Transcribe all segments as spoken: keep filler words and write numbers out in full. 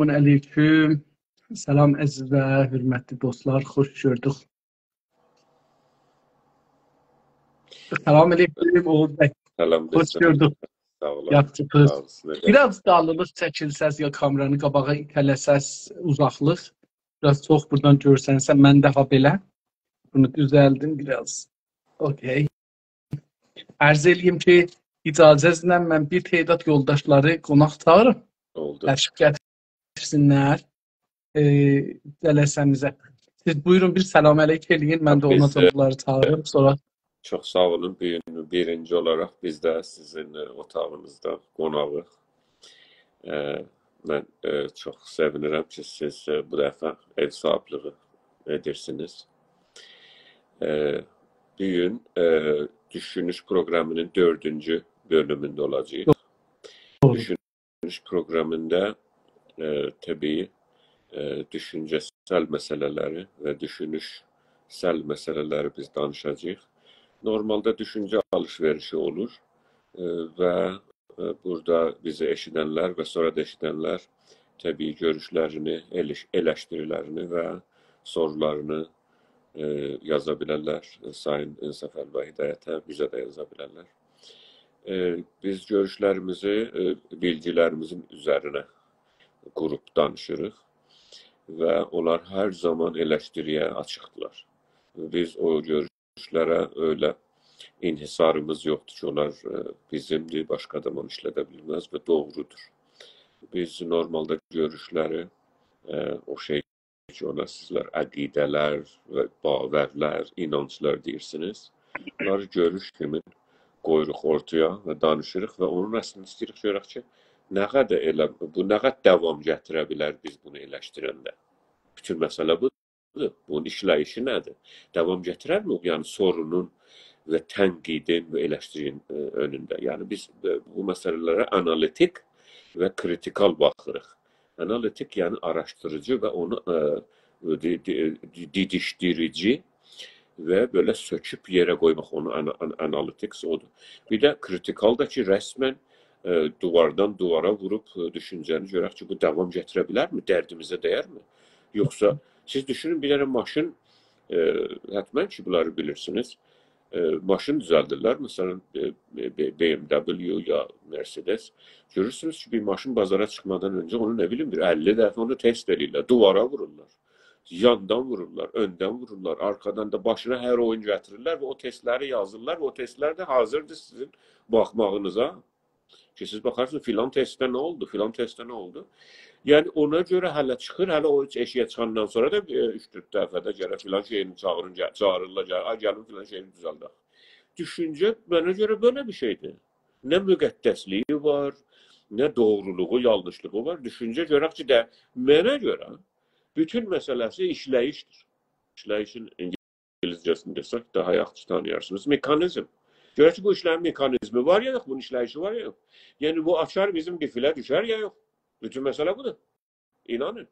علیکم. سلام، عزیز و حؤرمتلی دوستلار، خوش گؤردوک. سلام علیکم، اوغوز بی. سلام، خوش دوستلار. گؤردوک. ساغ اولون. یاخشیسینیز؟ ساغ اولون، سیز ده. بیر آز دالیلیق چکیلسز، یا کامرانی قاباغا ایته‌له‌سز، اوزاقلیق. بیر آز چوخ بوردان گؤرسنسه، من داها بئله. بونو دوزلدیم بیر آز. اوکی. عرض ائله‌ییم کی، اجازه‌نیزله من بیر تعداد یولداشلاری قوناق چاغیریم. اولدو. تشریف گتیرسینلر، ائ، جلسه‌میزه. سیز بویورون، بیر سلام علیک ائله‌یین، من ده بیز، اونا دا ائ، بونلاری چاغیریم، سونرا چوخ ساغ اولون. بیر-، بیرینجی اولاراق بیز ده سیزین، ائ، اوتاغینیزدا قوناغیق. ائ، من، ائ، چوخ سئوینیرم کی، سیز، ائ، بو دفعه ائو صاحیبلیگی ائدیرسینیز. ائ، بو گون، ائ، دوشونوش پروقرامی‌نین دؤردونجو بؤلومونده اولاجاغیق. دوغرو. دوشونوش پروقرامیندا، ائ، طبیعی، ائ، دوشونجه‌سل مسئله‌لری و دوشونوشسل مسئله‌لری بیز دانیشاجاغیق. نورمالدا دوشونجه آلیش-وئریشی اولور، ائ، و، ائ، بورادا بیزی ائشیدنلر و سونرا دا ائشیدنلر طبیعی گؤروشلرینی، ائلش-، ائلشتیریلرینی و سورولارینی، ائ، یازا بیلرلر. ائ، سایین انصافعلی بی هدایته بیزه ده یازا بیلرلر. ائ، بیز گؤروشلریمیزی، ائ، بیلگیلریمیزین اوزرینه قوروب دانیشیریق و اونلار هر زامان ائلشتیری‌یه آچیقدیلار. بیز او گؤروشلره ائله انحصاریمیز یوخدور کی، اونلار، ائ، بیزیمدیر، باشقا آدام اونو ایشلده بیلمز و دوغرودور. بیز نورمالدا گؤروشلری، ائ، او شئی کی، اونا سیزلر عقیده‌لر و باورلر، اینانجلار دئییرسینیز. بونلاری گؤروش کیمی قویوروق اورتایا و دانیشیریق و اونون اصلینده ایسته‌ییریک گؤرک کی، نه قدر ائله، بو نه قدر داوام گتیره بیلر بیز بونو ائلشدیرنده. بوتون مسئله بودور. بونون ایشله‌ییشی نه‌دیر؟ داوام گتیررمی؟ یعنی سورونون و تنقیدین و ائلشدیرین، ائ، اؤنونده. یعنی بیز، ائ، بو مسئله‌لره آنالیتیک و کریتیکال باخیریق. آنالیتیک، یعنی آراشدیریجی و اونو، ائ، دی-، دی-، دی-، دیدیشدیریجی و بئله سؤکوب یئره قویماق اونو آنا-، آنا-، آنالیتیکس اودور. بیر ده کریتیکال دا کی، رسماً، ائ، دیواردان دیوارا ووروب، ائ، دوشونجه‌نی گؤرک کی، بو داوام گتیره بیلرمی، دردیمیزه دیرمی؟ یوخسا سیز دوشونون، بیر دنه ماشین، ائ، حتماً کی، بونلاری بیلیرسینیز. ائ، ماشین دوزلدیرلر، مثلاً، ائ، ائ، بی-، بی ام دبلیو یا مرسدس. گؤرورسونوز کی، بیر ماشین بازارا چیخمادان اؤنجه اونو، نه بیلیم، بیر اللی دفعه اونو تست ائله‌ییرلر، دیوارا وورورلار. یاندان وورورلار، اؤندن وورورلار، آرخادان دا باشینا هر اویون گتیریرلر و او تستلری یازیرلار و او تستلر ده حاضردیر سیزین باخماغینیزا. کی، سیز باخارسینیز، فلان تستده نه اولدو، فلان تستده نه اولدو. یعنی، اونا گؤره هله چیخیر، هله او ائشیگه چیخاندان سونرا دا، ائ، اوچ-دؤرد دفعه ده گرک فلان شئیین چاغیرین، گل-، چاغیریرلار، گل-، «آی، گلین فلان شئیینی دوزلدک.» دوشونجه منه گؤره بئله بیر شئیدیر. نه مقدسلیگی وار، نه دوغرولوغو، یانلیشلیغی وار. دوشونجه گؤرک کی، ده، منه گؤره بوتون مسئله‌سی ایشله‌ییشدیر. ایشله‌ییشین اینگیلیسجه‌سینی دئسک، داها یاخشی تانییارسینیز. مکانیزم. گؤرک کی، بو ایشلرین مکانیزمی وار یا یوخ، بونون ایشله‌ییشی وار یا یوخ. یعنی، بو آچار بیزیم قیفیله دوشر یا یوخ. بوتون مسئله بودور. اینانین.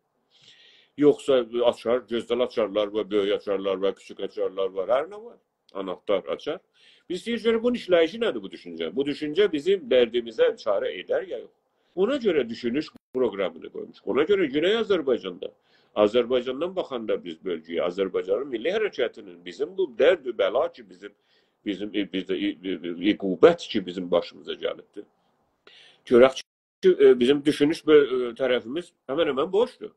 یوخسا آچار، گؤزل آچارلار وار، بؤیوک آچارلار وار، کیچیک آچارلار وار، هر نه وار. آناختار، آچار. بیز دئییریک، گؤرک بونون ایشله‌ییشی نه‌دیر بو دوشونجه؟ بو دوشونجه بیزیم دردیمیزه چاره ائدر یا یوخ؟ اونا گؤره دوشونوش پروقرامینی قویموشوق. اونا گؤره گونئی آذربایجاندا، آذربایجاندان باخاندا بیز بؤلگه‌یه، آذربایجانین میللی حرکتینین، بیزیم بو درد و بلا کی، بیزیم، بیزیم، ائ، بیزده، ائ، ائ، عقوبت کی، بیزیم باشیمیزا گلیبدیر. گؤرک کی، ائ، بیزیم دوشونوش بؤ-، ائ، طرفیمیز همن-همن بوشدور.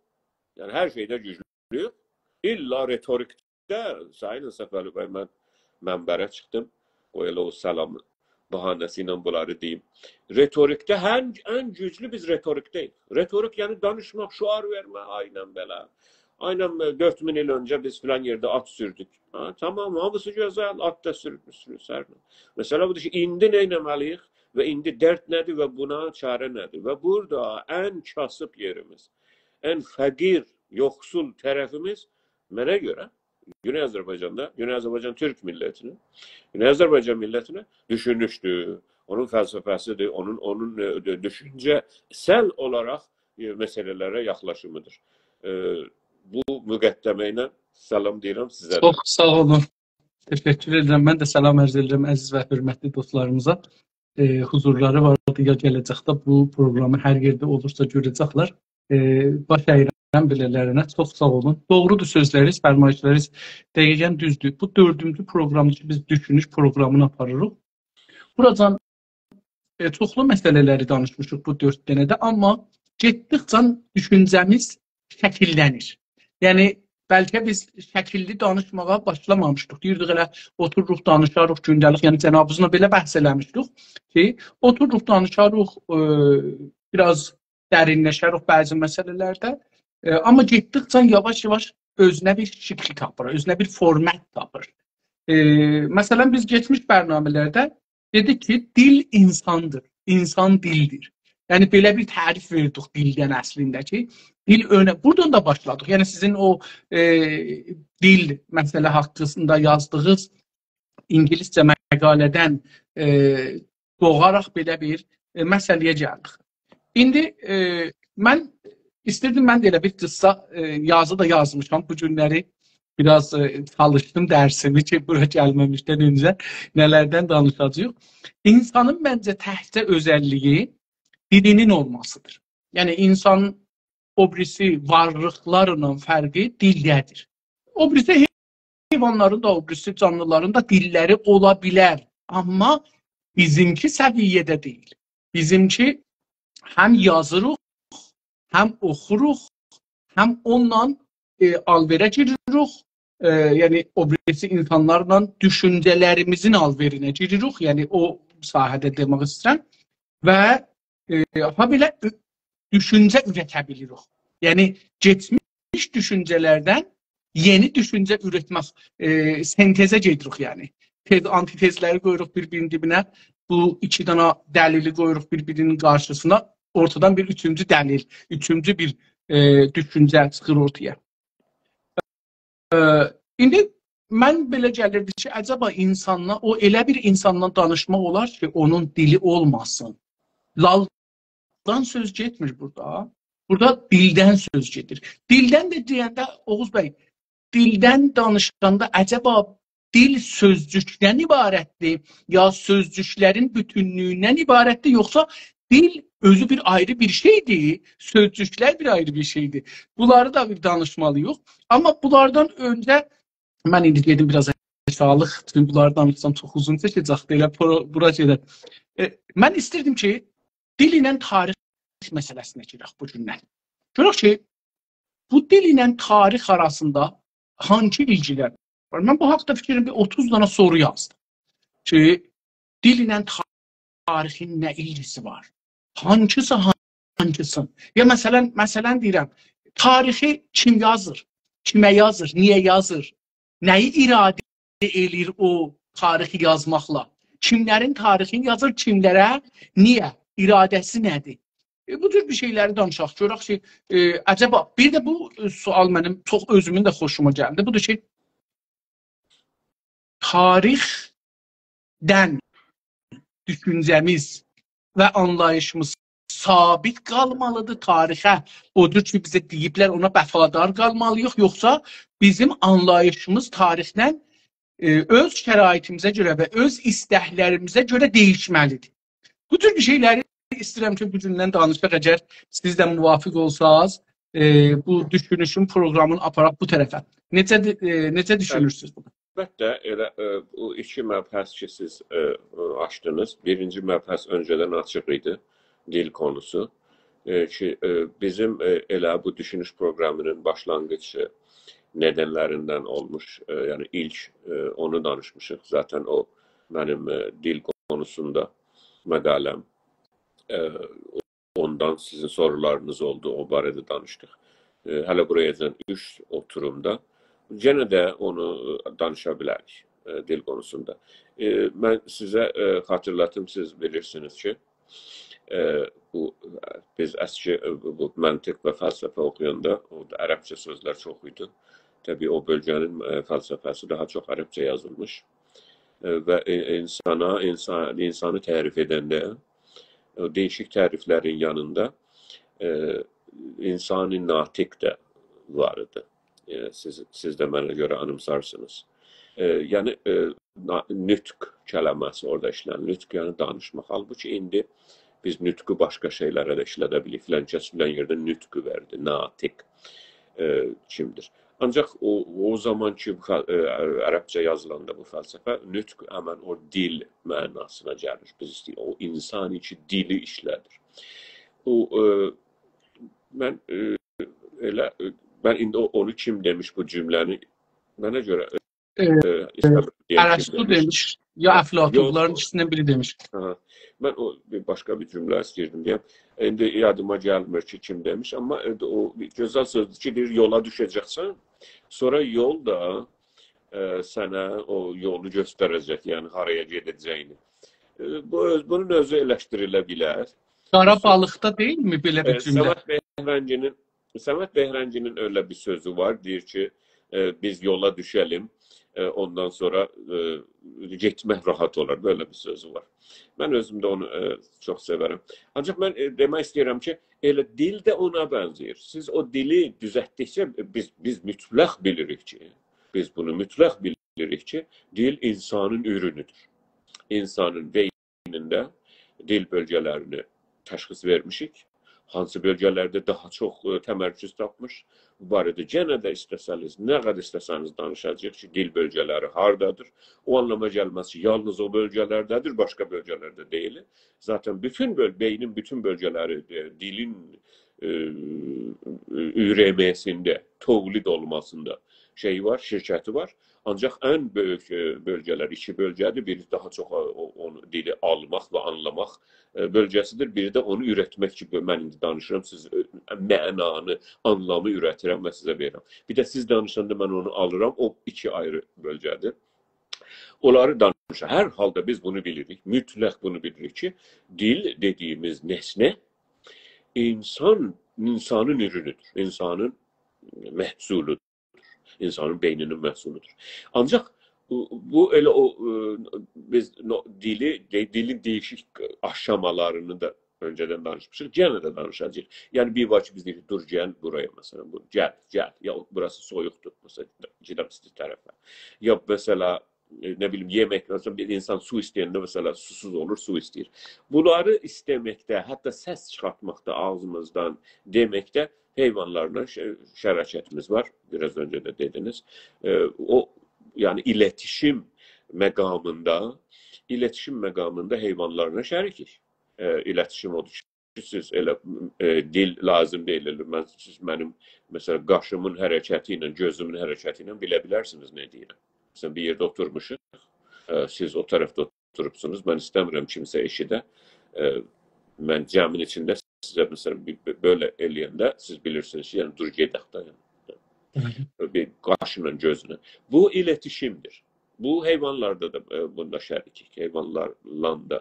یعنی، هر شئیده گوجلویوک. الّا رتوریکده، سایین انصافعلی بی، من منبره چیخدیم. قوی ائله او سلام بهانه‌سی ایله بونلاری دئییم. رتوریکده ان، ان گوجلو بیز رتوریکده‌ییک. رتوریک، یعنی دانیشماق، شعار وئرمک، آیینن بئله. آیینن، ائ، دؤرد مین ایل اؤنجه بیز فلان یئرده آت سوردوک. ها، تامام، هامیسی گؤزل، آت دا سورموسونوز، هر نه. مسئله بودور کی، ایندی نه ائتمه‌لی‌ییک و ایندی درد نه‌دیر و بونا چاره نه‌دیر؟ و بورادا ان کاسیب یئریمیز، ان فقیر، یوخسول طرفیمیز، منه گؤره، گونئی آذربایجاندا، گونئی آذربایجان تورک میللتینه، گونئی آذربایجان میللتینه دوشونوشدور، اونون فلسفه‌سیدیر، اونون، اونون، ائ، دو-، دوشونجه‌سل اولاراق، ائ، مسئله‌لره یاخلاشیمیدیر. ائ، بو مقدمه ایله سلام دئییرم سیزه ده. چوخ ساغ اولون. تشکر ائدیرم. من ده سلام عرض ائدیرم عزیز و حؤرمتلی دوستلاریمیزا. ائ، حضورلاری واردی، یا گله‌جکده بو پروقرامی هر یئرده اولورسا گؤره‌جکلر. ائ، باش اَییرم بئله‌لرینه. چوخ ساغ اولون. دوغرودور سؤزلرینیز، فرمایشلرینیز دقیقاً دوزدور. بو دؤردونجو پروگرامدیر کی، بیز دوشونوش پروگرامینی آپاریریق. بوراجان ائ، چوخلو مسئله‌لری دانیشمیشیق بو دؤرد دنه‌ده، آمما گئتدیکجه دوشونجه‌میز شکیللنیر. یعنی، بلکه بیز شکیللی دانیشماغا باشلامامیشدیق. دئییردیک، ائله اوتوروروق، دانیشاریق گونده‌لیک، یعنی جنابینیزلا بئله بحث ائله‌میشدیک کی، اوتوروروق، دانیشاریق، ائ، بیر آز درینلشریک بعضی مسئله‌لرده. ائ، آمما گئتدیکجه یاواش-یاواش اؤزونه بیر شکیل تاپیر، اؤزونه بیر فورمات تاپیر. ائ، مثلاً، بیز کئچمیش برنامه‌لرده دئدیک کی، دیل اینساندیر، اینسان دیلدیر. یعنی، بئله بیر تعریف وئردیک دیلدن اصلینده کی، دیل اؤنه، بورادان دا باشلادیق. یعنی، سیزین او، ائ، دیل مسئله حاقیندا یازدیغینیز اینگیلیسجه مقاله‌دن، ائ، دوغاراق بئله بیر، ائ، مسئله‌یه گلدیک. ایندی، ائ، من ایستیردیم، من ده ائله بیر قیسا، ائ، یازی دا یازمیشام بو گونلری. بیر آز، ائ، چالیشدیم درسیمی کی، بورا گلمه‌میشدن اؤنجه نه‌لردن دانیشاجاغیق. اینسانین منجه تکجه اؤزللیگی دیلینین اولماسیدیر. یعنی، اینسان او بیریسی وارلیقلارلا فرقی دیلده‌دیر. او بیریسی حیوانلارین دا، او بیریسی جانلیلارین دا دیللری اولا بیلر. آمما بیزیمکی سویه‌ده دئییل. بیزیمکی هم یازیریق، هم اوخوروق، هم اونونلا، ائ، آل‌وئره گیریریک. ائ، یعنی، او بیریسی اینسانلارلا دوشونجه‌لریمیزین آل‌وئرینه گیریریک. یعنی، او ساحه‌ده دئمک ایسته‌ییرم. و، ائ، هابئله اؤ-، دوشونجه اورته بیلیریک. یعنی، کئچمیش دوشونجه‌لردن یئنی دوشونجه اورتمک، ائ، سنتزه گئدیریک، یعنی. تز، آنتی‌تزلری قویوروق بیر-بیرینین دیبینه، بو ایکی دنه دلیلی قویوروق بیر-بیرینین قارشیسینا، اورتادان بیر اوچونجو دلیل، اوچونجو بیر، ائ، دوشونجه چیخیر اورتایا. ائ، ایندی من بئله گلیردی کی، عجبا اینسانلا، او ائله بیر اینسانلا دانیشماق اولار کی، اونون دیلی اولماسین؟ لالدان سؤز گئتمیر بورادا. بورادا دیلدن سؤز گئدیر. دیلدن ده دئینده، اوغوز بی، دیلدن دانیشاندا عجبا دیل سؤزجوکدن عبارتدیر، یا سؤزجوکلرین بوتونلویوندن عبارتدیر، یوخسا دیل اؤزو بیر آیری بیر شئیدیر، سؤزجوکلر بیر آیری بیر شئیدیر. بونلاری دا بیر دانیشمالی‌ییق. آمما بونلاردان اؤنجه من ایندی گئدیم بیر آز آشاغیلیق، چونکی بونلاری دانیشسام چوخ اوزون چکه‌جکدیر، ائله پرو-، بورا گئدک. ائ، من ایستیردیم کی، دیل ایله تاریخ مسئله‌سینه گیرک بو گوندن. گؤرک کی، بو دیل ایله تاریخ آراسیندا هانسی ایلگیلر وار؟ من بو حاقدا فیکریم بیر اوتوز دنه سورو یازدیم کی، دیل ایله تا-، تاریخین نه ایلگیسی وار؟ هانسیسی هانسیسین؟ یا مثلاً، مثلاً دئییرم، تاریخی کیم یازیر؟ کیمه یازیر؟ نییه یازیر؟ نه‌یی اراده ائله‌ییر او تاریخی یازماقلا؟ کیملرین تاریخینی یازیر، کیملره؟ نییه؟ اراده‌سی نه‌دیر؟ ائ، بو جور بیر شئیلری دانیشاق، گؤرک کی، ائ، عجبا، بیر ده بو، ائ، سؤال منیم چوخ اؤزومون ده خوشوما گلدی. بودور کی، تاریخدن دوشونجه‌میز و آنلاییشیمیز ثابت قالمالیدیر تاریخه. او جور کی، بیزه دئییبلر، اونا وفادار قالمالی‌ییق، یوخسا بیزیم آنلاییشیمیز تاریخدن، ائ، اؤز شرایطیمیزه گؤره و اؤز ایستکلریمیزه گؤره دییشمه‌لیدیر. بو جور بیر شئیلری ایسته‌ییرم کی، بو گوندن دانیشاق، اگر سیز ده موافق اولساز، ائ، بو دوشونوشون پروگرامینی آپاراق بو طرفه. نئجه، ائ، نئجه دوشونورسونوز بونا؟ البته، ائله، ائ، بو ایکی مبحث کی، سیز، ائ، آچدینیز. بیرینجی مبحث اؤنجه‌دن آچیق ایدی، دیل قونوسو. ائ، کی، ائ، بیزیم، ائ، ائله بو دوشونوش پروگرامینین باشلانغیج، ائ، ندنلریندن اولموش، ائ، یعنی ایلک، ائ، اونو دانیشمیشیق. ذاتاً او منیم، ائ، دیل قونوسوندا مقاله‌م. ائ، اوندان سیزین سورولارینیز اولدو، او باره‌ده دانیشدیق. ائ، هله بورایا اوچ اوتورومدا. یئنه ده اونو، ائ، دانیشا بیلریک، ائ، دیل قونوسوندا. ائ، من سیزه، ائ، خاطیرلاتیم، سیز بیلیرسینیز کی، ائ، بو، بیز اسکی، ائ، بو، بو منطق و فلسفه اوخویاندا، اورادا عربجه سؤزلر چوخ ایدی. طبیعی، او بؤلگه‌نین، ائ، فلسفه‌سی داها چوخ عربجه یازیلمیش. ائ، و ای-، اینسانا، اینسان، اینسانی تعریف ائدنده، او دییشیک تعریفلرین یانیندا، ائ، انسان ناطق دا وار ایدی. ائ، سیز، سیز ده منه گؤره آنیمسارسینیز. ائ، یعنی، ائ، نا-، نطق کلمه‌سی اورادا ایشله‌نیر. نطق، یعنی دانیشماق. حالبوکی ایندی بیز نطقو باشقا شئیلره ده ایشلده بیلیریک. فلان کس فلان یئرده نطقو وئردی، ناطق، ائ، کیمدیر. آنجاق او، او زامان کی، بو فل-، ائ، عربجه یازیلاندا بو فلسفه، نطق همن او دیل معناسینا گلیر. بیز ایسته‌ییریک، او انسان کی، دیلی ایشله‌دیر. او، ائ، من، ائ، ائله، ائ، من ایندی او، اونو کیم دئمیش بو جمله‌نی، منه گؤره، ائ، ائ، ائ، ایسته‌میرم دئیم کیم ارسطو دئمیش. دئمیش، یا هه، افلاطون، یوخ، بونلارین یوخ. ایکیسیندن بیری دئمیش. آها. من او بیر باشقا بیر جمله ایسته‌ییردیم دئیم. ایندی یادیما گلمیر کی، کیم دئمیش، آمما، ائ، او گؤزل سؤزدور کی، دئییر، «یولا دوشه‌جکسن، سونرا یول دا، ائ، سنه او یولو گؤستره‌جک، یعنی هارایا گئده‌جه‌یینی.» ائ، بو اؤز-، بونون اؤزو ائلشدیریله بیلر. قارا سؤ- بالیقدا دئییلمی بئله بیر ائ، جمله؟ صمد بهرنگی‌نین، صمد بهرنگی‌نین ائله بیر سؤزو وار، دئییر کی، ائ، «بیز یولا دوشه‌لیم، ائ، اوندان سونرا، ائ، گئتمک راحت اولار.» بئله بیر سؤزو وار. من اؤزوم ده اونو، ائ، چوخ سئورم. آنجاق من، ائ، دئمک ایسته‌ییرم کی، ائله دیل ده اونا بنزه‌ییر. سیز او دیلی دوزلتدیکجه، ائ، بیز، بیز مطلق بیلیریک کی، بیز بونو مطلق بیلیریک کی، دیل انسانین اورونودور. انسانین بئینینده دیل بؤلگه‌لرینی تشخیص وئرمیشیک. هانسی بؤلگه‌لرده داها چوخ، ائ، تمرکز تاپمیش. بو باره‌ده یئنه ده ایسته‌سه‌نیز، نه قدر ایسته‌سه‌نیز دانیشاجاغیق کی، دیل بؤلگه‌لری هاردادیر. او آنلاما گلمز کی، یالنیز او بؤلگه‌لرده‌دیر، باشقا بؤلگه‌لرده دئییل. ذاتاً بوتون بؤل-، بئینین بوتون بؤلگه‌لری، ائ، دیلین، ائ، اوره‌مه‌سینده، تولید اولماسیندا شئی وار، شرکتی وار. آنجاق ان بؤیوک، ائ، بؤلگه‌لر ایکی بؤلگه‌دیر. بیری داها چوخ، ائ، او، اونو، دیلی آلماق و آنلاماق، ائ، بؤلگه‌سیدیر. بیری ده اونو اورتمک کی، بو، من ایندی دانیشیرام، سیز، ائ، معنانی، آنلامی اورتیرم و سیزه وئریرم. بیر ده سیز دانیشاندا من اونو آلیرام، او ایکی آیری بؤلگه‌دیر. اونلاری دانیشیر. هر حالدا بیز بونو بیلیریک، مطلق بونو بیلیریک کی، دیل دئدیگیمیز نسنه انسان، انسانین اورونودور، انسانین محصولودور، انسانین بئینینین محصولودور. آنجاق بو، بو ائله او، ائ، بیز نو-، دیلی، دئ-، دیلین دییشیک آشامالارینی دا اؤنجه‌دن دانیشمیشیق، یئنه ده دانیشاجاغیق. یعنی، بیر وار کی، بیز دئییریک، «دور، گل بورایا»، مثلا، بو، «گل، گل»، یا، «بوراسی سویوقدور»، مثلا، «گئدک ایستی طرفه». یا، مثلا، ائ، نه بیلیم، یئمک، مثلا، بیر انسان سو ایسته‌ینده، مثلا، سوسوز اولور، سو ایسته‌ییر. بونلاری ایسته‌مکده، حتی سس چیخارتماقدا، آغزیمیزدان دئمکده حیوانلارلا ش-، شراکتیمیز وار. بیر آز اؤنجه ده دئدینیز. ائ، او، یعنی، ایلتیشیم مقامیندا، ایلتیشیم مقامیندا حیوانلارلا شریکیک. ائ، ایلتیشیم اودور کی، سیز ائله، ائ، دیل لازیم دئییل. ائله من، سیز منیم، مثلا، قاشیمین حرکتی ایله، گؤزومون حرکتی ایله بیله بیلرسینیز نه دئییرم. مثلا، بیر یئرده اوتورموشوق، ائ، سیز او طرفده اوتوروبسونوز، من ایسته‌میرم کیمسه ائشیده. ائ، من جمعین ایچینده سیزه، مثلا، بیر، بیر، بئله ائله‌ینده سیز بیلیرسینیز کی، یعنی، «دور، گئدک ده»، یعنی. هی هی. بیر قاشینان گؤزونه. بو ایلتیشیمدیر. بو حیوانلاردا دا، ائ، بوندا شریکیک. حیوانلارلا دا،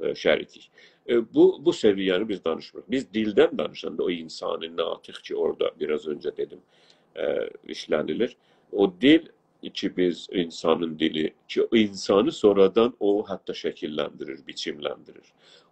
ائ، شریکیک. ائ، بو، بو سویه‌نی بیز دانیشمیریق. بیز دیلدن دانیشاندا او انسانی ناطق کی، اورادا بیر آز اؤنجه دئدیم، ائ، ایشله‌نیلیر. او دیل کی، بیز انسانین دیلی کی، انسانی سونرادان او حتی شکیللندیریر، بیچیملندیریر.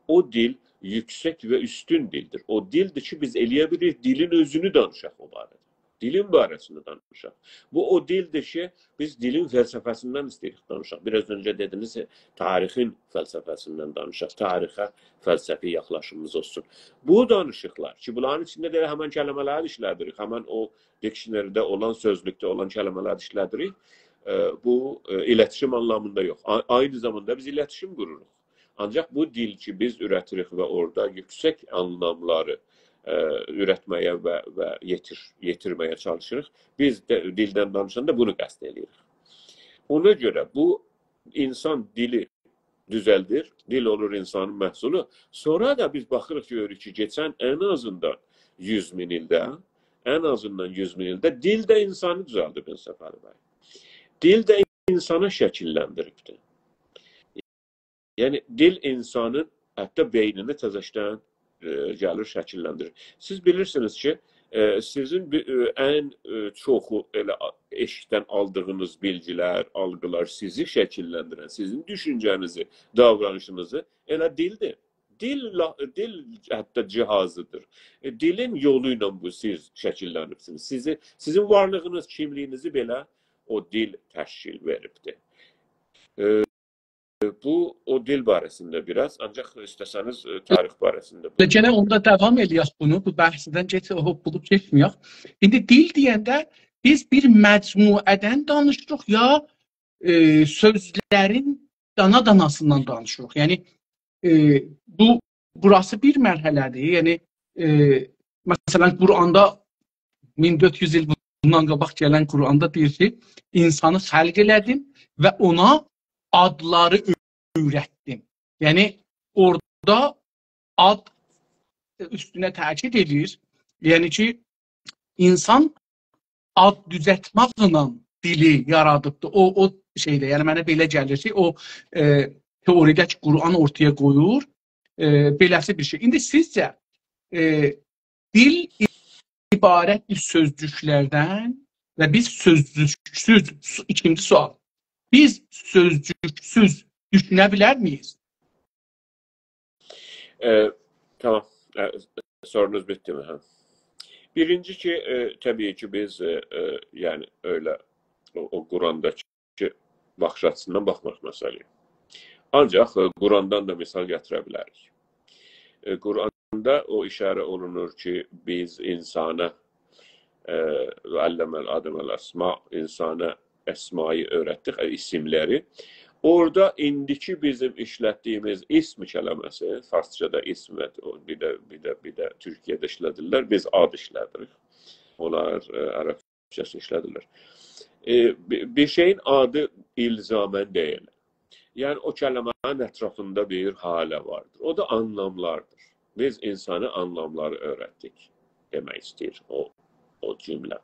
او دیل یوکسک و اوستون دیلدیر. او دیلدیر کی، بیز ائله‌یه بیلیریک دیلین اؤزونو دانیشاق او باره‌ده. دیلین باره‌سینده دانیشاق. بو او دیلدیر کی، بیز دیلین فلسفه‌سیندن ایسته‌ییریک دانیشاق. بیر آز اؤنجه دئدینیز، تاریخین فلسفه‌سیندن دانیشاق. تاریخه فلسفی یاخلاشیمیمیز اولسون. بو دانیشیقلار کی، بونلارین ایچینده ده همان کلمه‌لری ایشله‌دیریک، همان او دیکشنری‌ده اولان، سؤزلوکده اولان کلمه‌لری ایشله‌دیریک. ائ، بو، ائ، ایلتیشیم آنلامیندا یوخ. آ-، عینی زاماندا بیز ایلتیشیم قوروروق. آنجاق بو دیل کی، بیز اوره‌تیریک و اورادا یوکسک آنلاملاری، ائ، اورتمه‌یه و، و یئتیر-، یئتیرمه‌یه چالیشیریق، بیز ده، دیلدن دانیشاندا بونو قصد ائدیریک. اونا گؤره بو انسان دیلی دوزلدیر، دیل اولور انسانین محصولو. سونرا دا بیز باخیریق، گؤروروک کی، کئچن ان آزیندان یوز مین ایلده، ان آزیندان یوز مین ایلده دیل ده انسانی دوزلدیب، انصافعلی بی. دیل ده انسانی شکیللندیریبدیر. یعنی، دیل انسانین حتی بئینینی تزه‌دن، ائ، گلیر، شکیللندیریر. سیز بیلیرسینیز کی، ائ، سیزین بی-، ائ، ان، ائ، چوخو ائله آ-، ائشیکدن آلدیغینیز بیلگیلر، آلغیلار سیزی شکیللندیرن، سیزین دوشونجه‌نیزی، داورانیشینیزی ائله دیلدیر. دیل لا-، دیل حتی جهازیدیر. ائ، دیلین یولو ایله بو سیز شکیللنیبسینیز. سیزی، سیزین وارلیغینیز، کیملیگینیزی بئله او دیل تشکیل وئریبدیر. ائ، بو، او دیل باره‌سینده بیر آز، آنجاق ایسته‌سه‌نیز، ائ، تاریخ باره‌سینده بو. گئنه اوندا داوام ائله‌یک بونو، بو بحثدن گئچ، هوپپولوب گئتمه‌یک. ایندی دیل دئینده بیز بیر مجموعه‌دن دانیشیریق، یا، ائ، سؤزلرین دانا-داناسیندان دانیشیریق. یعنی، ائ، بو، بوراسی بیر مرحله‌دیر. یعنی، ائ، مثلا، قرآندا مین دؤرد یوز ایل بوندان قاباق گلن قرآندا دئییر کی، اینسانی خلق ائله‌دیم و اونا آدلاری اؤیرتدیم. یعنی، اورادا آد اوستونه تأکید ائدیر. یعنی کی، اینسان آد دوزلتمکله دیلی یارادیبدی. او، او شئیده، یعنی منه بئله گلیر کی، او، ائ، تئوریده کی، قرآن اورتایا قویور، ائ، بئله‌سی بیر شئی. ایندی سیزجه، ائ، دیل عبارتدیر سؤزجوکلردن و بیز سؤزجوکسوز، سو-، ایکینجی سؤال. بیز سؤزجوکسوز دوشونه بیلرمیییک؟ ائ، تامام. ائ، سورونوز بیتدیمی؟ هه. بیرینجی کی، ائ، طبیعی کی، بیز، ائ، ائ، یعنی، ائله او، او قرآنداکی باخیش آچیسیندان باخمیریق مسئله‌یه. آنجاق، ائ، قرآندان دا مثال گتیره بیلریک. ائ، قرآندا او ایشاره اولونور کی، بیز اینسانا، ائ، «و علم آدم الاسماء»، اینسانا اسمایی اؤیرتدیک، ائ، ایسیملری. اورادا ایندیکی بیزیم ایشلتدیییمیز اسم کلمه‌سی، فارسجادا اسم و او، بیر ده، بیر ده، بیر ده تورکیه‌ده ایشلدیرلر، بیز آد ایشلدیریک. اونلار، ائ، عربجه‌سینی ایشلدیرلر. ائ، بی-، بیر شئیین آدی الزاما دئییل. یعنی، او کلمه‌نین اطرافیندا بیر هاله واردیر. او دا آنلاملاردیر. بیز اینسانا آنلاملاری اؤیرتدیک دئمک ایسته‌ییر او، او جمله.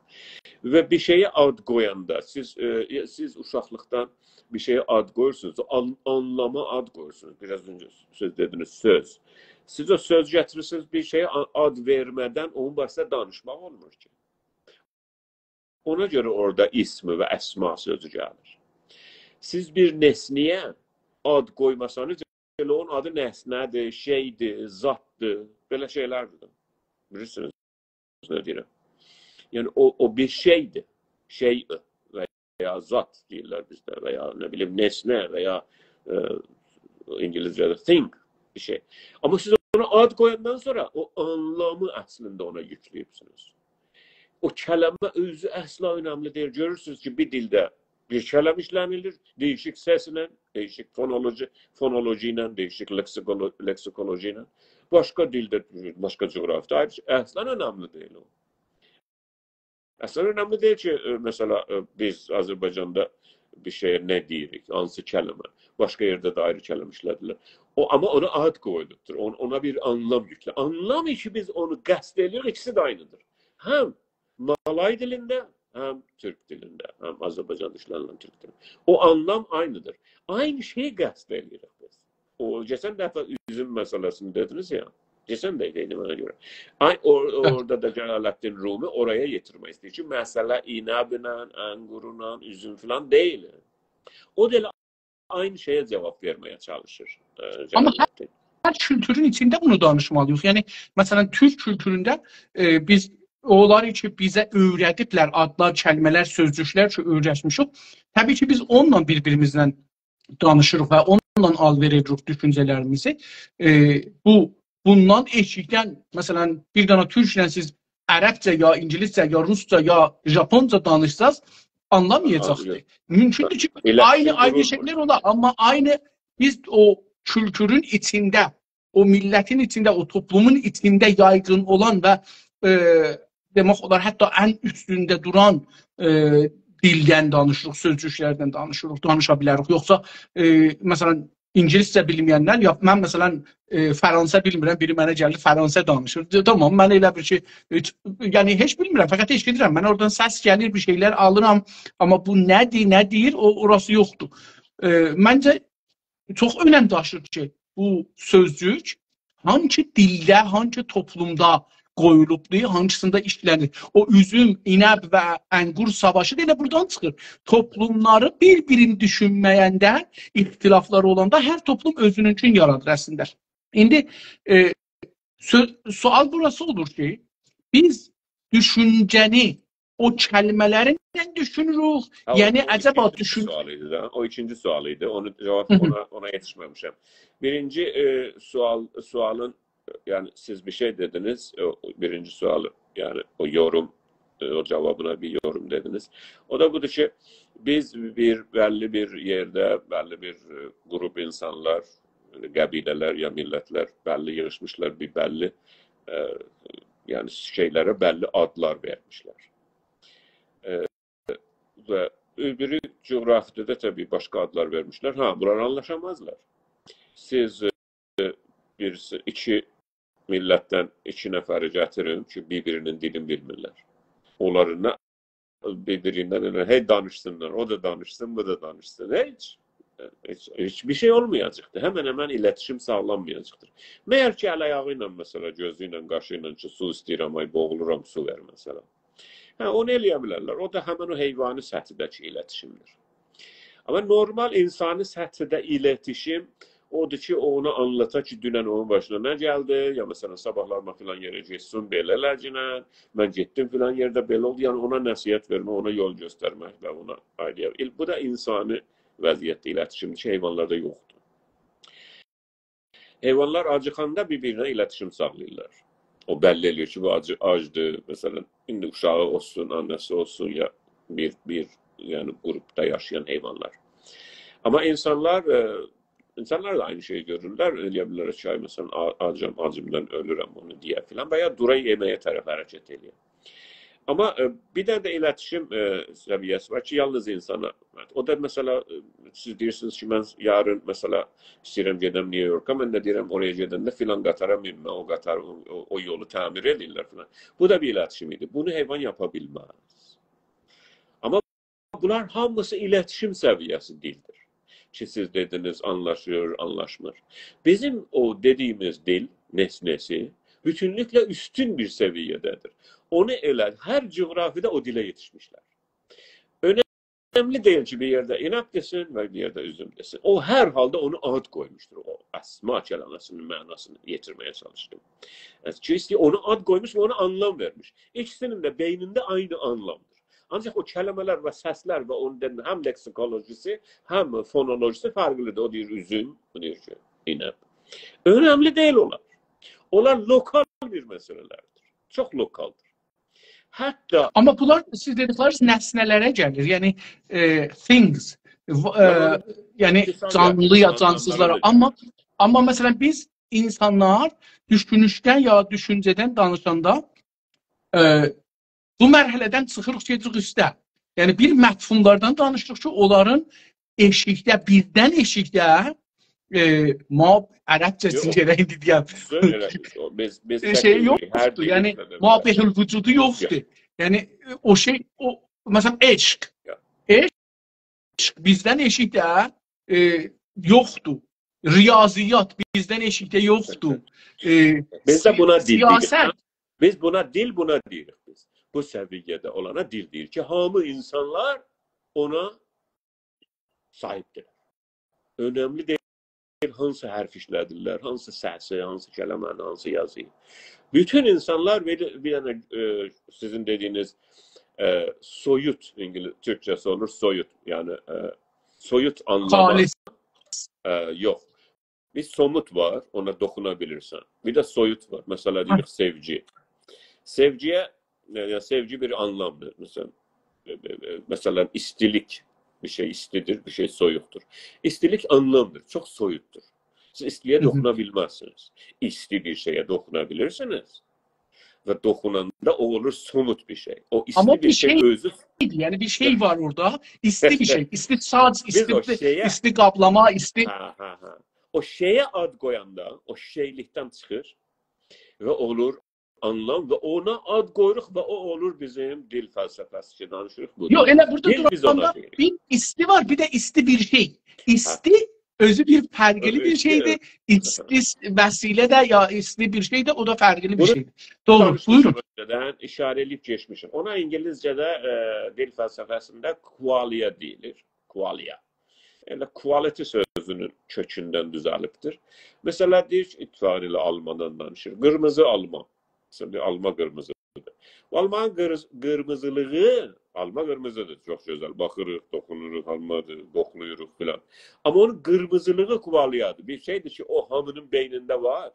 و بیر شئیه آد قویاندا، سیز، ائ، سیز اوشاقلیقدان بیر شئیه آد قویورسونوز، آن-، آنلاما آد قویورسونوز. بیر آز اؤنجه سیز دئدینیز، سؤز. سیز او سؤز گتیریرسینیز، بیر شئیه آ-، آد وئرمه‌دن اونون باره‌سینده دانیشماق اولمور کی. اونا گؤره اورادا اسم و اسما سؤزو گلیر. سیز بیر نسنه‌یه آد قویماسانیز، ائله اونون آدی نسنه‌دیر، شئیدیر، زاددیر، بئله شئیلردیر ده. بیلیرسینیز نه دئییرم؟ یعنی، او، او بیر شئیدیر. شئی و یا زاد دئییرلر بیزده و یا، نه بیلیم، نسنه و یا، ائ، اینگیلیسجه‌ده thing بیر شئی. آمما سیز اونا آد قویاندان سونرا او آنلامی اصلینده اونا یوکله‌ییبسینیز. او کلمه اؤزو اصلا اؤنملی دئییل. گؤرورسونوز کی، بیر دیلده بیر کلمه ایشله‌نیلیر، دَییشیک سسله، دَییشیک فونولوژی، فونولوژی ایله، دَییشیک لکسیکولو-، لکسیکولوژی ایله. باشقا دیلده، باشقا جغرافیادا آیری شئی. اصلا اؤنملی دئییل او. اصلا اؤنملی دئییل کی، ائ، مثلا، ائ، بیز آذربایجاندا بیر شئیه نه دئییریک، هانسی کلمه. باشقا یئرده ده آیری کلمه ایشله‌دیرلر. او، آمما اونا آد قویولوبدور. اون-، اونا بیر آنلام یوکله. آنلام کی، بیز اونو قصد ائله‌ییریک، ایکیسی ده آینیدیر. هم مالای دیلینده، هم تورک دیلینده، هم آذربایجاندا ایشله‌نیلن تورک دیلینده. او آنلام آینیدیر. آینی شئیی قصد ائله‌ییریک بیز. او، کئچن دفعه اوزوم مسئله‌سینی دئدینیز یا، کئچن ده ایدی منه گؤره. آی، او، اورادا دا جلال‌الدین رومی اورایا یئتیرمک ایسته‌ییر کی، مسئله عنبله، انگورلا، اوزوم فلان دئییل. او دا ائله آینی شئیه جواب وئرمه‌یه چالیشیر، ائ، آمما جلال‌الدین. هر کولتورون ایچینده بونو دانیشمالی‌ییق. یعنی، مثلا، تورک کولتورونده، ائ، بیز اونلار کی، بیزه اؤیره‌دیبلر، آدلار، کلمه‌لر، سؤزجوکلر کی، اؤیرشمیشیک. طبیعی کی، بیز اونونلا بیر-بیریمیزله دانیشیریق و اونونلا آل‌وئر ائدیریک دوشونجه‌لریمیزی. ائ، بو، بوندان ائشیکدن، مثلا، بیر دنه تورکله سیز عربجه، یا اینگیلیسجه، یا روسجا، یا ژاپونجا دانیشساز، آنلامایاجاقدیر. آنلایاق. مومکوندور کی، ائله آینی، فیکیر آینی اولمور. شئیلر اولا، آمما آینی بیز او کولتورون ایچینده، او میللتین ایچینده، او توپلومون ایچینده یایغین اولان و، ائ، دئمک اولار، حتی ان اوستونده دوران، ائ، دیلدن دانیشیریق، سؤزجوکلردن دانیشیریق، دانیشا بیلریک. یوخسا، ائ، مثلا، اینگیلیسجه بیلمه‌ینلر، یا من، مثلا، ائ، فرانسه بیلمیرم، بیری منه گلدی، فرانسه دانیشیر. دئ-، تامام، من ائله بیر شئی، هئچ، یعنی، هئچ بیلمیرم، فقط ائشیدیرم. من اورادان سس گلیر، بیر شئیلر آلیرام، آمما بو نه‌دیر، نه دئییر، او، اوراسی یوخدور. ائ، منجه، چوخ اؤنم داشیر کی، بو سؤزجوک هانسی دیلده، هانسی توپلومدا قویولوبدور، هانسیندا ایشله‌نیر. او اوزوم، عنب و انگور ساواشی دا ائله بورادان چیخیر. توپلوملاری بیر-بیرینی دوشونمه‌ینده، اختلافلار اولاندا هر توپلوم اؤزونونکونو یارادیر اصلینده. ایندی، ائ، سؤ-، سؤال بوراسی اولور کی، بیز دوشونجه‌نی او کلمه‌لرینن دوشونوروک؟ ها، او، یعنی، او عجبا ایکینجی دوشون- سؤال ایدی ده. او ایکینجی سؤال ایدی. اونو جاواب، هی هی. اونا، اونا یئتیشمه‌میشم. بیرینجی، ائ، سؤال، سؤالین، یعنی سیز بیر شئی دئدینیز، او بیرینجی سؤالی، یعنی او یوروم، ائ، او جاوابینا بیر یوروم دئدینیز. او دا بودور کی، بیز بیر، بللی بیر یئرده، بللی بیر، ائ، گروپ اینسانلار، یعنی قبیله‌لر یا میللتلر بللی ییغیشمیشلار، بیر بللی، ائ، یعنی شئیلره بللی آدلار وئرمیشلر. ائ، و او بیری جغرافیادا دا طبیعی باشقا آدلار وئرمیشلر. ها، بونلار آنلاشامازلار. سیز، ائ، بیریسی، ایکی میللتدن ایکی نفری گتیرین کی، بیر-بیرینین دیلینی بیلمیرلر. اونلارین نه بیر-بیریندن ائله، هئی دانیشسینلار، او دا دانیشسین، بو دا دانیشسین. هئچ، هئچ، هئچ بیر شئی اولمایاجاقدیر. همن-همن ایلتیشیم ساغلانمایاجاقدیر. مگر کی، ال-آیاغی ایله، مثلا، گؤزو ایله، قاشی ایله کی، سو ایسته‌ییرم، آی، بوغولورام، سو وئر، مثلا. هه، اونو ائله‌یه بیلرلر. او دا همین او حیوانی سطحده‌کی ایلتیشیمدیر. آمما نورمال اینسانی سطحده ایلتیشیم اودور کی، او اونا آنلاتا کی، دونن اونون باشینا نه گلدی، یا، مثلا، صاباحلار من فلان یئره گئتسین، بئله ائله‌گینن، من گئتدیم فلان یئرده، بئله اولدو. یعنی اونا نصیحت وئرمک، اونا یول گؤسترمک و اونا آیری. ائل-، بو دا اینسانی وضعیتده ایلتیشیمدیر کی، حیوانلاردا یوخدور. حیوانلار آجیخاندا بیر-بیرینه ایلتیشیم ساغلاییرلار. او بللی ائله‌ییر کی، بو آجی، آجدیر، مثلا، ایندی اوشاغی اولسون، آناسی اولسون، یا بیر، بیر، یعنی گروپدا یاشایان حیوانلار. آمما اینسانلار، ائ، اینسانلار دا عینی شئیی گؤرورلر. ائله‌یه بیلرلر کی، آی، مثلا، آ-، آجام، آجیمدان اؤلورم، اونو دئیه فلان. و یا دورا یئمه‌یه طرف حرکت ائله‌یه. آمما، ائ، بیر دنه ده ایلتیشیم، ائ، سویه‌سی وار کی، یالنیز اینسانا. او دا، مثلا، ائ، سیز دئییرسینیز کی، من یارین، مثلا، ایسته‌ییرم گئدم نیویورکا، من ده دئییرم، اورایا گئدنده فلان قطارا مینمه، او قطار، او، او، او یولو تعمیر ائله‌ییرلر فلان. بو دا بیر ایلتیشیم ایدی. بونو حیوان یاپا بیلمز. آمما بونلار هامیسی ایلتیشیم سویه‌سی دیلدیر. کی، سیز دئدینیز، آنلاشیر، آنلاشمیر. بیزیم او دئدیییمیز دیل، نئس-نئسی، بوتونلوکله اوستون بیر سویه‌ده‌دیر. اونو ائله هر جغرافیادا او دیله یئتیشمیشلر. اؤنملی دئییل کی، بیر یئرده عنب دئسین و بیر یئرده اوزوم دئسین. او هر حالدا اونو آد قویموشدور. او اسما کلمه‌سینین معناسینی یئتیرمه‌یه چالیشدیم. یعنی کی، ایسته‌ییر، اونا آد قویموش و اونا آنلام وئرمیش. ایکیسینین ده بئینینده عینی آنلامدیر. آنجاق او کلمه‌لر و سسلر و اونون هم لکسیکولوژیسی، هم فونولوژیسی فرقلیدیر. او دئییر اوزوم، بو دئییر کی، عنب. اؤنملی دئییل اونلار. اونلار لوکال بیر مسئله‌لردیر. چوخ لوکالدیر. حتی آمما بونلار، سیز دئدیکلرینیز نسنه‌لره گلیر. یعنی، ائ، things. و-، ائ، یعنی، یعنی، جانلی یا جانسیزلارا. آمما، آمما، مثلا، بیز اینسانلار دوشونوشدن یا دوشونجه‌دن دانیشاندا، ائ، بو مرحله‌دن چیخیریق، گئدیریک اوسته. یعنی، بیر مفهوملاردان دانیشیریق کی، اونلارین ائشیکده، بیردن ائشیکده، ائ، ما عربجه، یوخ، سیزلره ایندی دئیم. سؤز ائله بیز، او، بیز، بیز ائ، شئی تک یوخدور، هر یعنی، دیلیمیزده ده ما بئله. به الوجودو یوخدور. یوخ. یعنی، او شئی، او، مثلا، عشق. یوخ. عشق بیزدن ائشیکده، ائ، یوخدور. ریاضیات بیزدن ائشیکده یوخدور. ائ، بیز ده بونا دیل دئییریک. سیاست. بیز بونا دیل، بونا دئییریک بیز. بو سویه‌ده اولانا دیل دئییر کی، هامی اینسانلار اونا صاحیبدیرلر. اؤنملی دئییل هانسی حرف ایشله‌دیرلر، هانسی سسی، هانسی کلمه‌نی، هانسی یازییی. بوتون اینسانلار بئله، بیر دنه، ائ، سیزین دئدیگینیز، ائ، سویوت، اینگیلیس، تورکجه‌سی اولور سویوت، یعنی، ائ، سویوت آنلاما، خالص. ائ، یوخ. بیر سوموت وار، اونا دوخونا بیلیرسن. بیر ده سویوت وار. مثلا، هه. دئییریک سئوگی. سئوگی‌یه، یعنی، سئوگی بیر آنلامدیر. مثلا، ائ، ائ، ائ، مثلا، ایستیلیک، بیر شئی ایستیدیر، بیر شئی سویوقدور. ایستیلیک آنلامدیر، چوخ سویوقدور. سیز ایستی‌یه، هی هی. دوخونا بیلمزسینیز. ایستی بیر شئیه دوخونا بیلیرسینیز و دوخوناندا او اولور سوموت بیر شئی. او ایستی، آمما بیر بیر شئی شئی اؤزو ایدی، یعنی بیر شئی وار اورادا. ایستی بیر شئی، ایستی ساج، بیز ایستی او بی-، شئیه ایستی قابلاما، ایستی هه، هه، هه. او شئیه آد قویاندا او شئیلیکدن چیخیر و اولور آنلام و اونا آد قویوروق و او اولور بیزیم دیل فلسفه‌سی کی، دانیشیریق بودور. یوخ، ائله بورادا دیل بیز اونا دئییریک. دوراندا بیر ایستی وار، بیر ده ایستی بیر شئی. هه. ایستی اؤزو بیر فرقلی بیر شئیدیر. ایستی وسیله ده یا ایستی بیر شئی ده، او دا فرقلی بیر شئیدیر. دوغرو، بویورون. بونو دانیشمیشام اؤنجه‌دن، ایشاره ائله‌ییب کئچمیشم. اونا اینگیلیسجه‌ده، ائ، دیل فلسفه‌سینده qualia دئییلیر. Qualia. ائله quality سؤزونون کؤکوندن دوزلیبدیر. مثلا، دئییر کی، اتفاقی ایله آلمادان دانیشیر. قیرمیزی آلما. مثلا، بیر آلما قیرمیزیدیر. آلمانین قیرمیز-، قیرمیزیلیغی، آلما قیرمیزیدیر، چوخ گؤزل. باخیریق، توخونوروق، آلمادیر، قوخلاییریق فلان. آمما اونون قیرمیزیلیغی کوالیادیر. بیر شئیدیر کی، او هامی‌نین بئینینده وار.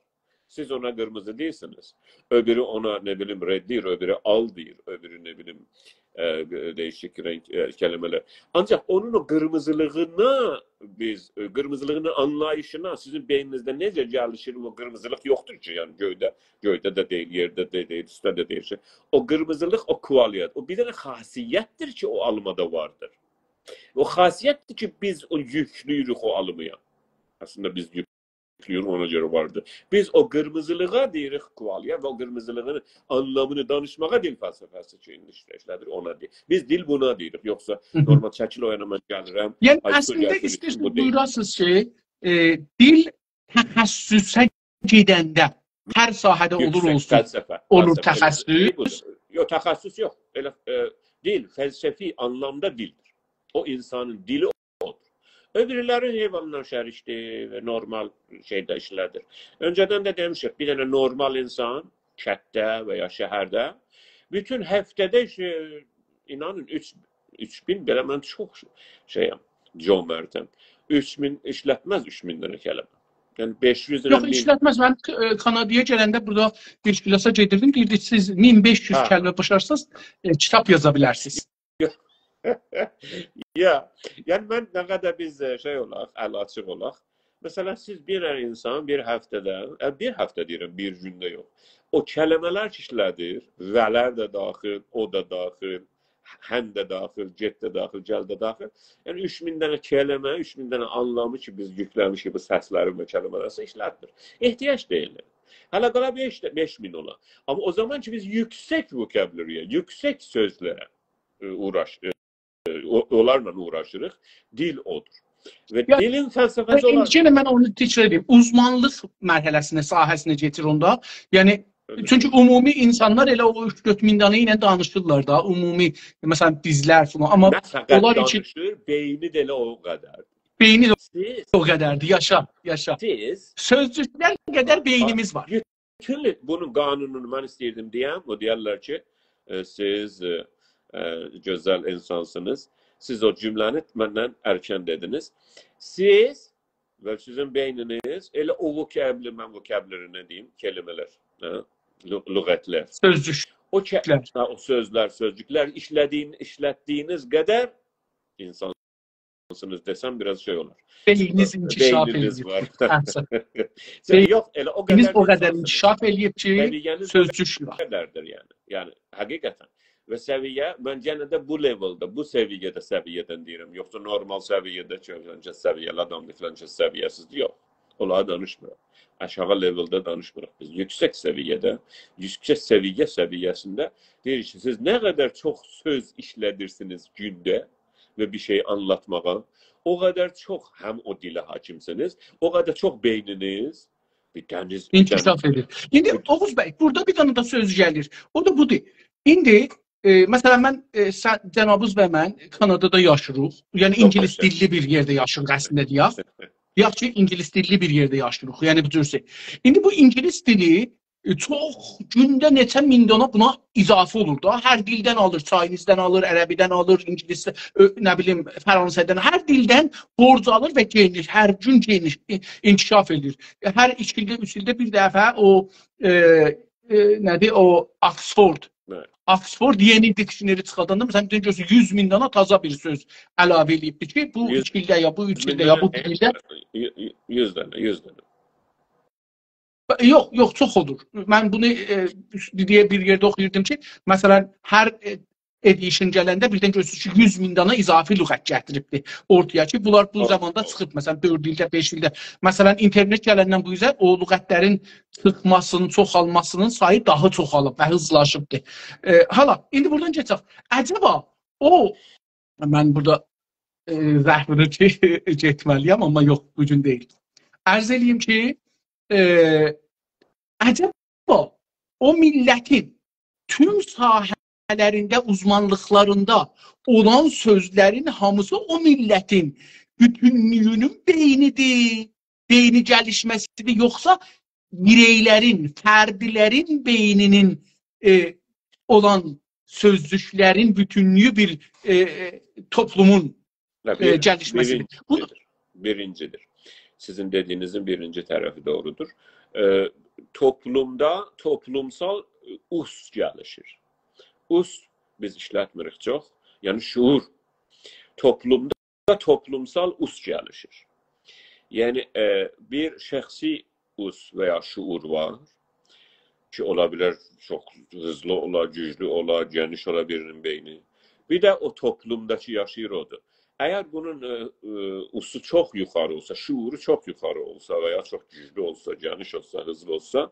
سیز اونا قیرمیزی دئییرسینیز. او بیری اونا، نه بیلیم، رد دئییر، او بیری آل دئییر، او بیری، نه بیلیم، ائ، دییشیک رنگ، ائ، کلمه‌لر. آنجاق اونون او قیرمیزیلیغینا بیز، ائ، قیرمیزیلیغینین آنلاییشینا سیزین بئینینیزده نئجه گلیشیر، او قیرمیزیلیق یوخدور کی، یعنی گؤیده، گؤیده ده دئییل، یئرده ده دئییل، اوستده ده دئییل. او قیرمیزیلیق او کوالیادیر. او بیر دنه خاصیتدیر کی، او آلمادا واردیر. او خاصیتدیر کی، بیز او یوکلویوروک او آلمایا. اصلینده بیز یوکلویوروق، اونا گؤره واردیر. بیز او قیرمیزیلیغا دئییریک کوالیا و او قیرمیزیلیغین آنلامینی دانیشماغا دیل فلسفه‌سی کی، ایندی ایشله-، ایشله‌دیر، اونا دئییر. بیز دیل بونا دئییریک، یوخسا نورمال چکیل او یانا من گلیرم، یعنی آی، سور اصلینده گلسین، ایسته‌ییرسینیز بو دئییل. بویوراسینیز کی، ائ، دیل تخصصه گئدنده هر ساحه‌ده اولور یوکسک اولسون، فلسفه، اولور فلسفه، تخصص. ائله بودور. یوخ، تخصص یوخ. ائله، ائ، دیل، فلسفی آنلامدا دیلدیر. او اینسانین دیلی اودور. او بیریلری حیوانلا شریکدیر و نورمال شئیده ایشله‌دیر. اؤنجه‌دن ده دئمیشیک، بیر دنه نورمال اینسان کتده و یا شهرده بوتون هفته‌ده ایش-، اینانین، اوچ، اوچ مین، بئله من چوخ شئیم، جؤمرتم. اوچ مین ایشلتمز، اوچ مین دنه کلمه. یعنی بئش یوز دنه، یوخ، مین ایشلتمز. من، ائ، کانادایا گلنده بورادا بیر کلاسا گئدیردیم. دئییردی، سیز مین بئش یوز، هه، کلمه باشارسانیز، ائ، کیتاب یازا بیلرسینیز. یا، یعنی من نه قدر بیز، ائ، شئی اولاق، ال آچیق اولاق. مثلا، سیز بیر اینسان بیر هفته‌ده، ائ، بیر هفته دئییرم، بیر گونده یوخ. او کلمه‌لر کی ایشله‌دیر، «و»لر ده داخیل، «او» دا داخیل، «هن» ده داخیل، «گئت» ده داخیل، «گل» ده داخیل. یعنی اوچ مین دنه کلمه، اوچ مین دنه آنلامی کی بیز یوکله‌میشیک بو سسلرین و کلمه‌لرین آراسیندا، ایشلتمیر. احتیاج دئییل. هله قالا بئش ده، بئش مین اولا. آمما او زامان کی بیز یوکسک وکابولاری‌یه، یوکسک سؤزلره، ائ، اوغراش-، ائ، او-، اونلارلا اوغراشیریق. دیل اودور. و یا، دیلین فلسفه‌سی، ائ، اولار. ایندی یئنه من اونو تکرار ائدیم. اوزمانلیق مرحله‌سینه، ساحه‌سینه کئچیر اوندا. یعنی، هی هی. چونکی عمومی اینسانلار ائله او اوچ-دؤرد مین دنه ایله دانیشیرلار دا، عمومی، مثلا، بیزلر فلان. آمما نه فقط اونلار اوچون دانیشیر، بئینی ده ائله او قدر. بئینی ده، سیز، او قدردیر، یاشا، یاشا. سیز، سؤزجوکلر قدر، باخ، بئینیمیز وار. بوتون بونون قانونونو من ایسته‌ییردیم دئیم، او دئیرلر کی، ائ، سیز، ائ، ائ، گؤزل اینسانسینیز. سیز او جمله‌نی مندن ارکن دئدینیز. سیز و سیزین بئینینیز ائله او وکابولر، من وکابولری نه دئییم، کلمه‌لر، هه؟ لو-، لغتلر. سؤزجوک. او که-، هه، او سؤزلر، سؤزجوکلر ایشله‌دیگین-، ایشلتدیگینیز قدر اینسان سینیز دئسم، بیر آز شئی اولار. بئینینیز انکشاف ائله‌ییب. بئینینیز وار. هه، سن-، سن-، بئینینیز یوخ، ائله او قدر او قدر انکشاف ائله‌ییب کی، سؤزجوک یوخ. سویه‌نیز او قدردیر، یعنی. یعنی، حقیقتا. و سویه، من یئنه ده بو level-دا، بو سویه‌ده، سویه‌دن دئییرم. یوخسا نورمال سویه‌ده کی، فلان کس سویه‌لی آدامدیر، فلان کس سویه‌سیزدیر، یوخ. اونلاری دانیشمیرام. آشاغی level-دا دانیشمیریق بیز. یوکسک سویه‌ده، یوکسک سویه سویه‌سینده دئییر کی، سیز نه قدر چوخ سؤز ایشله‌دیرسینیز گونده، و بیر شئی آنلاتماغا، او قدر چوخ هم او دیله حاکیمسینیز، او قدر چوخ بئینینیز بیر دنیز، بیر انکشاف دنیز ائدیر. ایندی، بیر اوغوز بی، بورادا بیر دنه ده سؤز گلیر. او دا بودور. ایندی، ائ، مثلا، من، ائ، سن، جنابیز و من کانادادا یاشیریق. یعنی، چوخ اینگیلیس قشنگ. دیللی بیر یئرده یاشیریق اصلینده، دئیک. دئیک کی، اینگیلیس دیللی بیر یئرده یاشیریق. یعنی، بو جور شئی. ایندی بو اینگیلیس دیلی ائ، چوخ، گونده نئچه مین دانا بونا اضافه اولور دا. هر دیلدن آلیر، چاینیزدن آلیر، عربیدن آلیر، اینگیلیس، ائ، نه بیلیم، فرانسه‌دن، هر دیلدن بورج آلیر و گئنیش، هر گون گئنیش، ائ، انکشاف ائدیر. ائ، هر ایکی ایلده، اوچ ایلده بیر دفعه او، ائ، ائ، نه‌دیر، او آکسفورد. بلی. آکسفورد یئنی دیکشنری چیخارداندا، مثلا، بیر دنه گؤرسن، یوز مین دانا تازا بیر سؤز علاوه ائله‌ییبدیر کی، بو ایکی ایلده یا بو اوچ ایلده یا بو بیر ایلده. یوز، یوز دنه، یوز دنه. یوخ، یوخ، چوخ اولور. من بونو، ائ، بیر، بیر یئرده اوخویوردوم کی، مثلا، هر، ائ، ادیشن گلنده بیردن گؤرورسونوز کی، یوز مین دانا اضافی لغت گتیریبدی اورتایا کی، بونلار بو زاماندا چیخیب، مثلا، دؤرد ایلده، بئش ایلده. مثلا، اینترنت گلندن بو اوزه او لغتلرین چیخماسینین، چوخالماسینین سایی داها چوخالیب و هیزلاشیبدی. ائ، حالا، ایندی بورادان کئچک. عجبا او من بورادا، ائ، زهمینی کی، گئتمه‌لی‌یم، آمما یوخ، بو گون دئییل. عرض ائله‌ییم کی، ائ، عجبا او میللتین توم ساحه‌لرینده، اوزمانلیقلاریندا اولان سؤزلرین هامیسی او میللتین بوتونلویونون بئینیدیر، بئینی گلیشمه‌سیدیر، یوخسا بیرئیلرین، فردلرین بئینینین، ائ، اولان سؤزجوکلرین بوتونلویو بیر، ائ، ائ، توپلومون، ائ، گلیشمه‌سیدیر. بو بیرینجی‌دیر. بیرینجی‌دیر. سیزین دئدیگینیزین بیرینجی طرفی دوغرودور. ائ، توپلومدا توپلومسال اوس گلیشیر. اوس بیز ایشلتمیریک چوخ. یعنی شعور. توپلومدا توپلومسال اوس گلیشیر. یعنی، ائ، بیر شخصی اوس و یا شعور وار کی، اولا بیلر چوخ هیزلی اولا، گوجلو اولا، گئنیش اولا بیرینین بئینی. بیر ده او توپلومدا کی یاشاییر اودور. اگر بونون، ائ، ائ، اوسو چوخ یوخاری اولسا، شعورو چوخ یوخاری اولسا و یا چوخ گوجلو اولسا، گئنیش اولسا، هیزلی اولسا،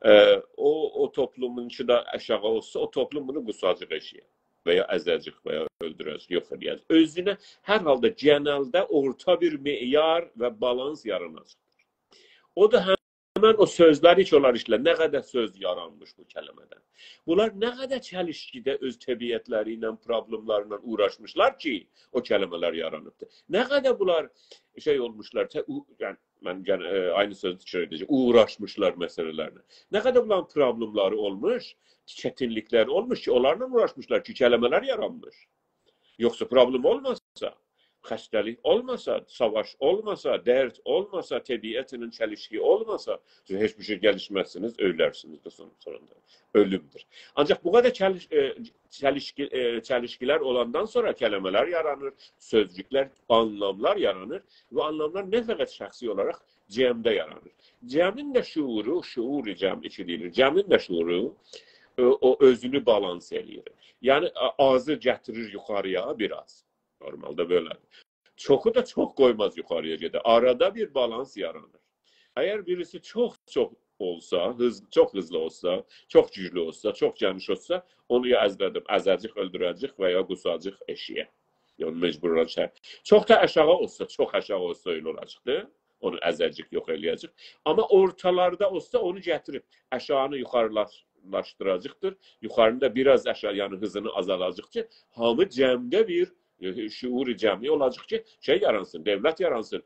ائ، او، او توپلومونکی ده آشاغی اولسا، او توپلوم بونو قوساجاق ائشیگه و یا ازه‌جک و یا اؤلدوره‌جک، یوخ ائله‌یه‌جک. اؤزونه هر حالدا گئنلده اورتا بیر معیار و بالانس یاراناجاقدیر. او دا همین او سؤزلر کی اونلار ایشله‌ییر. نه قدر سؤز یارانمیش بو کلمه‌دن. بونلار نه قدر چلیشکیده اؤز طبیعتلری ایله، پروبلئملرله اوغراشمیشلار کی، او کلمه‌لر یارانیبدیر. نه قدر بونلار شئی اولموشلار، ته-، او-، یعنی، من یعنی، ائ، عینی سؤزو تکرار ائده‌جم، اوغراشمیشلار مسئله‌لرله. نه قدر بونلارین پروبلئملری اولموش، چتینلیکلری اولموش کی، اونلارلا اوغراشمیشلار کی، کلمه‌لر یارانمیش. یوخسا پروبلئم اولماسا، خسته‌لیک اولماسا، ساواش اولماسا، درد اولماسا، طبیعتله چلیشکی اولماسا، سیز هئچ بیر شئی گلیشمزسینیز، اؤلرسینیز ده سون-، سونوندا. اؤلومدور. آنجاق بو قدر چلیش-، ائ، چلیشکی-، ائ، چلیشکیلر اولاندان سونرا کلمه‌لر یارانیر، سؤزجوکلر، آنلاملار یارانیر. بو آنلاملار نه فقط شخصی اولاراق جمعده یارانیر. جمعین ده شعورو، شعور جمعی کی دئییلیر، جمعین ده شعورو، ائ، او اؤزونو بالانس ائله‌ییر. یعنی، آ-، آزی گتیریر یوخارییا بیر آز. نورمالدا بئله‌دیر. چوخو دا چوخ قویماز یوخارییا گئده. آرادا بیر بالانس یارانیر. اگر بیریسی چوخ-چوخ اولسا، هیز-، چوخ هیزلی اولسا، چوخ گوجلو اولسا، چوخ گئنیش اولسا، اونو یا ازه‌جک، ازه‌جک، اؤلدوره‌جک و یا قوساجاق ائشیگه. یعنی مجبور اولاجاق. چوخ دا آشاغی اولسا، چوخ آشاغی اولسا ائله اولاجاقدیر. اونو ازه‌جک، یوخ ائله‌یه‌جک. آمما اورتالاردا اولسا اونو گتیریب آشاغینی یوخاریلاشدیراجاقدیر. یوخارینی دا بیر آز آشاغی، یعنی هیزینی آزالداجاق کی، هامی جمعده بیر، ائ، شعور جمعی اولاجاق کی، شئی یارانسین، دؤولت یارانسین.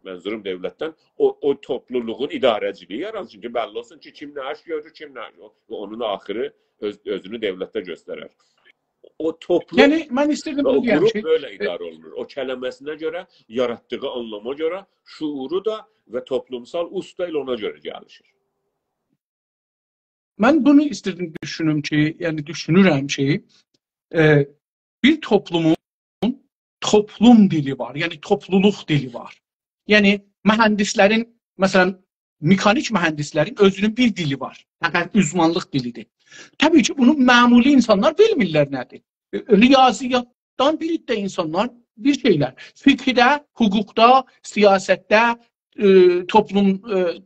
منظوروم دؤولتدن او، او توپلولوغون اداره‌جیلیگی یارانسین کی، بللی اولسون کی، کیم نه ایش گؤرور، کیم نه ایش. او، اونون آخیری اؤز، اؤزونو دؤولتده گؤسترر. او توپلوم، یعنی، من ایسته‌ییردیم او بونو دئیم گروپ کی، بئله ائ، اداره اولونور. او کلمه‌سینه گؤره، یاراتدیغی آنلاما گؤره شعورو دا و توپلومسال اوس دا ائله اونا گؤره گلیشیر. من بونو ایسته‌ییردیم دوشونوم کی، یعنی دوشونورم کی، ائ، بیر توپلومون توپلوم دیلی وار، یعنی توپلولوق دیلی وار. یعنی مهندسلرین، مثلا، مکانیک مهندسلرین اؤزونون بیر دیلی وار. فقط اوزمانلیق دیلیدیر. طبیعی کی، بونو معمولی اینسانلار بیلمیرلر نه‌دیر. ائ، ریاضیاتدان بیر عده اینسانلار بیر شئیلر. فقهده، حقوقدا، سیاستده، ائ، توپلوم، ائ،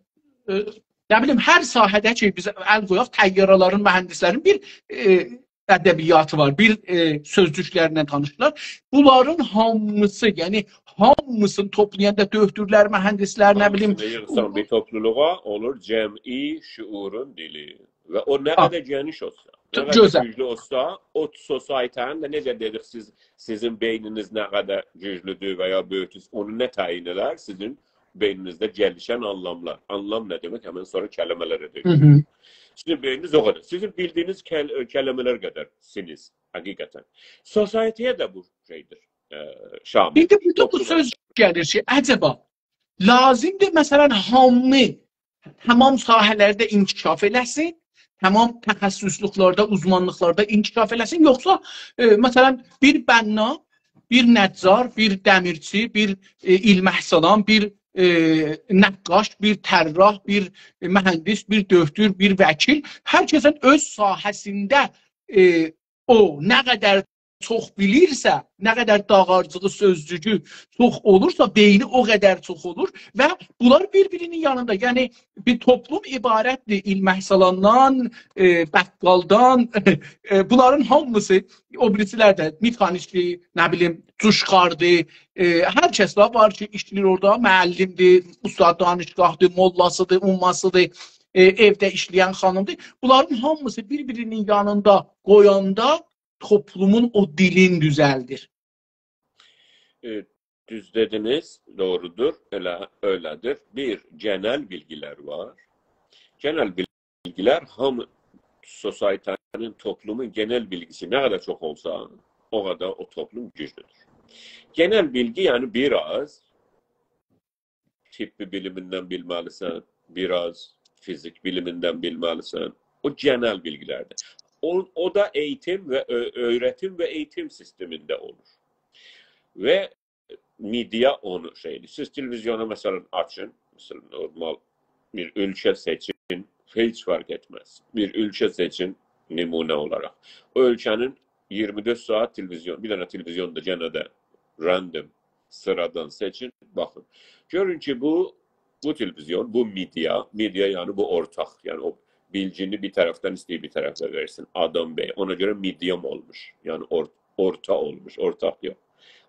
ائ، نه بیلیم، هر ساحه‌ده کی، بیز ال قویاق، طیاره‌لرین مهندسلرین بیر، ائ، ادبیاتی وار، بیر، ائ، سؤزجوکلرینن تانیشدیلار. بونلارین هامیسی، یعنی هامیسینی توپلایاندا دؤکتورلر، مهندسلر، نه بیلیم، هامیسینی ییغیرسان بیر توپلولوغا، اولور جمعی شعورون دیلی. و او نه، آ، قدر گئنیش اولسا، نه، گؤزل، قدر گوجلو اولسا، او سوسایتی‌نین ده، نئجه دئدیک، سیز، سیزین بئینینیز نه قدر گوجلودور و یا بؤیوکدور، اونو نه تعیین ائدر؟ سیزین بئینینیزده گلیشن آنلاملار. آنلام نه دئمک؟ همن سونرا کلمه‌لره دؤنور. هی هی. سیزین بئینینیز او قدر. سیزین بیلدیگینیز کل-، کلمه‌لر قدرسینیز، حقیقتا. سوسایتی‌یه ده بو شئیدیر، ائ، شامل. ایندی بورادا بو، توپلوما، سؤز گلیر کی، عجبا لازیمدیر، مثلا، هامی تمام ساحه‌لرده انکشاف ائله‌سین، تمام تخصصلوقلاردا، اوزمانلیقلاردا انکشاف ائله‌سین، یوخسا، ائ، مثلا، بیر بنا، بیر نجار، بیر دمیرچی، بیر، ائ، ایلمه‌سالان، بیر، ائ، نقاش، بیر طراح، بیر، ائ، مهندس، بیر دؤکتور، بیر وکیل، هر کسین اؤز ساحه‌سینده، ائ، او نه قدر چوخ بیلیرسه، نه قدر داغارجیغی، سؤزجوگو چوخ اولورسا، بئینی او قدر چوخ اولور و بونلار بیر-بیرینین یانیندا. یعنی، بیر توپلوم عبارتدیر ایلمه‌سالاندان، ائ، بقالدان، ائ، بونلارین هامیسی، او بیریسیلر ده مکانیکدیر، نه بیلیم، جوشکاردیر، ائ، هر کس ده وار کی، ایشله‌ییر اورادا، معلمدیر، استاد دانشگاهدیر، موللاسیدیر، اومماسیدیر، ائ، ائوده ایشله‌ین خانیمدیر. بونلارین هامیسی بیر-بیرینین یانیندا قویاندا توپلومون او دیلین دوزلدیر. ائ، دوز دئدینیز، دوغرودور، ائله، ائله‌دیر. بیر، گئنل بیلگیلر وار. گئنل بیلگیلر هامی، سوسایته‌نین، توپلومون گئنل بیلگیسی نه قدر چوخ اولسا، او قدر او توپلوم گوجلودور. گئنل بیلگی، یعنی بیر آز طبی بیلیمیندن بیلمه‌لیسن، بیر آز فیزیک بیلیمیندن بیلمه‌لیسن. او گئنل بیلگیلردیر. او، او دا ائییتیم و اؤ-، اؤیرتیم و ائییتیم سیستمینده اولور. و مئدیا اونو شئیدیر. سیز تلویزیونو، مثلا، آچین، مثلا، نورمال بیر اؤلکه سئچین، هئچ فرق ائتمز. بیر اؤلکه سئچین نمونه اولاراق. او اؤلکه‌نین ایگیرمی دؤرد ساعات تلویزیون، بیر دنه تلویزیون دا، یئنه ده random، سیرادان سئچین، باخین. گؤرون کی، بو، بو تلویزیون، بو مئدیا، مئدیا، یعنی بو اورتاق، یعنی او بیلگینی بیر طرفدن ایسته‌ییر بیر طرفه وئرسین، آدام بی. اونا گؤره medium اولموش، یعنی اور-، اورتا اولموش، اورتاق یوخ.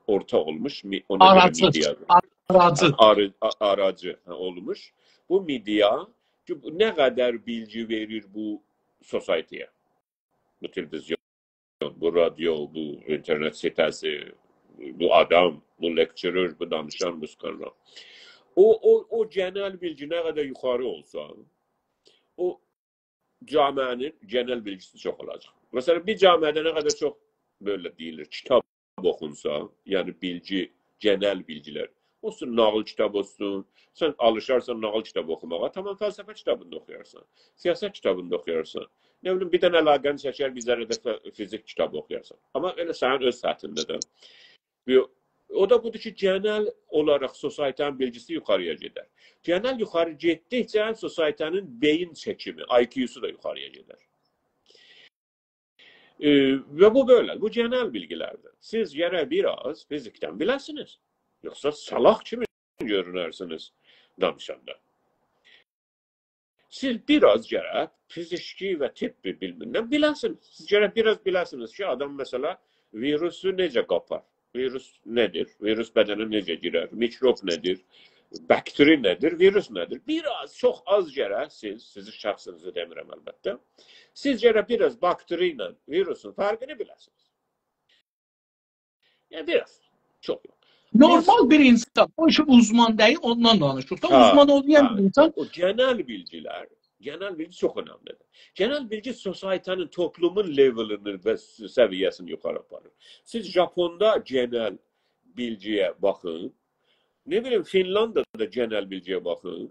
اورتا اولموش، می-، اونا گؤره آراجی، مئدیا. آراجی. آرا-، آ-، آراجی، هه، اولموش. بو مئدیا کی، بو نه قدر بیلگی وئریر بو سوسایتی‌یه؟ بو تلویزیون، بو رادیو، بو اینترنت سیته‌سی، بو آدام، بو lecturer، بو دانیشان، بو سخنران. او، او، او گئنل بیلگی نه قدر یوخاری اولسا، او جامعه‌نین گئنل بیلگیسی چوخ اولاجاق. مثلا، بیر جامعه‌ده نه قدر چوخ، بئله دئییلیر، کیتاب اوخونسا، یعنی بیلگی، گئنل بیلگیلر اولسون، ناغیل کیتاب اولسون، سن آلیشارسان ناغیل کیتاب اوخوماغا، تامام، فلسفه کیتابینی دا اوخویارسان، سیاست کیتابینی دا اوخویارسان، نه بیلیم، بیر دنه علاقه‌نی چکر، بیر ذره ده فی-، فیزیک کیتابی اوخویارسان. آمما ائله سنین اؤز سطحینده ده. یو-، او دا بودور کی، گئنل اولاراق سوسایته‌نین بیلگیسی یوخاری‌یا گئدر. گئنل یوخاری گئتدیکجه سوسایته‌نین بئیین چکیمی، آی کیوسو دا یوخاری‌یا گئدر. ائ، و بو بئله، بو گئنل بیلگیلردیر. سیز گرک بیر آز فیزیکدن بیله‌سینیز. یوخسا سالاق کیمی گؤرونرسینیز دانیشاندا. سیز بیر آز گرک پزشکی و طبی بیلمیندن بیله‌سینیز. سیز گرک بیر آز بیله‌سینیز کی، آدام، مثلا، ویروسو نئجه قاپار؟ ویروس نه‌دیر؟ ویروس بدنه نئجه گیرر؟ میکروب نه‌دیر؟ باکتری نه‌دیر؟ ویروس نه‌دیر؟ بیر آز، چوخ آز گرک سیز، سیزین شخصینیزی دئمیرم البته، سیز گرک بیر آز باکتری ایله ویروسون فرقینی بیله‌سینیز. یعنی، بیر آز، چوخ یوخ. نورمال بیر اینسان، او ایشی اوزمان دئییل، اوندان دانیشیریق دا. هه، اوزمان اولمایان، هه، بیر اینسان. او گئنل بیلگیلر، گئنل بیلگی چوخ اؤنملیدیر. گئنل بیلگی سوسایته‌نین، توپلومون level-ینی و س-، سویه‌سینی یوخاری آپاریر. سیز ژاپوندا گئنل بیلگی‌یه باخین، نه بیلیم، فینلاندیادا گئنل بیلگی‌یه باخین،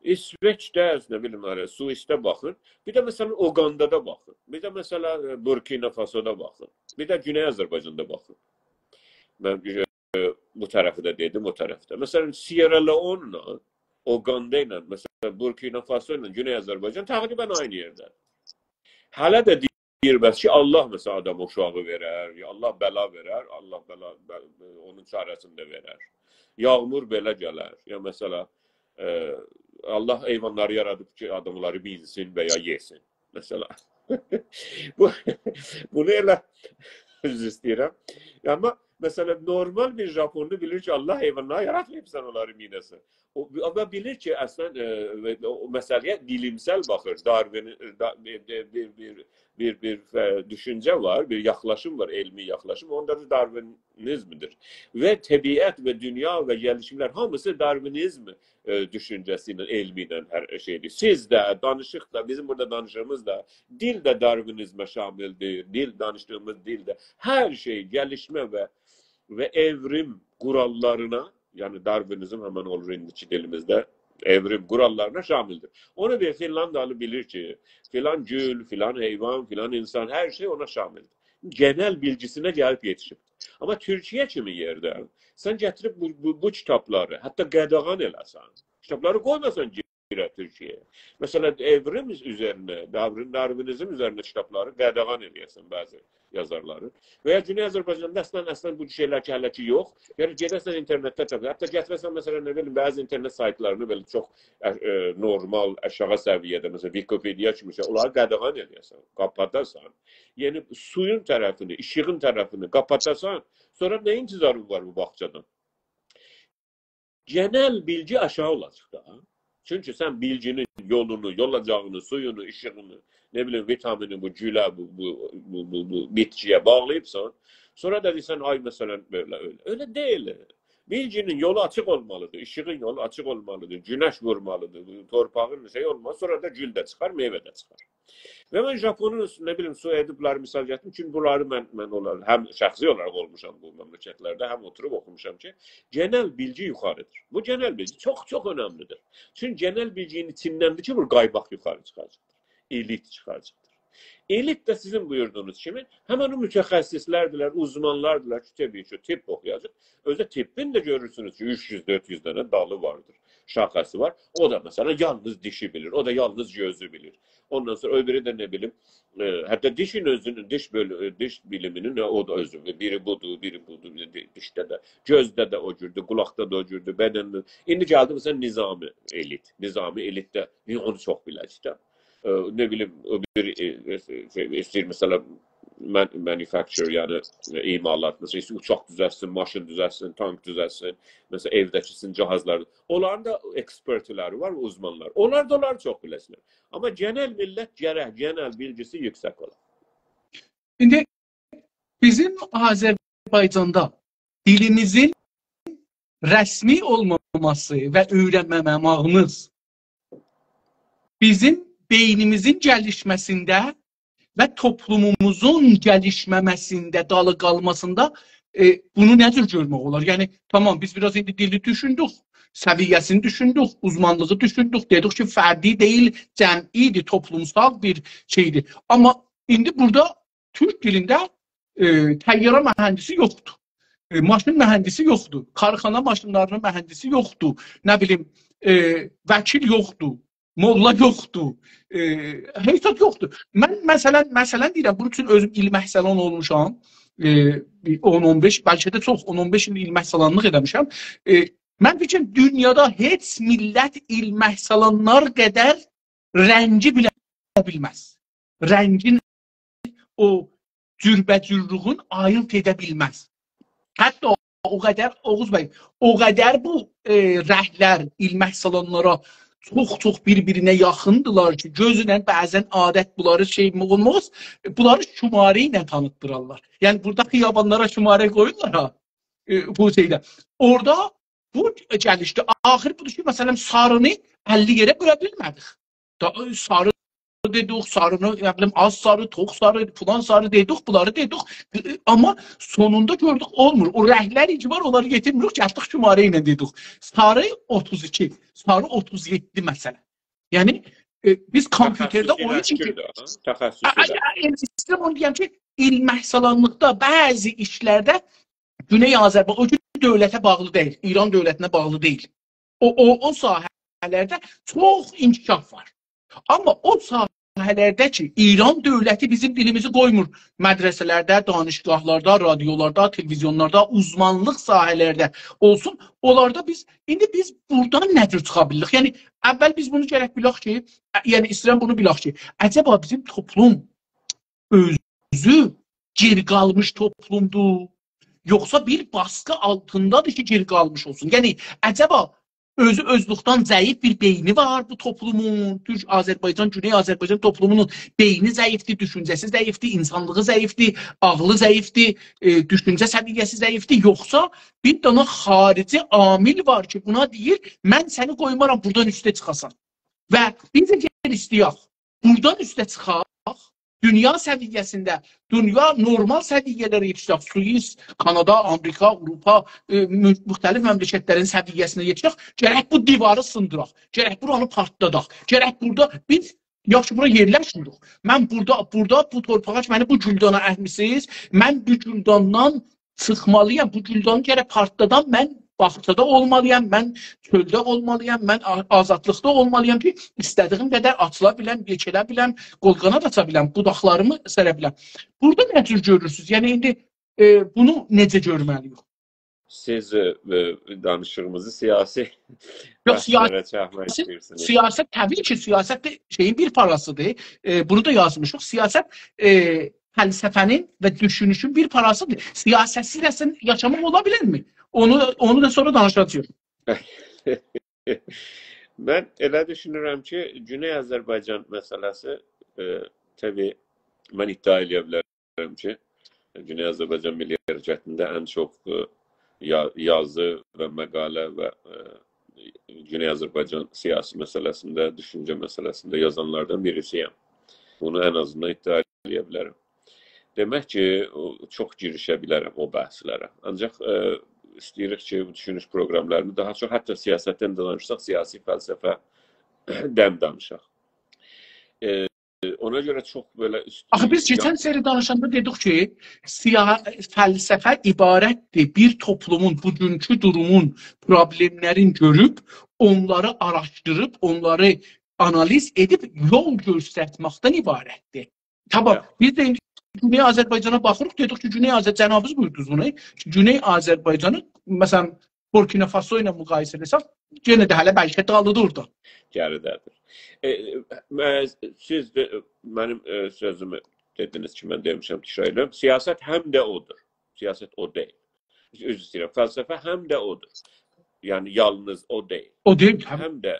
ایسوئچده، نه بیلیم، هره، سوئیسده باخین. بیر ده، مثلا، اوگاندادا باخین. بیر ده، مثلا، بورکینافاسودا باخین. بیر ده گونئی آذربایجاندا باخین. من، ائ، بو طرفی ده دئدیم، او طرفده. مثلا، سیئرا لئونلا، اوگاندا ایله، مثلا، بورکینافاسو ایله گونئی آذربایجان تقریبا عینی یئرده. هله ده دئییر، بس کی، الله، مثلا، آداما اوشاغی وئرر، یا الله بلا وئرر، الله بلا، بل-، اونون چاره‌سینی ده وئرر. یاغمور بئله گلر. یا، مثلا، ائ، الله حیوانلاری یارادیب کی، آدام اونلاری مینسین و یا یئسین، مثلا. بو، بونو ائله، عذر ایسته‌ییرم. آمما، مثلا، نورمال بیر ژاپونلو بیلیر کی، الله حیوانلاری یاراتماییب سن اونلاری مینه‌سین. او، آمما بیلیر کی، اصلا، ائ، و او مسئله‌یه بیلیمسل باخیر. داروین، دا-، بیر، بیر، بیر، بیر، بیر، بیر، ائ، دوشونجه وار، بیر یاخلاشیم وار، علمی یاخلاشیم. اوندا دا داروینیزمدیر. و طبیعت و دونیا و گلیشیملر هامیسی داروینیزم، ائ، دوشونجه‌سی ایله، علمی ایله هر شئیدیر. سیز ده، دانیشیق دا، بیزیم بورادا دانیشیغیمیز دا، دیل ده داروینیزمه شاملدیر. دیل، دانیشدیغیمیز دیل ده. هر شئی، گلیشمه و و ائوریم قوراللارینا، یعنی داروینیزم همن اولور ایندیکی دیلیمیزده، ائوریم قوراللارینا شاملدیر. اونا گؤره فینلاندالی بیلیر کی، فلان گول، فلان حیوان، فلان اینسان، هر شئی اونا شاملدیر. گئنل بیلگیسینه گلیب یئتیشیب. آمما تورکیه کیمی یئرده سن گتیریب بو، بو، بو کیتابلاری، حتی قاداغان ائله‌سن، کیتابلاری قویماسان گیره تورکیه‌یه. مثلا، ائوریم اوز-، اوزرینه، داروین-، داروینیزم اوزرینه کیتابلاری قاداغان ائله‌یه‌سن بعضی یازارلارین. و یا گونئی آذربایجاندا اصلا، اصلا بو شئیلر کی، هله کی یوخ. یعنی گئده‌سن اینترنتده تاپا. حتی گتیره‌سن، مثلا، نه بیلیم، بعضی اینترنت سایتلارینی بئله چوخ، اه، اه، نورمال، آشاغی سویه‌ده، مثلا، ویکی‌پئدیا کیمی شئی، اونلاری قاداغان ائله‌یه‌سن، قاپاداسان. یعنی سویون طرفینی، ایشیغین طرفینی قاپاداسان، سونرا نه انتظارین وار بو باغچادان؟ گئنل بیلگی آشاغی اولاجاق دا. چونکی سن بیلگینین یولونو، یولاجاغینی، سویونو، ایشیغینی، نه بیلیم، ویتامینی، بو گوله، بو، بو، بو، بو، بو بیتکی‌یه باغلاییبسان، سونرا دا دئییرسن، آی، مثلا، بئله، ائله. ائله دئییل. بیلگینین یولو آچیق اولمالیدیر، ایشیغین یولو آچیق اولمالیدیر، گونش وورمالیدیر، بو تورپاغین شئی اولماز، سونرا دا گول ده چیخار، میوه ده چیخار. و من ژاپونون، نه بیلیم، سوئدی، بونلاری مثال گتیریم. چونکی بونلاری من، من اولار، هم شخصی اولاراق اولموشام بو مملکتلرده، هم اوتوروب اوخوموشام کی، گئنل بیلگی یوخاریدیر. بو گئنل بیلگی چوخ، چوخ اؤنملیدیر. چونکی گئنل بیلگی‌نین ایچیندندیر کی، بو قایماق یوخاری چیخاجاقدیر. ائلیت چیخاجاقدیر. ائلیت ده سیزین بویوردوغونوز کیمی همین او متخصصلردیلر، اوزمانلاردیلار کی، طبیعی کی، طب اوخویاجاق. اؤزو ده طبین ده گؤرورسونوز کی، اوچ یوز، دؤرد یوز دنه دالی واردیر، شاخه‌سی وار. او دا، مثلا، یالنیز دیشی بیلیر، او دا یالنیز گؤزو بیلیر. اوندان سونرا او بیری ده، نه بیلیم، ائ، حتی دیشین اؤزونون، دیش بؤلو-، دیش بیلیمینین ده او دا اؤزو، بیری بودور، بیری بودور، بیری دی-، دیشده ده، گؤزده ده او جوردور، قولاقدا دا او جوردور، بدنده. ایندی گلدی، مثلا، نظامی ائلیت. نظامی ائلیت ده، نییه اونو چوخ بیله‌جک ده؟ ائ، نه بیلیم، او بیر، ائ، ائ، شئی، ایسته‌ییر، مثلا، من-، manufacture، یعنی، ائ، امالات، مثلا، ایسته‌ییر اوچاق دوزلتسین، ماشین دوزلتسین، تانک دوزلتسین، مثلا، ائوده‌کی سیزین جهازلار. اونلارین دا اکسپرتلری وار، اوزمانلار. اونلار دا اونلاری چوخ بیله‌سینلر. آمما گئنل میللت گرک گئنل بیلگیسی یوکسک اولا. ایندی بیزیم آذربایجاندا دیلیمیزین رسمی اولماماسی و اؤیرنمه‌مه‌ییمیز بیزیم بئینیمیزین گلیشمه‌سینده و توپلوموموزون گلیشمه‌مه‌سینده، دالی قالماسیندا، ائ، بونو نه جور گؤرمک اولار؟ یعنی، تامام، بیز بیر آز ایندی دیلی دوشوندوک، سویه‌سینی دوشوندوک، اوزمانلیغی دوشوندوک، دئدیک کی، فردی دئییل، جمعی‌دیر، توپلومسال بیر شئی‌دیر. آمما ایندی بورادا تورک دیلینده، ائ، طیاره مهندسی یوخدور. ائ، ماشین مهندسی یوخدور. کارخانا ماشینلارینین مهندسی یوخدور. نه بیلیم، ائ، وکیل یوخدور. موللا یوخدور. ائ، هئچ زاد یوخدور. من، مثلا، مثلا دئییرم، بونون اوچون اؤزوم ایلمه‌سالان اولموشام. ائ، بیر اون، اون بئش، بلکه ده چوخ، اون، اون بئش ایل ایلمه‌سالانلیق ائله‌میشم. ائ، من فیکریم، دونیادا هئچ میللت ایلمه‌سالانلار قدر رنگی بیله بیلمز. رنگین او جوربه‌جورلویون آییلت ائده بیلمز. حتی او قدر، اوغوز بی، او قدر بو، ائ، رنگلر ایلمه‌سالانلارا چوخ-چوخ بیر-بیرینه یاخیندیلار کی، گؤزونن بعضا عادت بونلاری شئی اولماز، بونلاری شماره ایله تانیتدیرارلار. یعنی، بورادا خیابانلارا شماره قویورلار ها، ائ، بو شئیده. اورادا بو گلیشدی. آخیر بودور کی، مثلا، سارینی اللی یئره بؤله بیلمه‌دیک. دا، ساری دئدیک، سارینی، نه بیلیم، آز ساری، توخ ساری، فلان ساری دئدیک، بونلاری دئدیک. آمما سونوندا گؤردوک، اولمور. او رنگلر کی وار، اونلاری گتیرمیریک، گلدیک شماره ایله دئدیک. ساری اوتوز ایکی، ساری اوتوز یئددی، مثلا. یعنی، ائ، بیز کامپیوترده او اوچون کی، تخصصی‌لشدیردی، ها؟ تخصصی آ، آ، ده. آ، ایسته‌ییرم اونو دئیم کی، ایلمه‌سالانلیقدا بعضی ایشلرده گونئی آذربایجان، او کی دؤولته باغلی دئییل، ایران دؤولتینه باغلی دئییل. او، او، او ساحه‌لرده چوخ انکشاف وار. آمما او ساحه‌لرده کی، ایران دؤولتی بیزیم دیلیمیزی قویمور مدرسه‌لرده، دانشگاهلاردا، رادیولاردا، تلویزیونلاردا، اوزمانلیق ساحه‌لرده اولسون، اونلاردا بیز، ایندی بیز بورادان نه جور چیخا بیلیریک؟ یعنی، اول بیز بونو گرک بیلک کی، ا، یعنی، ایسته‌ییرم بونو بیلک کی، عجبا بیزیم توپلوم اؤزو گئری قالمیش توپلومدور، یوخسا بیر باسقی آلتیندادیر کی، گئری قالمیش اولسون؟ یعنی، عجبا اؤزو اؤزلوکدن ضعیف بیر بئینی وار بو توپلومون، تورک، آذربایجان، گونئی آذربایجان توپلومونون بئینی ضعیفدیر، دوشونجه‌سی ضعیفدیر، اینسانلیغی ضعیفدیر، عاغلی ضعیفدیر، ائ، دوشونجه سویه‌سی ضعیفدیر، یوخسا بیر دنه خارجی عامل وار کی، بونا دئییر، «من سنی قویمارام بورادان اوسته چیخاسان.» و بیز اگر ایسته‌یک بورادان اوسته چیخاق، دونیا سویه‌سینده، دونیا نورمال سویه‌لره یئتیشک، سوئیس، کانادا، آمریکا، آوروپا، ائ، مو-، مختلف مملکتلرین سویه‌سینه یئتیشک، گرک بو دیواری سیندیراق، گرک بورانی پارتلاداق، گرک بورادا بیز، یاخشی، بورا یئرلشمیریک. من بورادا، بورادا بو تورپاغا کی، منی بو گولدانا اکمیسینیز، من بو گولداندان چیخمالییام، بو گولدانی گرک پارتلادام، من باغچادا اولمالییام، من چؤلده اولمالییام، من آ-، آزادلیقدا اولمالییام کی، ایسته‌دیییم قدر آچیلا بیلم، یئکه‌له بیلم، قول‌قاناد آچا بیلم، بوداقلاریمی سره بیلم. بورادا نه جور گؤرورسونوز؟ یعنی، ایندی، ائ، بونو نئجه گؤرمه‌لی‌ییک؟ سیز، ائ، ائ، دانیشیغیمیزی سیاسی یوخ، سیاسی، بحثلره چکمک ایسته‌ییرسینیز. سیاست طبیعی کی، سیاست ده شئیین بیر پاراسیدیر. ائ، بونو دا یازمیشیق. سیاست، ائ، فلسفه‌نین و دوشونوشون بیر پاراسیدیر. سیاستسیز اصلاً یاشاماق اولا بیلرمی؟ اونو، اونو دا سونرا دانیشاجاغیق. من ائله دوشونورم کی، گونئی آذربایجان مسئله‌سی، ائ، طبیعی، من ادعا ائله‌یه بیلرم کی، گونئی آذربایجان میللی حرکتینده ان چوخ، ائ، یا-، یازی و مقاله و، ائ، گونئی آذربایجان سیاسی مسئله‌سینده، دوشونجه مسئله‌سینده یازانلاردان بیریسی‌یم. بونو ان آزیندان ادعا ائله‌یه بیلرم. دئمک کی، او، چوخ گیریشه بیلرم او بحثلره. آنجاق، ائ، ایسته‌ییریک کی، بو دوشونوش پروقراملارینی داها چوخ، حتی سیاستدن ده دانیشساق، سیاسی فلسفه‌دن دانیشاق. ائ، اونا گؤره چوخ بئله اوست... آخی بیز کئچن سری دانیشاندا دئدیک کی، سیا-، فلسفه عبارتدیر بیر توپلومون، بوگونکو دورومون پروبلئملرینی گؤروب، اونلاری آراشدیریب، اونلاری آنالیز ائدیب یول گؤسترمکدن عبارتدیر. تامام. هه. بیز ده ایندی گونئی آذربایجانا باخیریق، دئدیک کی، گونئی آذر-، جنابینیز بویوردونوز بونو کی، گونئی آذربایجانی، مثلا، بورکینا فاسو ایله مقایسه ائله‌سک، یئنه ده هله بلکه دالیدا اورادا. گریده‌دیر. ائ، ائ، من، سیز ده، ائ، منیم، ائ، سؤزومو دئدینیز کی، من دئمیشم، تکرار ائدیرم. سیاست هم ده اودور. سیاست او دئییل. عذر ایسته‌ییرم. فلسفه هم ده اودور. یعنی، یالنیز او دئییل. او دئییل، هم. هم ده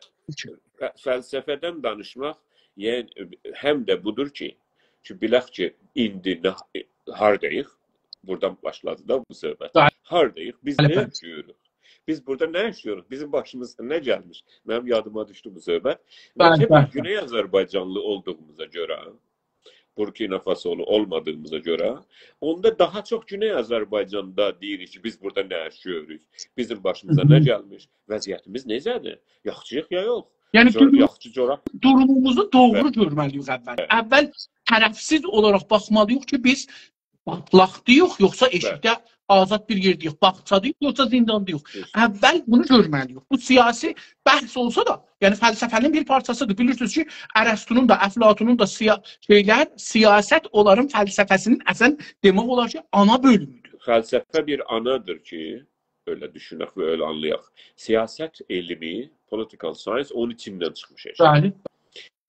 ف-، فلسفه‌دن دانیشماق، یعنی، هم ده بودور کی، کی، بیلک کی، ایندی نه، هارداییق؟ بورادان باشلادی دا بو صحبت. بلی. هارداییق؟ بیز، بلی، نه، بلی، یاشاییریق؟ بیز بورادا نه یاشاییریق؟ بیزیم باشیمیزا نه گلمیش؟ منیم یادیما دوشدو بو صحبت. بلی، بلی، بلی. گونئی آذربایجانلی اولدوغوموزا گؤره، بورکینا فاسولو اولمادیغیمیزا گؤره، اوندا داها چوخ گونئی آذربایجاندا دئییریک کی، بیز بورادا نه یاشاییریق، بیزیم باشیمیزا، هی هی، نه گلمیش، وضعیتیمیز نئجه‌دیر، یاخشی‌ییق یا یوخ؟ یعنی، جور-، دوروم-، یاخشی جوراب، دوروموموزو دوغرو، بلی، گؤرمه‌لی‌ییک اول. بلی. اول طرفسیز اولاراق باخمالی‌ییق کی، بیز باغلاقداییق، یوخسا، بلی، ائشیکده آزاد بیر یئرده‌ییک، باغچاداییق، یوخسا زیندانداییق. دوز. اول بونو گؤرمه‌لی‌ییک. بو سیاسی بحث اولسا دا، یعنی فلسفه‌نین بیر پارچاسیدیر. بیلیرسینیز کی، ارسطونون دا، افلاطونون دا سیا-، شئیلر، سیاست اونلارین فلسفه‌سینین اصلا دئمک اولار کی، آنا بؤلومودور. فلسفه بیر آنادیر کی، ائله دوشونک و ائله آنلایاق. سیاست علمی، political science، اونون ایچیندن چیخمیش ائشییه. بلی.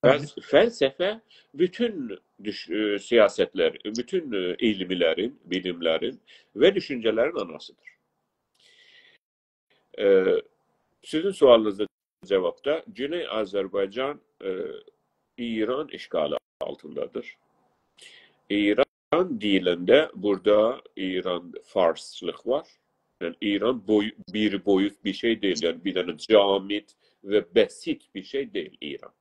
فلس-، بلی. فلسفه بوتون دوش-، ائ، سیاستلر، بوتون، ائ، علملرین، بیلیملرین و دوشونجه‌لرین آناسیدیر. ائ، سیزین سؤالینیزدا جاوابدا گونئی آذربایجان، ائ، ایران اشغالی آلتیندادیر. ایران دئییلنده بورادا ایران فارسلیق وار. یعنی ایران بوی-، بیر بویوت بیر شئی دئییل. یعنی بیر دنه جامد و بسیط بیر شئی دئییل ایران.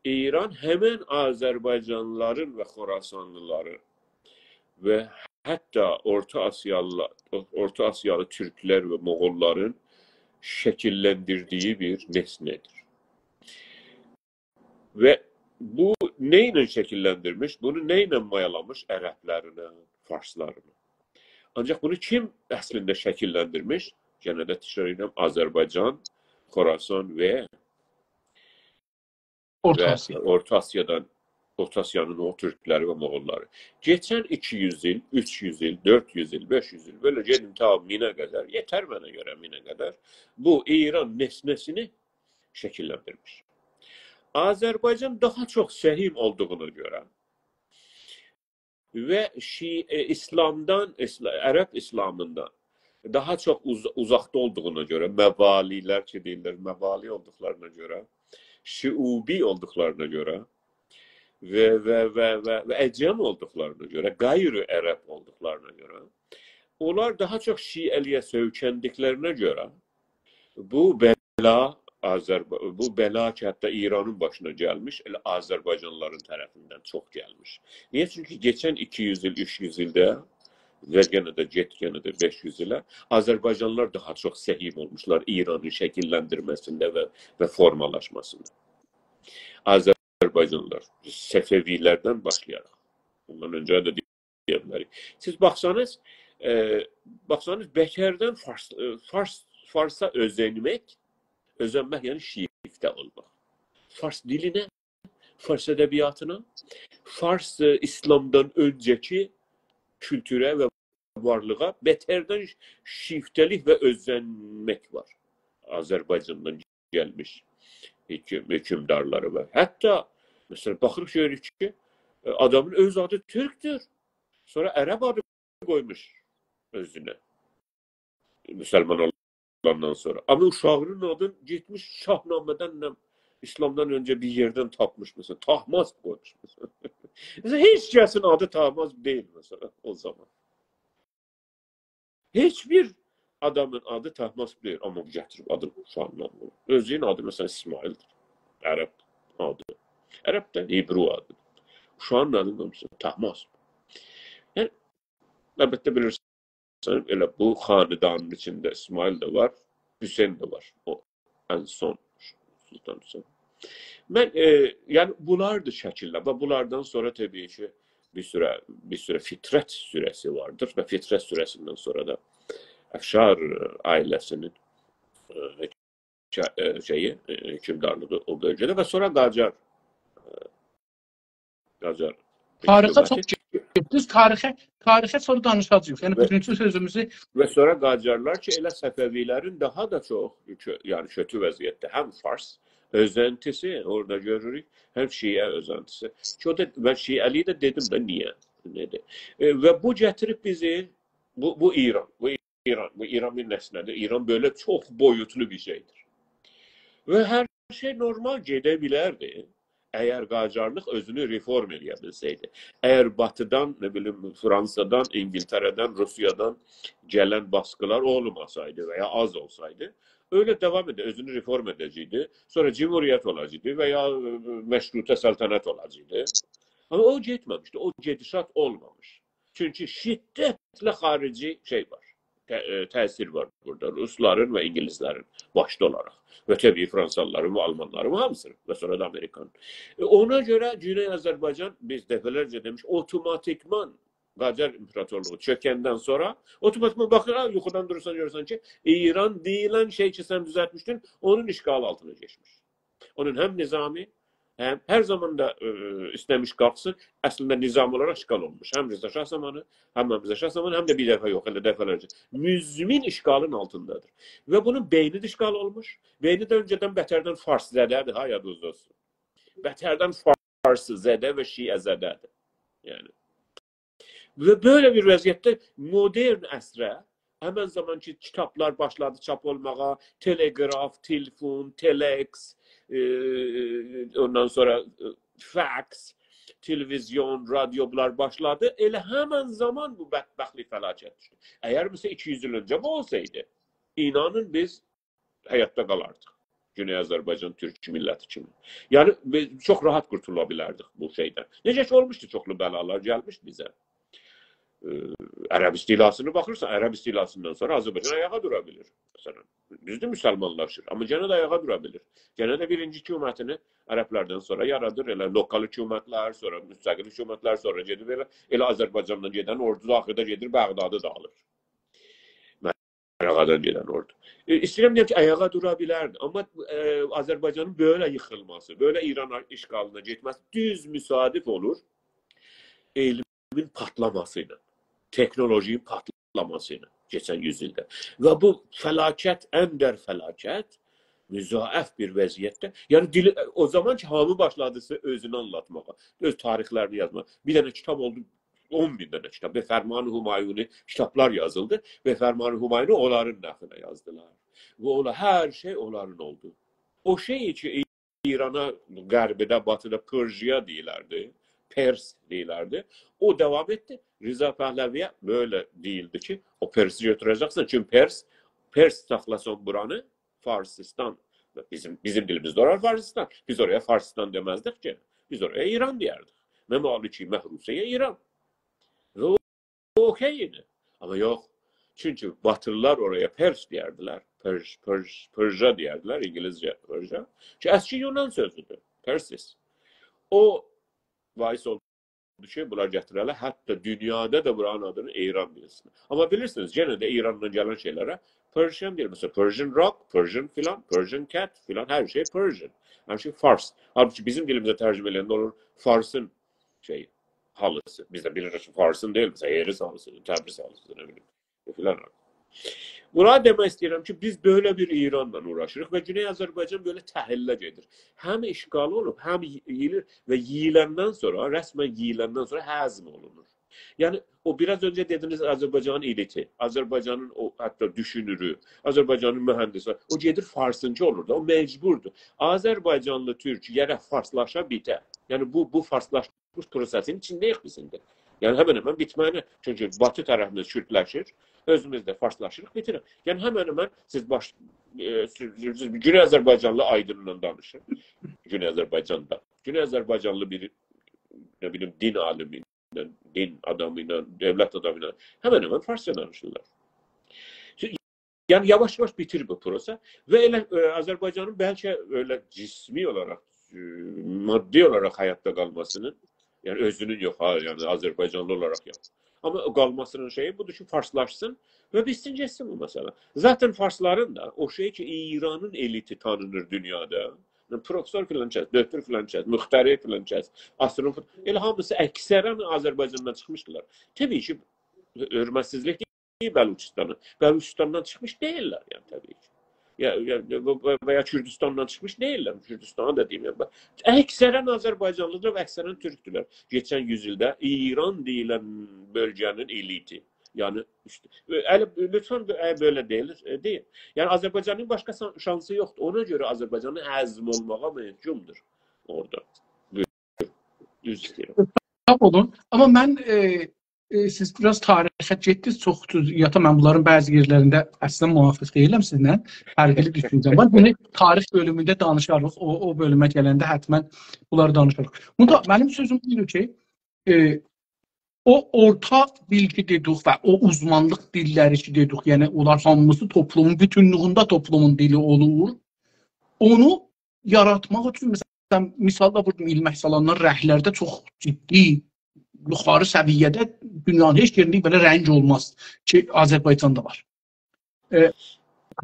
ایران همن آذربایجانلیلارین و خوراسانلیلارین و حتی اورتا آسیالیلار، اورتا آسیالی تورکلر و موغوللارین شکیللندیردیگی بیر نسنه‌دیر. و بو نه ایله شکیللندیرمیش؟ بونو نه ایله مایالامیش؟ عربلرینه، فارسلارینه. آنجاق بونو کیم اصلینده شکیللندیرمیش؟ یئنه ده تکرار ائدیرم، آذربایجان، خوراسان و اورتا، و آسیا. اورتا آسیادان، اورتا آسیانین او تورکلری و موغوللاری. کئچن ایکی یوز ایل، اوچ یوز ایل، دؤرد یوز ایل، بئش یوز ایل، بئله گئدین تا مینه قدر، یئتر منه گؤره مینه قدر، بو ایران نسنه‌سینی شکیللندیرمیش. آذربایجان داها چوخ سهیم اولدوغونا گؤره و شیعه، ایسلامدان، ایسلا-، عرب ایسلامیندان داها چوخ اوز-، اوزاقدا اولدوغونا گؤره، موالی‌لر کی دئییرلر، موالی اولدوقلارینا گؤره، شعوبی اولدوقلارینا گؤره و، و، و، و، و عجم اولدوقلارینا گؤره، غیر عرب اولدوقلارینا گؤره، اونلار داها چوخ شیعه‌لییه سؤیکندیکلرینه گؤره بو بلا آذربا-، بو بلا کی، حتی ایرانین باشینا گلمیش، ائله آذربایجانلیلارین طرفیندن چوخ گلمیش. نییه؟ چونکی کئچن ایکی یوز ایل، اوچ یوز ایلده و یئنه ده گئت، یئنه ده بئش یوز ایله آذربایجانلیلار داها چوخ سهیم اولموشلار ایرانین شکیللندیرمه‌سینده و، و فورمالاشماسیندا. آذربایجانلیلار، صفوی‌لردن باشلایاراق. بوندان اؤنجه ده دئیه بیلریک. سیز باخسانیز، ائ، باخسانیز، بتردن فارس، ائ، فارس، فارسا اؤزنمک، اؤزنمک، یعنی شیفته اولماق. فارس دیلینه، فارس ادبیاتینا، فارس، ائ، ایسلامدان اؤنجه‌کی کولتوره و وارلیغا بتردن شیفته‌لیک و اؤزنمک وار. آذربایجاندان گلمیش حکم-، حکمدارلاری وار. حتی، مثلا، باخیریق، گؤروروک کی، ائ، آدامین اؤز آدی تورکدور. سونرا عرب آدی قویموش اؤزونه. مسلمان اولاندان سونرا. آمما اوشاغینین آدین گئتمیش شاهنامه‌دن، نه، ایسلامدان اؤنجه بیر یئردن تاپمیش، مثلا، طهماسب قویموش، مثلا. مثلا، هئچ کسین آدی طهماسب دئییل، مثلا، او زامان. هئچ بیر آدامین آدی طهماسب دئییل، آمما گتیریب آدینی شاهنامه قویوب. اؤزونون آدی، مثلا، اسماعیل‌دیر. عرب آدی. عرب ده، هیبرو آدی. اوشاغین آدینی قویموسان؟ تاخماز. یعنی، البته بیلیرسن، ائله بو خاندانین ایچینده اسماعیل ده وار، حسین ده وار. او ان سون سلطان حسین. من، ائ، یعنی بونلاردیر شکیللر و بونلاردان سونرا طبیعی کی، بیر سوره، بیر سوره فطرت سوره‌سی واردیر و فطرت سوره‌سیندن سونرا دا افشار، ائ، عائله‌سی‌نین، ائ، شه-، ائ، شئیی، ائ، حکمدارلیغی او بؤلگه‌ده و سونرا قاجار، ائ، قاجار تاریخه حکومتی. چوخ گئتدینیز. تاریخه، تاریخه سونرا دانیشاجاغیق. یعنی و بوگونکو سؤزوموزو و سونرا قاجارلار کی، ائله صفوی‌لرین داها دا چوخ کؤ-، یعنی کؤتو وضعیتده. هم فارس اؤزنتیسی اورادا گؤروروک، هم شیعه اؤزنتیسی. کی، او دا، من شیعه‌لیگی ده دئدیم ده، نییه؟ نه‌دیر؟ ائ، و بو گتیریب بیزی، بو، بو ایران، بو ایران، بو ایران بیر نسنه‌دیر. ایران بئله چوخ بویوتلو بیر شئیدیر. و هر شئی نورمال گئده بیلردی، اگر قاجارلیق اؤزونو رفورم ائله‌یه بیلسه‌یدی. اگر باتیدان، نه بیلیم، فرانسادان، اینگیلتره‌دن، روسیادان گلن باسقیلار اولماسایدی و یا آز اولسایدی، ائله داوام ائده، اؤزونو رفورم ائده‌جکدی. سونرا جمهوریت اولاجاقدی و یا، ائ، مشروطه سلطنت اولاجاقدی. آمما او گئتمه‌میشدی، او گئدیشات اولمامیش. چونکی شدتله خاریجی شئی وار. ته-، ائ، تأثیر وار بورادا. روسلارین و اینگیلیسلرین باشدا اولاراق. و طبیعی فرانسالیلارین و آلمانلارین و هامیسینین. و سونرا دا آمریکانین. ائ، اونا گؤره گونئی آذربایجان، بیز دفعه‌لرجه دئمیشیک، اوتوماتیکمان قاجار ایمپراتورلوغو چؤکندن سونرا اوتوماتیکمان باخیر، ها، یوخودان دورورسان، گؤرورسن کی، ایران دئییلن شئی کی، سن دوزلتمیشدین، اونون اشغالی آلتینا کئچمیش. اونون هم نظامی، هم هر زامان دا، ائ، ایسته‌میش قالخسین، اصلینده نظامی اولاراق اشغال اولموش. هم رضا شاه زامانی، هم رضا شاه زامانی، هم ده بیر دفعه یوخ، ائله دفعه‌لرجه. مزمن اشغالین آلتیندادیر. و بونون بئینی ده اشغال اولموش. بئینی ده اؤنجه‌دن بتردن فارس‌زده‌دیر، ها، یادینیزدا اولسون. بتردن فارس‌زده و شیعه‌زده‌دیر. یعنی. و بئله بیر وضعیتده مدرن عصره، همن زامان کی، کیتابلار باشلادی چاپ اولماغا، تلگراف، تلفون، تلکس، ائ، اوندان سونرا، ائ، فاکس، تلویزیون، رادیو، بونلار باشلادی. ائله همن زامان بو بدبختلیک، فلاکت دوشدو. اگر، مثلا، ایکی یوز ایل اؤنجه بو اولسایدی، اینانین، بیز حیاتدا قالاردیق. گونئی آذربایجان تورک میللتی کیمی. یعنی، بیز چوخ راحت قورتولا بیلردیک بو شئیدن. نئجه کی، اولموشدو، چوخلو بلالار گلمیشدی بیزه. ائ، عرب استیلاسینی باخیرسان، عرب استیلاسیندان سونرا آذربایجان آیاغا دورا بیلیر. مثلا، دوزدور، مسلمانلاشیر، آمما یئنه ده آیاغا دورا بیلیر. یئنه ده بیرینجی حکومتینی عربلردن سونرا یارادیر. ائله لوکال حکومتلر، سونرا مستقل حکومتلر، سونرا گئدیر ائله، ائله آذربایجاندان گئدن اوردو دا آخیردا گئدیر، بغدادی دا آلیر. آراغادان گئدن اوردو. ائ، ایسته‌ییرم دئیم کی، آیاغا دورا بیلردی. آمما، ائ، آذربایجانین بئله ییخیلماسی، بئله ایران اشغالینا گئتمه‌سی دوز مصادف اولور علمین پاتلاماسی ایله، تکنولوژی‌نین پاتلاماسی ایله کئچن یوز ایلده. و بو فلاکت، ان در فلاکت، مضاعف بیر وضعیتده. یعنی، دیلی، او زامان کی، هامی باشلادی اؤزونو آنلاتماغا، اؤز تاریخلرینی یازماغا. بیر دنه کیتاب اولدو، اون مین دنه کیتاب. به فرمان همایونی کیتابلار یازیلدی. به فرمان همایونی اونلارین نفعینه یازدیلار. و اولا، هر شئی اونلارین اولدو. او شئی کی، ایرانا، غربیده، باتیدا پرژیا دئییلردی، پرس دئییلردی. او داوام ائتدی. رضا پهلوی‌یه بئله دئییلدی کی، او پرسی گؤتوره‌جکسن، چونکی پرس، پرس ساخلاسان بورانی، فارسیستان. بیزیم، بیزیم دیلیمیزده اولار فارسیستان. بیز اورایا فارسیستان دئمزدیک کی. بیز اورایا ایران دئیردیک. ممالک محروسه‌ی ایران. و او، او اوکی ایدی. آمما یوخ. چونکی باتیلیلار اورایا پرس دئیردیلر. پرژ، پرژ، پرژا دئیردیلر، اینگیلیسجه پرژا. کی، اسکی یونان سؤزودور. پرسیس. او باعث اولدو کی، بونلار گتیره‌لر، حتی دونیادا دا بورانین آدینی ایران بیلسین. آمما بیلیرسینیز، یئنه ده ایراندان گلن شئیلره Persian دئییر. مثلا، Persian rug، Persian فلان، Persian cat فلان، هر شئی Persian. هر شئی فارس. حالبوکی بیزیم دیلیمیزه ترجمه ائله‌ینده اولور فارسین شئی، حالیسی. بیز ده بیلیریک کی، فارسین دئییل، مثلا، حریص حالیسی، تبریز حالیسی، نه بیلیم، فلان. بونو دئمک ایسته‌ییرم کی، بیز بئله بیر ایرانلا اوغراشیریق و گونئی آذربایجان بئله تحلله گئدیر. هم اشغال اولوب، هم یئی-، یئییلیر و یئییلندن سونرا، رسماً یئییلندن سونرا هضم اولونور. یعنی، او بیر آز اؤنجه دئدینیز، آذربایجانین الیتی، آذربایجانین او، حتی دوشونورو، آذربایجانین مهندسی، او گئدیر فارسینکی اولور دا، او مجبوردور. آذربایجانلی تورک گرک فارسلاشا، بیته. یعنی، بو، بو فارسلاشما بو پروسه‌سین ایچینده‌ییک بیز ایندی. یعنی، همن همن بیتمه‌یینه. چونکی باتی طرفیمیز کوردلشیر، اؤزوموز ده فارسلاشیریق، بیتیریک. یعنی، همن همن سیز باش-، ائ، سیز، سیز گونئی آذربایجانلی آیدینینان دانیشین. گونئی آذربایجاندا. گونئی آذربایجانلی بیر، نه بیلیم، دین عالیمی ایله، دین آدامی ایله، دؤولت آدامی ایله همن همن فارسجا دانیشیرلار. یعنی یاواش-یاواش بیتیر بو پروسه و ائله، ائ، آذربایجانین بلکه ائله جسمی اولاراق، ائ، مادی اولاراق حیاتدا قالماسینین، یعنی اؤزونون یوخ ها، یعنی آذربایجانلی اولاراق یوخ. آمما قالماسینین شئیی بودور کی، فارسلاشسین و بیتسین گئتسین بو مسئله. ذاتاً فارسلارین دا او شئی کی، ایرانین الیتی تانینیر دونیادا، یعنی پروفسور فلان کس، دؤکتور فلان کس، مخترع فلان کس، آسترونوم فلان، ائله هامیسی اکثراً آذربایجاندان چیخمیشدیلار. طبیعی کی، حؤرمتسیزلیک بلوچستانین. بلوچستاندان چیخمیش دئییللر، یعنی، طبیعی کی. یا، یا، و، و، و یا کوردوستاندان چیخمیش دئییللر. کوردوستانی دا دئییم، یعنی، باخ، اکثراً آذربایجانلیدیر و اکثراً تورکدورلر. کئچن یوز ایلده ایران دئییلن بؤلگه‌نین الیتی. یعنی، ایشته، ائ، ائله، لطفاً، اگر بئله دئییل، ائ، دئیین. یعنی، آذربایجانین باشقا شان-، شانسی یوخدور. اونا گؤره آذربایجانی هضم اولماغا ممکن‌دور اورادا. بویورون. عذر ایسته‌ییرم. ساغ اولون. آمما من، ائ، ائ، سیز بیر آز تاریخه گئتدینیز، چوخ جزئیاتا، من بونلارین بعضی یئرلرینده اصلاً موافق دئییلم سیزله. فرقلی دوشونجه‌م وار. بونو تاریخ بؤلومونده دانیشاریق. او، او بؤلومه گلنده حتماً بونلاری دانیشاریق. بوندا منیم سؤزوم بودور کی، ائ، او اورتا دیل کی دئدیک و او اوزمانلیق دیللری کی دئدیک، یعنی اونلار هامیسی توپلومون بوتونلویونده توپلومون دیلی اولور. اونو یاراتماق اوچون، مثلاً، مثال دا ووردوم، ایلمک سالانلار، رنگلرده چوخ جدی، یوخاری سویه‌ده، دونیانین هئچ یئرینده بئله رنگ اولماز کی، آذربایجاندا وار. ائ،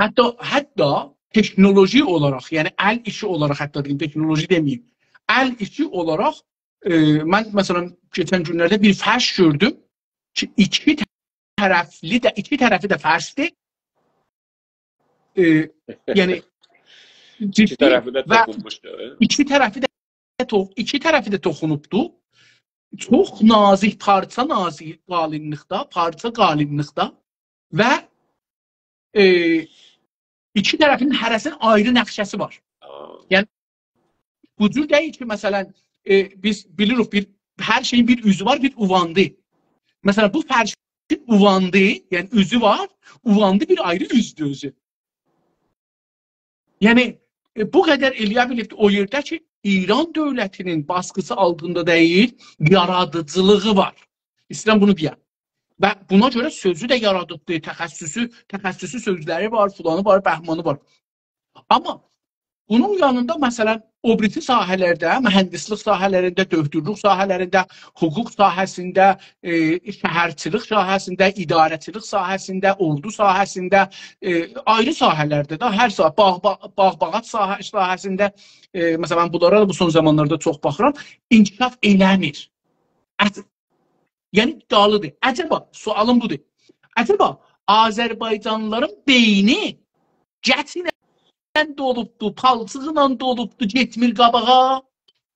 حتی، حتی تکنولوژی اولاراق، یعنی ال ایشی اولاراق، حتی دئییم، تکنولوژی دئمه‌ییم، ال ایشی اولاراق، ائ، من، مثلاً، کئچن گونلرده بیر فرش گؤردوم کی، ایکی طرفلی ده، ایکی طرفی ده فرشدیر. ائ، یعنی، ایکی جدی طرفی ده و توخونموشدو. ایکی طرفی ده تو-، ایکی طرفی ده توخونوبدو. چوخ نازیک، پارچا نازیک قالینلیقدا، پارچا قالینلیقدا و، ائ، ایکی طرفینین هره‌سینین آیری نقشه‌سی وار. آ. یعنی، بو جور دئییل کی، مثلاً، ائ، بیز بیلیریک، بیر، هر شئیین بیر اوزو وار، بیر اوواندی. مثلاً، بو فرشین اوواندی، یعنی اوزو وار، اوواندی بیر آیری اوزدور اؤزو. یعنی، ائ، بو قدر ائلیه بیلیبدی او یئرده کی، ایران دؤولتینین باسقیسی آلتیندا دئییل، یارادیجیلیغی وار. ایسته‌ییرم بونو دئیم. و بونا گؤره سؤزو ده یارادیبدی، تخصصو، تخصصی سؤزلری وار، فلانی وار، بهمانی وار. آمما بونون یانیندا، مثلاً، او بیریسی ساحه‌لرده، مهندسلیک ساحه‌لرینده، دؤکتورلوک ساحه‌لرینده، حقوق ساحه‌سینده، ائ، شهرچیلیک ساحه‌سینده، اداره‌چیلیک ساحه‌سینده، اوردو ساحه‌سینده، ائ، آیری ساحه‌لرده ده، هر ساحه، باغ-، باغ-، باغ-باغات ساحه-، ساحه‌سینده، ائ، مثلاً، من بونلارا دا بو سون زامانلاردا چوخ باخیرام، انکشاف ائله‌میر. عج-، یعنی دالیدیر. عجبا، سؤالیم بودور. عجبا آذربایجانلیلارین بئینی گچینن دولوبدو، پالچیقلا دولوبدو، گئتمیر قاباغا؟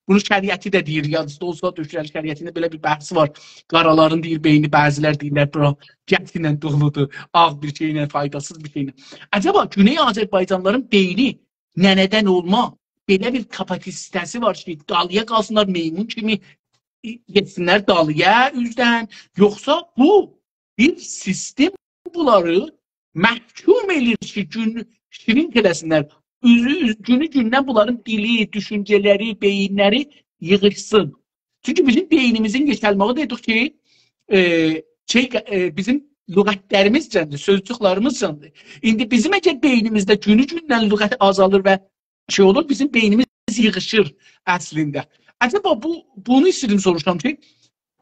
بونو شریعتی ده دئییر، یادینیزدا اولسا، دؤشک شریعتینده بئله بیر بحثی وار. قارالارین، دئییر، بئینی، بعضیلر دئییرلر، بورا گچینن دولودور، آغ بیر شئیله، فایداسیز بیر شئیله. عجبا گونئی آذربایجانلیلارین بئینی ننه‌دن اولما بئله بیر کاپاسیته‌سی وار کی، دالییا قالسینلار، میمون کیمی گئتسینلر دالییا اوزدن، یوخسا بو بیر سیستم بونلاری محکوم ائله‌ییر کی، گون شرینک ائله‌سینلر، اوزو، اوز-، گونو گوندن بونلارین دیلی، دوشونجه‌لری، بئیینلری ییغیشسین. چونکی بیزیم بئینیمیزین یئکلمه‌یی دئدیک کی، ائ، شئی، ائ، بیزیم لغتلریمیزجندیر، سؤزجوکلریمیزجندیر. ایندی بیزیم اگر بئینیمیزده گونو گوندن لغت آزالیر و شئی اولور، بیزیم بئینیمیز ییغیشیر اصلینده. عجبا بو، بونو ایسته‌دیم سوروشام کی،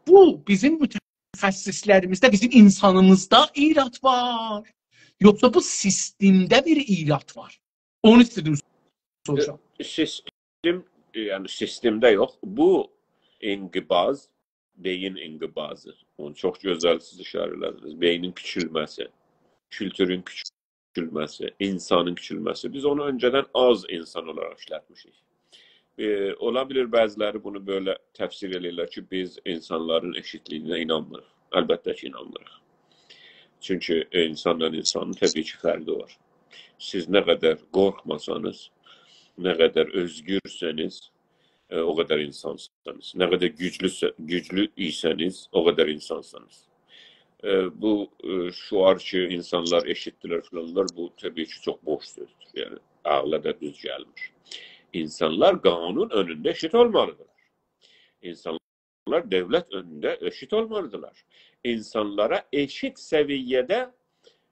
بو بیزیم متخصصلریمیزده، بیزیم اینسانیمیزدا ایراد وار، یوخسا بو سیستمده بیر ایراد وار؟ اونو ایسته‌دیم سوروشام. سیستم، یعنی سیستمده یوخ. بو انقباض، بئیین انقباضی. اونو چوخ گؤزل سیز ایشاره ائله‌دینیز. بئینین کیچیلمه‌سی، کولتورون کیچیلمه‌سی، اینسانین کیچیلمه‌سی. بیز اونو اؤنجه‌دن آز اینسان اولاراق ایشلتمیشیک. ائ، اولا بیلیر بعضیلری بونو بئله تفسیر ائله‌ییرلر کی، بیز اینسانلارین ائشیتلیگینه اینانمیریق. البته کی، اینانمیریق. چونکی اینسانلا اینسانین طبیعی کی، فرقی وار. سیز نه قدر قورخماسانیز، نه قدر اؤزگورسنیز، ائ، او قدر اینسانسینیز. نه قدر گوجلو، گوجلو ایسه‌نیز، او قدر اینسانسینیز. ائ، بو، ائ، شعار کی، اینسانلار ائشیتدیرلر فلانلار، بو طبیعی کی، چوخ بوش سؤزدور. یعنی، عقله ده دوز گلمیر. اینسانلار قانون اؤنونده ائشیت اولمالیدیرلار. اینسانلار اینسانلار دؤولت اؤنونده ائشیت اولمالیدیرلار. اینسانلارا ائشیت سویه‌ده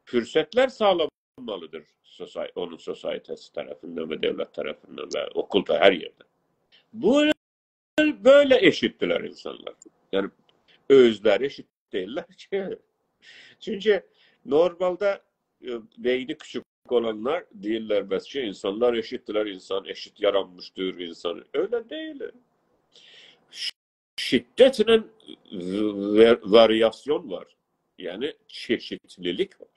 فرصتلر ساغلانمالیدیر سوسای-، اونون سوسایتی‌سی طرفیندن و دؤولت طرفیندن و اوکولدا هر یئرده. بو بؤله ائشیتدیرلر اینسانلار. یعنی، اؤزلری ائشیت دئییللر کی. چونکی نورمالدا، ائ، بئینی کیچیک اولانلار دئییرلر، بس کی، اینسانلار ائشیتدیرلر، اینسان ائشیت یارانمیشدیر، اینسان. ائله دئییل. شدتله و-، واریاسیون وار. یعنی، چئشیتلیلیک وار.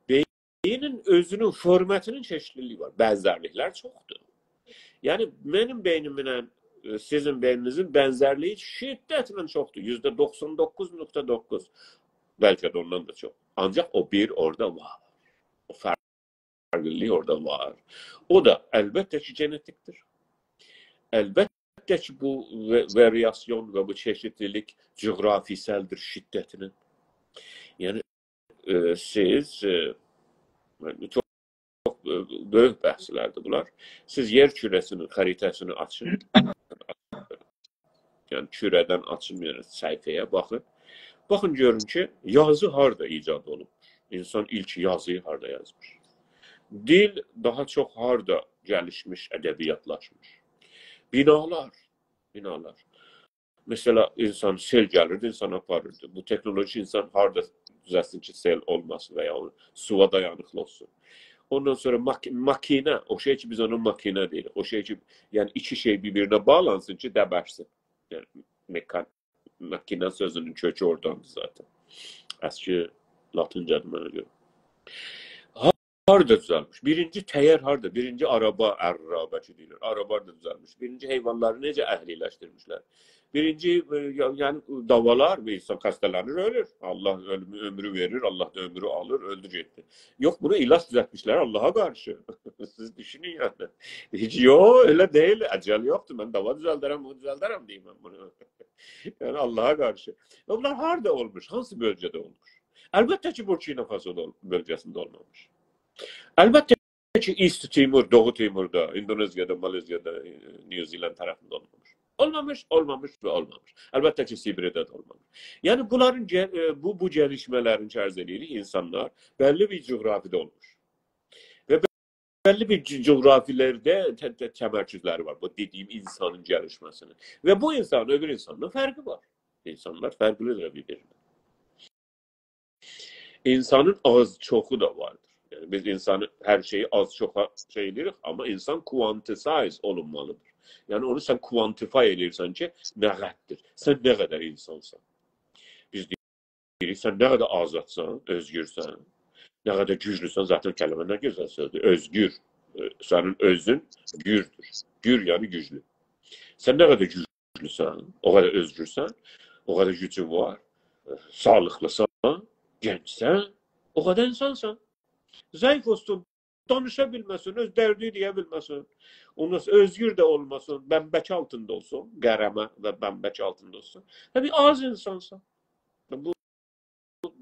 بئینین اؤزونون فورماتینین چئشیتلیلیگی وار. بنزرلیکلر چوخدور. یعنی، منیم بئینیمله، ائ، سیزین بئینینیزین بنزرلیگی شدتله چوخدور. یوزده دوخسان دوققوز نقطه دوققوز. بلکه ده اوندان دا چوخ. آنجاق او بیر اورادا وار. او فرقلیلیک اورادا وار. او دا البته کی، ژنتیکدیر. البته کی، بو و-، واریاسیون و بو چئشیتلیلیک جغرافیسلدیر شدتینن. یعنی، ائ، سیز، ائ، چوخ، چوخ، ائ، بؤیوک بحثلردیر بونلار. سیز یئر کوره‌سینین خریطه‌سینی آچین. یعنی، کوره‌دن آچین، یعنی، صفحه‌یه باخین. باخین، گؤرون کی، یازی هاردا ایجاد اولوبموش. اینسان ایلک یازی‌یی هاردا یازمیش. دیل داها چوخ هاردا گلیشمیش، ادبیاتلاشمیش. بینالار، بینالار. مثلا، اینسان سئل گلیردی، اینسان آپاریردی. بو تکنولوژی اینسان هاردا دوزلتسین کی، سئل اولماسین و یا سویا دایانیقلی اولسون. اوندان سونرا ماک-، ماکینه، او شئی کی، بیز اونا ماکینه دئییریک. او شئی کی، یعنی ایکی شئی بیر-بیرینه باغلانسین کی، دبرسین. یعنی مکان-، ماکینه سؤزونون کؤکو اوراداندیر ذاتاً. اسکی لاتینجادیر منه گؤره. هاردا دوزلمیش؟ بیرینجی تایر هاردا؟ بیرینجی آرابا، ارابه کی دئییلیر. آرابا هاردا دوزلمیش؟ بیرینجی حیوانلاری نئجه اهلی‌لشدیرمیشلر؟ بیرینجی، ائ، یا-، یعنی داوالار، بیر اینسان خسته‌لنیر، اؤلور. الله اؤلومو، عؤمرو وئریر، الله دا عؤمرو آلیر، اؤلدو گئتدی. یوخ، بونو علاج دوزلتمیشلر اللها قارشی. سیز دوشونون یعنی. هئچ، یوخ، ائله دئییل. اجل یوخدور. من داوا دوزلدرم، بونو دوزلدرم دئییم من بونو. یعنی اللها قارشی. و بونلار هاردا اولموش؟ هانسی بؤلگه‌ده اولموش؟ البته کی، بورکینافاسو دا اول-، بؤلگه‌سینده اولمامیش. البته کی، ایست تیمور، دوغو تیموردا، ایندونزیادا، مالزیادا، ائ، نیوزیلند طرفینده اولمامیش. اولمامیش، اولمامیش و اولمامیش. البته کی، سیبیرده ده اولمامیش. یعنی، بونلارین گل-، ائ، بو، بو گلیشمه‌لرین کی عرض ائله‌ییریک، اینسانلار بللی بیر جغرافیادا اولموش. و بللی بیر جغ-، جغرافیلرده ت-، ت-، تمرکزلری وار. بو دئدیگیم اینسانین گلیشمه‌سینین. و بو اینسانین اؤبور اینساندان فرقی وار. اینسانلار فرقلیدیر بیر-بیریندن. اینسانین آز چوخو دا واردیر. یعنی بیز اینسانی، هر شئیی آز چوخا شئی ائله‌ییریک، آمما اینسان quantize اولونمالیدیر. یعنی اونو سن quantify ائله‌ییرسن کی، نه قدردیر، سن نه قدر اینسانسان. بیز دئییریک، سن نه قدر آزادسان، اؤزگورسن، نه قدر گوجلوسن، ذاتاً کلمه نه گؤزل سؤزدور. اؤزگور، ائ، سنین اؤزون گوردور. گور، یعنی گوجلو. سن نه قدر گوجلوسن، او قدر اؤزگورسن، او قدر گوجون وار، ائ، ساغلیقلیسان، گنجسن، او قدر اینسانسان. ضعیف اولسون، دانیشا بیلمه‌سین، اؤز دردینی دئیه بیلمه‌سین. اونون اؤزگور ده اولماسین، بمبک آلتیندا اولسون، قره‌مه و بمبک آلتیندا اولسون. و بیر آز اینسانسان. بو،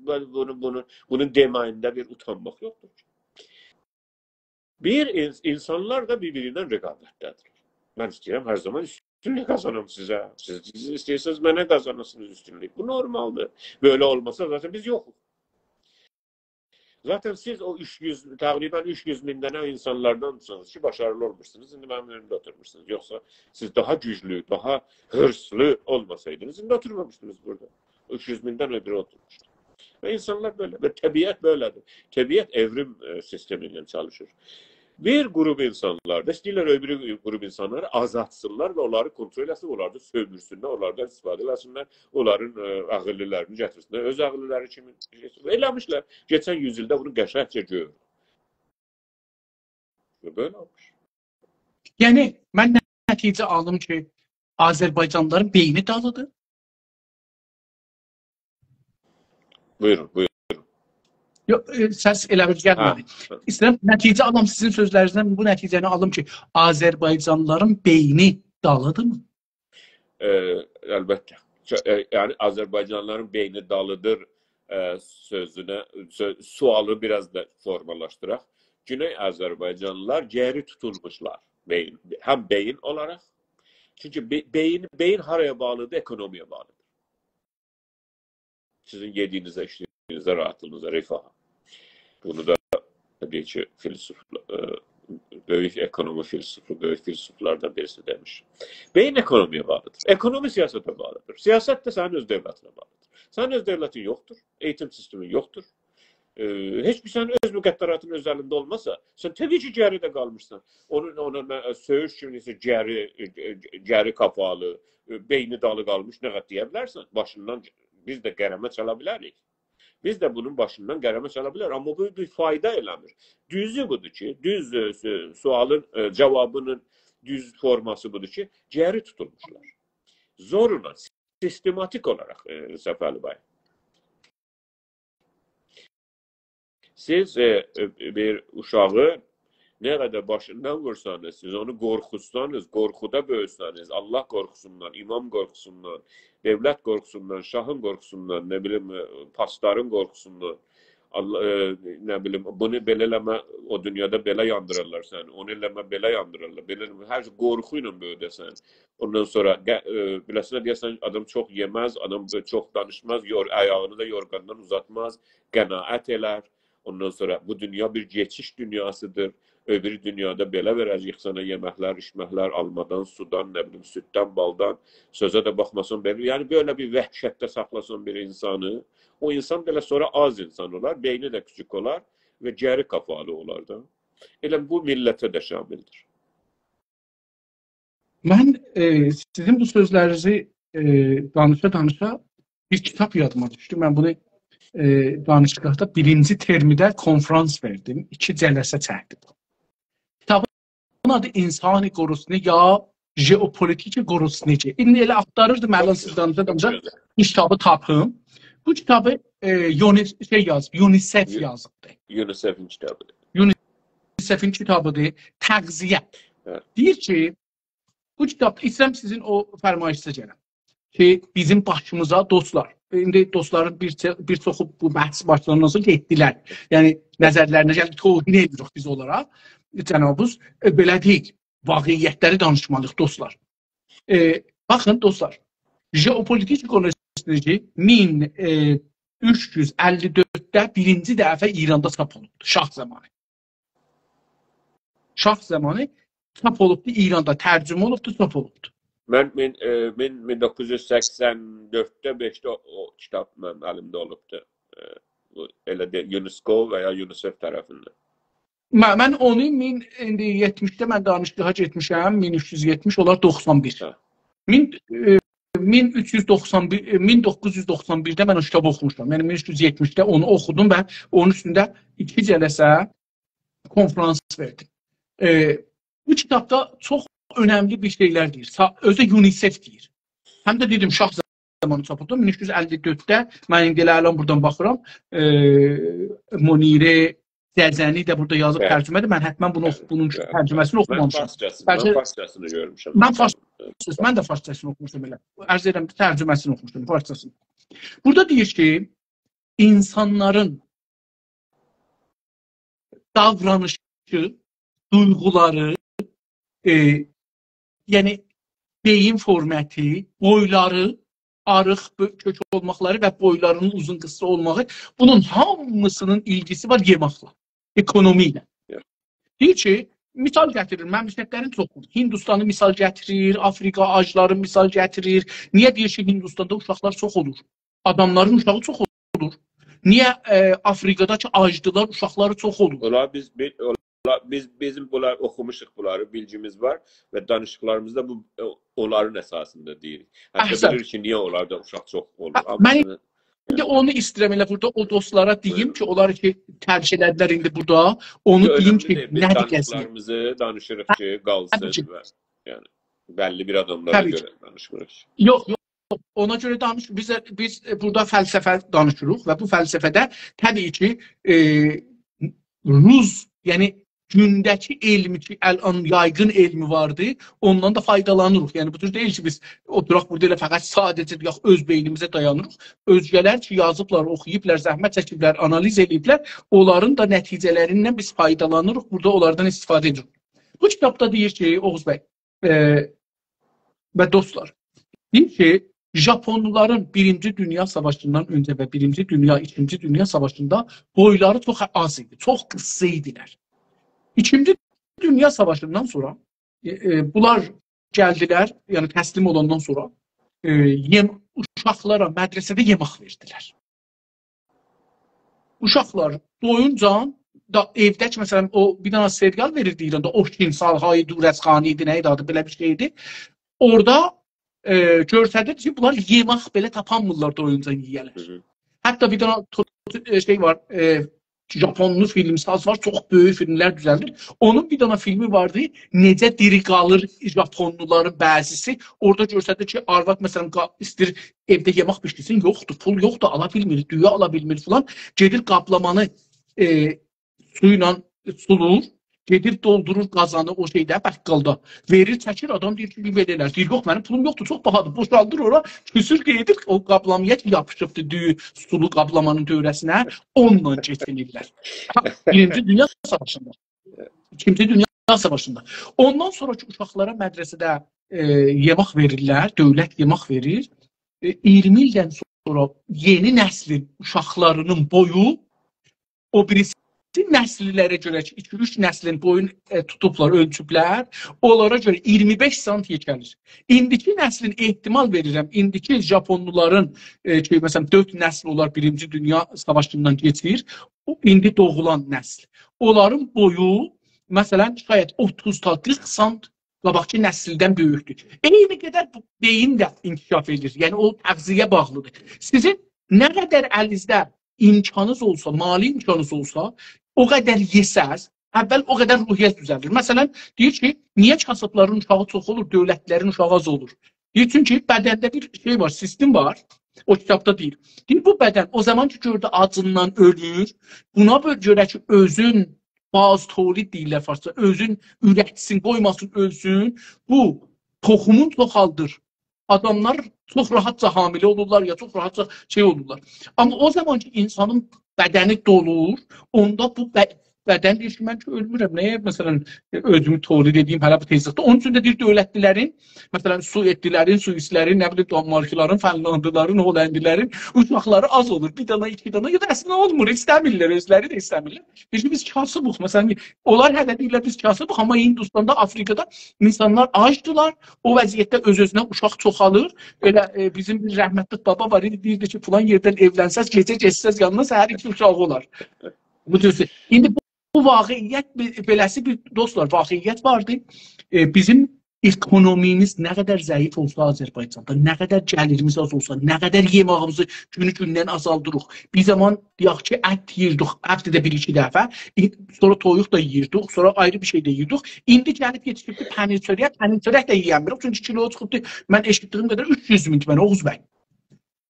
بو، بونو، بونو، بونون دئمه‌یینده بیر اوتانماق یوخدور کی. بیر اینس-، اینسانلار دا بیر-بیری ایله رقابتده‌دیر. من ایسته‌ییرم هر زامان اوستونلوک قازانام سیزه. سیز، سیز ایسته‌ییرسینیز منه قازاناسینیز اوستونلوک. بو نورمالدیر. بئله اولماسا ذاتاً بیز یوخوق. ذاتاً سیز او اوچ یوز، تقریباً اوچ یوز مین دنه اینسانلاردانسینیز کی، باشاریلی اولموشسونوز. ایندی منیم اؤنومده اوتورموشسونوز. یوخسا سیز داها گوجلو، داها هیرسلی اولماسایدینیز، ایندی اوتورمامیشدینیز بورادا. اوچ یوز میندن اؤتورو اوتورموشدو. و اینسانلار بئله، و طبیعت بئله‌دیر. طبیعت ائوریم، ائ، سیستمی ایله چالیشیر. بیر قروپ اینسانلار دا ایسته‌ییرلر او بیری قروپ اینسانلاری آزالتسینلار و اونلاری کنترل ائتسینلر، اونلاردان سؤمورسونلر، اونلاردان استفاده ائله‌سینلر، اونلارین، ائ، عاغیللیلرینی گتیرسینلر، اؤز عاغیللیلری کیمی ائله‌میشلر. کئچن یوز ایلده بونو قشنگجه گؤروروک. و بئله اولموش. یعنی، من نتیجه آلدیم کی، آذربایجانلیلارین بئینی دالیدیر. بویورون، بویورون. یوخ، ائ، سس ائله بیل گلمه‌دی. هه، هه. ایسته‌ییرم نتیجه آلام سیزین سؤزلرینیزدن، بو نتیجه‌نی آلیم کی، آذربایجانلیلارین بئینی دالیدیرمی؟ ائ، البته. چو-، ائ، یعنی، آذربایجانلیلارین بئینی دالیدیر، ائ، سؤزونه، سؤ-، سؤالی بیر آز دا فورمالاشدیراق. گونئی آذربایجانلیلار گئری توتولموشلار. بئیین، هم بئیین اولاراق، چونکی بئ-، بئیین، بئیین هارایا باغلیدیر؟ اکونومی‌یه باغلیدیر. سیزین یئدیگینیزه، ایچدیگینیزه، راحاتلیغینیزا، رفاها. بونو دا، تبیعی کی، فیلسوف، ائ، بؤیوک اکونومی فیلسوفو، بؤیوک فیلسوفلاردان بیریسی دئمیش. بئیین اکونومی‌یه باغلیدیر. اکونومی سیاسته باغلیدیر. سیاست ده سنین اؤز دؤولتینه باغلیدیر. سنین اؤز دؤولتین یوخدور، ائییتیم سیستمین یوخدور. ائ، هئچ بیر سنین اؤز مقدراتین اؤز الینده اولماسا، سن تبیعی کی، گریده قالمیشسان. اونون، اونا مه-، سؤیوش کیمی نئسه گری، ائ، ائ، گری کافالی، ائ، بئینی دالی قالمیش نه قدر دئیه بیلرسن؟ باشیندان بیز ده قرمه چالا بیلریک. بیز ده بونون باشیندان قرمه چالا بیلریک. آمما بو بیر فایدا ائله‌میر. دوزو بودور کی، دوز، ائ، سؤ-، سؤالین، ائ، جاوابینین دوز فورماسی بودور کی، گری توتولموشلار. زورلا، سیستماتیک اولاراق، ائ، صفعلی بی. سیز، ائ، ائ، بیر اوشاغی نه قدر باشیندان وورسانیز، سیز اونو قورخوتسانیز، قورخودا بؤیوتسانیز، الله قورخوسوندان، امام قورخوسوندان، دؤولت قورخوسوندان، شاهین قورخوسوندان، نه بیلیم، ائ، پاسدارین قورخوسوندان، الله، ائ، نه بیلیم، بونو بئله ائله‌مه، او دونیادا بئله یاندیرارلار سنی، اونو ائله‌مه، بئله یاندیرارلار، بئله ائله‌مه، هر شئی قورخو ایله بؤیوده‌سن. اوندان سونرا قه-، ائ، بیله‌سینه دئیه‌سن، آدام چوخ یئمز، آدام چوخ دانیشماز، یور-، آیاغینی دا یورغاندان اوزاتماز، قناعت ائلر. اوندان سونرا بو دونیا بیر کئچیش دونیاسیدیر. اؤبور دونیادا بئله وئره‌جه‌ییک سنه یئمکلر، ایچمکلر، آلمادان، سودان، نه بیلیم، سوددن، بالدان. سؤزه ده باخماسان، بئله، یعنی بئله بیر وحشتده ساخلاسان بیر اینسانی، او اینسان بئله سونرا آز اینسان اولار، بئینی ده کوچوک اولار و گری کافالی اولار دا. ائله بو میللته ده شاملدیر. من، ائ، سیزین بو سؤزلرینیزی، ائ، دانیشا-دانیشا بیر کیتاب یادیما دوشدو. من بونو، ائ، دانشگاهدا بیرینجی ترمده کنفرانس وئردیم. ایکی جلسه چکدیم. کیتابین آدی «انسان گرسنه یا ژئوپولیتیک گرسنگی». ایندی ائله آختاریردیم، الان سیز دانیشا-دانیشا بو کیتابی تاپیم. بو کیتابی، ائ، یونی-، شئی یازیب، یونیسف یو-، یازیبدی. یونیسفین کیتابیدیر. یونیسفین کیتابیدیر، تغذیه. هه. دئییر کی، بو کیتابدا، ایسته‌ییرم سیزین او فرمایشیزه گلم کی، بیزیم باشیمیزا، دوستلار، ایندی دوستلارین بیر چه-، بیر چوخو بو بحث باشلاندان سونرا گئتدیلر. یعنی، نظرلرینه گلدی، توهین ائدیریک بیز اونلارا. جنابیز، ائ، بئله دئییل. واقعیتلری دانیشمالی‌ییق، دوستلار. ائ، باخین، دوستلار، ژئوپولیتیک گرسنگی مین اوچ یوز اللی دؤردده بیرینجی دفعه ایراندا چاپ اولوبدور، شاه زامانی. شاه زامانی چاپ اولوبدور ایراندا، ترجمه اولوبدور، چاپ اولوبدور. من مین، ائ، مین، مین دوققوز یوز سکسن دؤردده، بئشده او، او کیتاب منیم الیمده اولوبدور. ائ، بو ائله ده یونسکو و یا یونیسف طرفیندن. من، من اونو مین، ایندی یئتمیشده من دانشگاها گئتمیشم، مین اوچ یوز یئتمیش، اولار دوخسان بیر. هه. مین، ائ، مین اوچ یوز دوخسان بیر، ائ، مین دوققوز یوز دوخسان بیرده من او کیتابی اوخوموشام. یعنی مین اوچ یوز یئتمیشده اونو اوخودوم و اونون اوستونده ایکی جلسه کنفرانس وئردیم. ائ، بو کیتابدا چوخ اؤنملی بیر شئیلر دئییر. سا-، اؤزو ده یونیسف دئییر. هم ده دئدیم، شاه زامانی چاپ اولدو. مین اوچ یوز اللی دؤردده من ایندی ائله الان بورادان باخیرام. ائ، منیره جزنی ده بورادا یازیب، بلی، ترجمه‌دیر. من حتماً بونو، بلی، بونون، بلی، ترجمه‌سینی، بلی، اوخومامیشام. من فارسجاسینی، بلکه من فارسجاسینی گؤرموشم. من فارس-، من ده فارسجاسینی اوخوموشام ائله. عرض ائدیرم کی، ترجمه‌سینی اوخوموشام، فارسجاسینی. بورادا دئییر کی، اینسانلارین داورانیشی، دویغولاری، ائ، یعنی بئیین فورماتی، بویلاری، آریق، بؤ-، کؤک اولماقلاری و بویلاری‌نین اوزون قیسا اولماغی، بونون هامیسی‌نین ایلگیسی وار یئمکله، اکونومی ایله. یا. دئییر کی، مثال گتیریر، مملکتلرین چوخو، هندوستانی مثال گتیریر، آفریقا آجلارین مثال گتیریر. نییه دئییر کی، هندوستاندا اوشاقلار چوخ اولور؟ آداملارین اوشاغی چوخ اولور. نییه، ائ، آفریقادا کی آجدیلار، اوشاقلاری چوخ اولور؟ اولار بیز، بی-، اولار بیز، بیزیم بونلار، اوخوموشوق بونلاری، بیلگیمیز وار و دانیشیقلاریمیزدا بو، ائ، اونلارین اساسیندا دئییریک. حتی، احسن، بیلیریک کی، نییه اونلاردا اوشاق چوخ اولور. هه، من آمما ایندی اونو ایسته‌ییرم ائله بورادا او دوستلارا دئییم، بویورون، کی، اونلار کی ترک ائله‌دیلر ایندی بورادا، اونو دئییم کی، اؤنملی دئییل. بیز نه‌دیر قضیه؟ دانیشیقلاریمیزی دانیشیریق کی، قالسین. هه، طبیعی کی. و، یعنی، بللی بیر آداملارا، طبیعی کی، گؤره دانیشمیریق. یوخ، یوخ. اونا گؤره دانیش-، بیز، بیز، ائ، بورادا فلسفه دانیشیریق و بو فلسفه‌ده طبیعی کی، ائ، روز، یعنی گونده‌کی علمی کی، الان یایغین علمی واردی، اوندان دا فایدالانیریق. یعنی بو جور دئییل کی، بیز اوتوراق بورادا ائله فقط ساده‌جه، یوخ، اؤز بئینیمیزه دایانیریق. اؤزگه‌لر کی، یازیبلار، اوخویوبلار، زحمت چکیبلر، آنالیز ائله‌ییبلر، اونلارین دا نتیجه‌لریندن بیز فایدالانیریق، بورادا اونلاردان استفاده ائدیریک. بو کیتابدا دئییر کی، اوغوز بی، ائ، و دوستلار، دئییر کی، ژاپونلولارین بیرینجی دونیا ساواشیندان اؤنجه و بیرینجی دونیا، ایکینجی دونیا ساواشیندا بویلاری چوخ آز ایدی، چوخ قیسسا ایدیلر. ایکینجی دونیا ساواشیندان سونرا، ائ، ائ، بونلار گلدیلر، یعنی تسلیم اولاندان سونرا، ائ، یئم-، اوشاقلارا مدرسه‌ده یئمک وئردیلر. اوشاقلار دویونجا دا ائوده کی، مثلا، او بیر دنه سریال وئریردی ایراندا، اوکین سال‌های دور از خانه ایدی، نه ایدی آدی، بئله بیر شئی ایدی. اورادا، ائ، گؤرسدیر کی، بونلار یئمک بئله تاپانمیرلار دویونجا یئیه‌لر. هی هی. حتی بیر دنه تو-، ائ، شئی وار، ائ، ژاپونلو فیلم‌ساز وار، چوخ بؤیوک فیلم‌لر دوزلدیر. اونون بیر دنه فیلمی واردی، نئجه دیری قالیر ژاپونلولارین بعضیسی. اورادا گؤرسدیر کی، آرواد، مثلا، قا-، ایسته‌ییر ائوده یئمک بیشیرسین، یوخدور، پول یوخدور، آلا بیلمیر، دویو آلا بیلمیر فلان. گئدیر قابلامانی، ائ، سو ایله سولور، گئدیر دولدورور قازانی او شئیده، بقالدا. وئریر، چکیر، آدام دئییر کی، بیر بئله ائلر. دئییر، یوخ، منیم پولوم یوخدور، چوخ باهادیر. بوشالدیر اورا، کوسور گئدیر او قابلامایا کی، یاپیشیبدیر دویو سولو قابلامانین دؤوره‌سینه، اونونلا گئچینیرلر. بیرینجی دونیا ساواشیندا. ایکینجی دونیا ساواشیندا. اوندان سونرا کی، اوشاقلارا مدرسه‌ده، ائ، یئمک وئریرلر، دؤولت یئمک وئریر. ائ، اییرمی ایلدن سونرا یئنی نسلین اوشاقلارینین بویو او بیریسی نسیللره گؤره کی، ایکی، اوچ نسلین بویون، ائ، توتوبلار، اؤلچوبلر، اونلارا گؤره اییرمی بئش سانت یئکه‌لیر. ایندیکی نسلین، احتمال وئریرم، ایندیکی ژاپونلولارین، ائ، کی، مثلا، دؤرد نسل اولار بیرینجی دونیا ساواشیندان کئچیر، او ایندی دوغولان نسل. اونلارین بویو، مثلا، شاید اوتوز تا قیرخ سانت قاباقکی نسیلدن بؤیوکدور. عینی قدر بو بئیین ده انکشاف ائدیر. یعنی، او تغذیه‌یه باغلیدیر. سیزین نه قدر الینیزده امکانینیز اولسا، مالی امکانینیز اولسا، او قدر یئسز، اول او قدر روحیه‌ز دوزلیر. مثلا، دئییر کی، نییه کاسیبلارین اوشاغی چوخ اولور، دؤولتلرین اوشاغی آز اولور؟ دئییر، چونکی بدنده بیر شئی وار، سیستم وار. او کیتابدا دئییر. دئییر، بو بدن او زامان کی، گؤردو آجیندان اؤلور، بونا بؤ-، گؤره کی، اؤزون باز تولید دئییرلر فارسجا، اؤزون اورتسین، قویماسین اؤلسون، بو توخومون چوخالدیر. آداملار چوخ راحتجا حامله اولورلار، یا چوخ راحتجا شئی اولورلار. آمما او زامان کی، اینسانین بدنی دولور، اوندا بو ب-، بدن دئییر کی، من کی، اؤلمورم، نییه، مثلا، اؤزومو تولید ائدییم هله بو تئزلیکده؟ اونون اوچون ده دئییر، دؤولتلی‌لرین، مثلا، سوئدلی‌لرین، سوئیسلرین، نه بیلیم، دانمارکلی‌لارین، فنلاندلی‌لارین، هلندلی‌لرین اوشاقلاری آز اولور. بیر دنه، ایکی دنه، یا دا اصلینده اولمور، ایسته‌میرلر، اؤزلری ده ایسته‌میرلر. بیز، بیز کاسیبیق، مثلا، اونلار هله دئییرلر، بیز کاسیبیق، آمما هندوستاندا، آفریقادا اینسانلار آجدیلار، او وضعیتده اؤز-اؤزونه اوشاق چوخالیر. ائله، ائ، بیزیم بیر رحمتلی بابا وار ایدی، دئییردی کی، فلان یئردن ائولنسز، گئجه گئتسز یانینا، سحر ایکی اوشاغی اولار. بو جور شئی. ایندی بو، بو واقعیت بئ-، بئله‌سی بیر، دوستلار، واقعیت واردی. ائ، بیزیم اکونومیمیز نه قدر ضعیف اولسا آذربایجاندا، نه قدر گلیریمیز آز اولسا، نه قدر یئماغیمیزی گونو گوندن آزالدیریق. بیر زامان، دئیک کی، ات یئییردیک هفته‌ده بیر-ایکی دفعه، ای-، سونرا تویوق دا یئییردیک، سونرا آیری بیر شئی ده یئییردیک. ایندی گلیب یئتیشیبدی پنیر چؤره‌یه، پنیر چؤرک ده یئینمیریک، چونکی کیلو چیخیبدی، من ائشیتدیییم قدر اوچ یوز مین تومنه، اوغوز بی.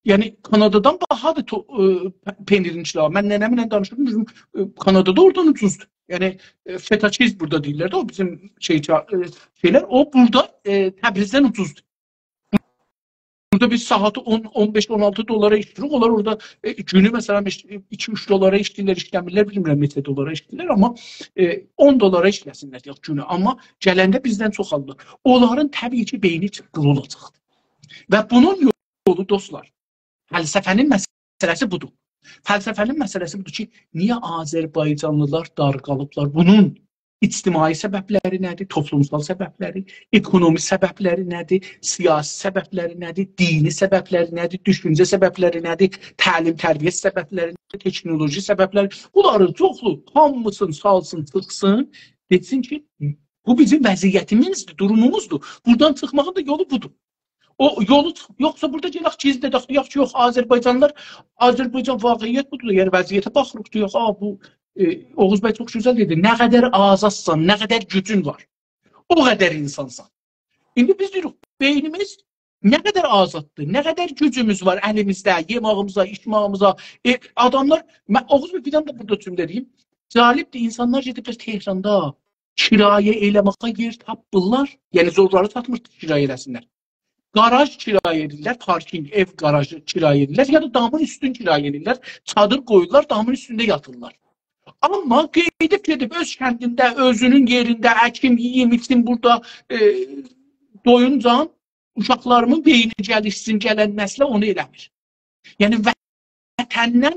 یعنی، کانادادان باهادیر تو-، ائ، پ-، پنیرین کیلویی. من ننه‌مله دانیشیردیم، بیزیم، ائ، کانادادا اورادان اوجوزدور. یعنی، ائ، فتا چیز بورادا دئییرلر ده، او بیزیم شئی، چا-، ائ، شئیلر، او بورادا، ائ، تبریزدن اوجوزدور. بورادا بیز ساعاتی اون، اون بئش، اون آلتی دلارا ایشله‌ییریک. اونلار اورادا، ائ، گونو، مثلا، ایش-، ایکی اوچ دلارا ایشله‌ییرلر، ایشله‌میرلر، بیلمیرم نئچه دلارا ایشله‌ییرلر، آمما، ائ، اون دلارا ایشله‌سینلر، یوخ، گونو. آمما گلنده بیزدن چوخ آلیرلار. اونلارین طبیعی کی، بئینی چیخقیلی اولاجاقدیر. و بونون یولو، دوستلار، فلسفه‌نین مسئله‌سی بودور. فلسفه‌نین مسئله‌سی بودور کی، نییه آذربایجانلیلار دار قالیبلار؟ بونون اجتماعی سببلری نه‌دیر، توپلومسال سببلری، اکونومی سببلری نه‌دیر، سیاسی سببلری نه‌دیر، دینی سببلری نه‌دیر، دوشونجه سببلری نه‌دیر، تعلیم، تربیت سببلری نه‌دیر، تکنولوژی سببلری. بونلارین چوخلو، هامیسینی سالسین، چیخسین، دئسین کی، بو بیزیم وضعیتیمیزدیر، دوروموموزدور. بورادان چیخماغین دا یولو بودور. او یولو چیخ-، یوخسا بورادا گلک گیزله‌دک، دئیک کی، یوخ، آذربایجانلیلار، آذربایجان، واقعیت بودور. یعنی، وضعیته باخیریق، دئیک، «آ، بو، ائ، اوغوز بی چوخ گؤزل دئدی. نه قدر آزادسان، نه قدر گوجون وار، او قدر اینسانسان.» ایندی بیز دئییریک، بئینیمیز نه قدر آزاددیر، نه قدر گوجوموز وار الیمیزده، یئماغیمیزا، ایچماغیمیزا. ائ، آداملار، من، اوغوز بی، بیر دنه ده بورادا جمله دئییم. جالبدیر، اینسانلار گئدیبلر تهراندا کرایه ائله‌مه‌یه یئر تاپمیرلار. یعنی، زورلاری چاتمیر کرایه ائله‌سینلر. گاراژ کرایه ائدیرلر، پارکینگ، ائو گاراژی کرایه ائدیرلر، یا دا دامین اوستون کرایه ائدیرلر، چادیر قویورلار، دامین اوستونده یاتیرلار. آمما قئییدیب گئدیب اؤز کندینده، اؤزونون یئرینده اکیم، یئییم، ایچیم بورادا، ائ، دویونجان اوشاقلاریمین بئینی گلیشسین، گلن نسله اونو ائله‌میر. یعنی وطندن،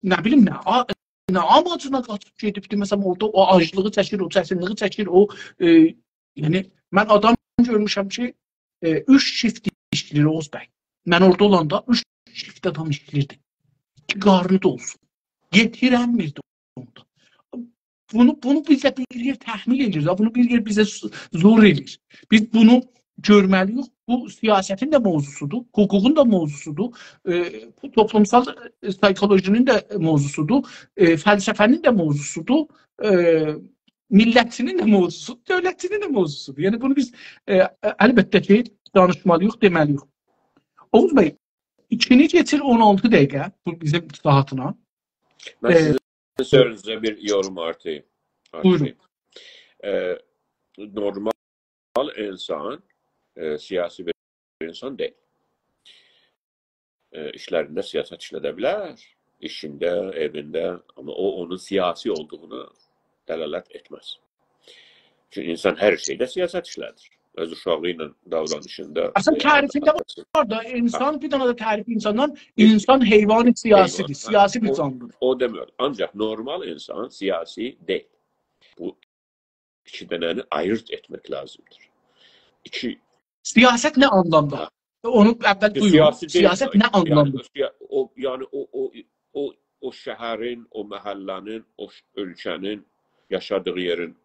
نه بیلیم، نه آ-، نه آماجینا قاچیب گئدیبدی. مثلا، اورادا او آجلیغی چکیر، او چتینلیگی چکیر، او، ائ، یعنی من آدام گؤرموشم کی، ائ، اوچ شیفت ایشله‌ییر، اوغوز بی. من اورادا اولاندا اوچ شیفت آدام ایشله‌ییردی. کی قارنی دولسون. یئتیرنمیردی اوندا. بونو، بونو بیزه بیر یئر تحمیل ائدیر ده، بونو بیر یئر بیزه ز-، زور ائدیر. بیز بونو گؤرمه‌لی‌ییک. بو سیاستین ده موضوعسودور، حقوقون دا موضوعسودور، ائ، بو توپلومسال، ائ، سایکولوژی‌نین ده موضوعسودور، ائ، فلسفه‌نین ده موضوعسودور، ائ، میللتچی‌نین ده موضوعسودور، دؤولتچی‌نین ده موضوعسودور. یعنی بونو بیز، ائ، البته کی، دانیشمالی‌ییق، دئمه‌لی‌ییک. اوغوز بی، ایکینجی کئچیر اون آلتی دقیقه، بو بیزیم ساعاتینا. من ائ، سیزین سؤزونوزه بیر یوروم آرتاییم. بویورون. آرتاییم. ائ، نورمال انسان، ائ، سیاسی بیر انسان دئییل. ائ، ایشلرینده سیاست ایشلده بیلر، ایشینده، ائوینده، آمما او اونون سیاسی اولدوغونا دلالت ائتمز. چونکی انسان هر شئیده سیاست ایشله‌دیر. اؤز اوشاغی ایله داورانیشیندا، اصلا، ائ، تعریفینده وار دا، انسان، بیر دنه ده تعریف انساندان، انسان حیوان سیاسی‌دیر، حیوان، سیاسی بیر او، جانلی‌دیر. او دئمک. آنجاق نورمال انسان سیاسی دئییل. بو ایکی دنه‌نی آییرد ائتمک لازیمدیر. ایکی سیاست نه آنلامدا؟ ها. اونو اول بویورون. سیاسی دئییل، سیاست نه آنلامدا؟ یعنی، او سیا-، او، یعنی، او، او، او، او شهرین، او محله‌نین، او ش-، اؤلکه‌نین، یاشادیغی یئرین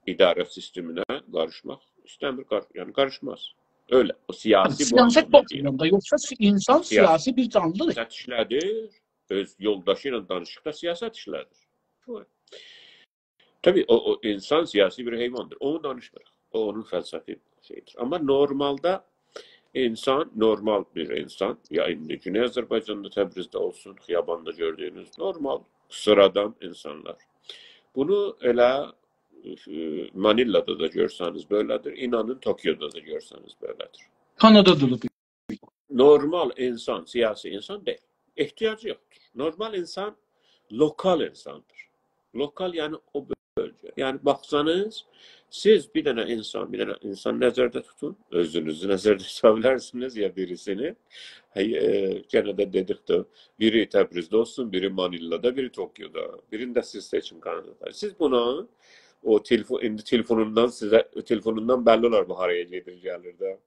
اداره سیستمینه قاریشماق ایسته‌میر، قار-، یعنی قاریشماز. ائله، او سیاسی بو سیاست بو آنلامدا دئییل. آنلامدا، یوخسا سی-، انسان سیاسی، سیاسی بیر جانلی‌دیر. سیاست ایشله‌دیر، اؤز یولداشی ایله دانیشیقدا سیاست ایشله‌دیر. بو. طبیعی، او، او انسان سیاسی بیر حیواندیر. اونو دانیشمیریق. او، اونون فلسفی شئییدیر. آمما نورمالدا انسان، نورمال بیر انسان، یا ایندی گونئی آذربایجاندا، تبریزده اولسون، خیاباندا گؤردویونوز نورمال، سیرادان انسانلار. بونو ائله، ائ، مانیلادا دا گؤرسه‌نیز بئله‌دیر، اینانین توکیودا دا گؤرسه‌نیز بئله‌دیر. کانادادا دا بئله. نورمال انسان، سیاسی انسان دئییل. احتیاجی یوخدور. نورمال انسان لوکال انساندیر. لوکال، یعنی او بؤلگه. یعنی باخسانیز، سیز بیر دنه انسان، بیر دنه انسان نظرده توتون، اؤزونوزو نظرده توتا بیلرسینیز یا بیریسینی. هئی، ائ، یئنه ده دئدیک ده، بیری تبریزده اولسون، بیری مانیلادا، بیری توکیودا، بیرینی ده سیز سئچین کانادادا. سیز بونو، او تلفون، ایندی تلفونوندان سیزه، تلفونوندان بللی اولار بو هارایا گئدیر، گلیر ده.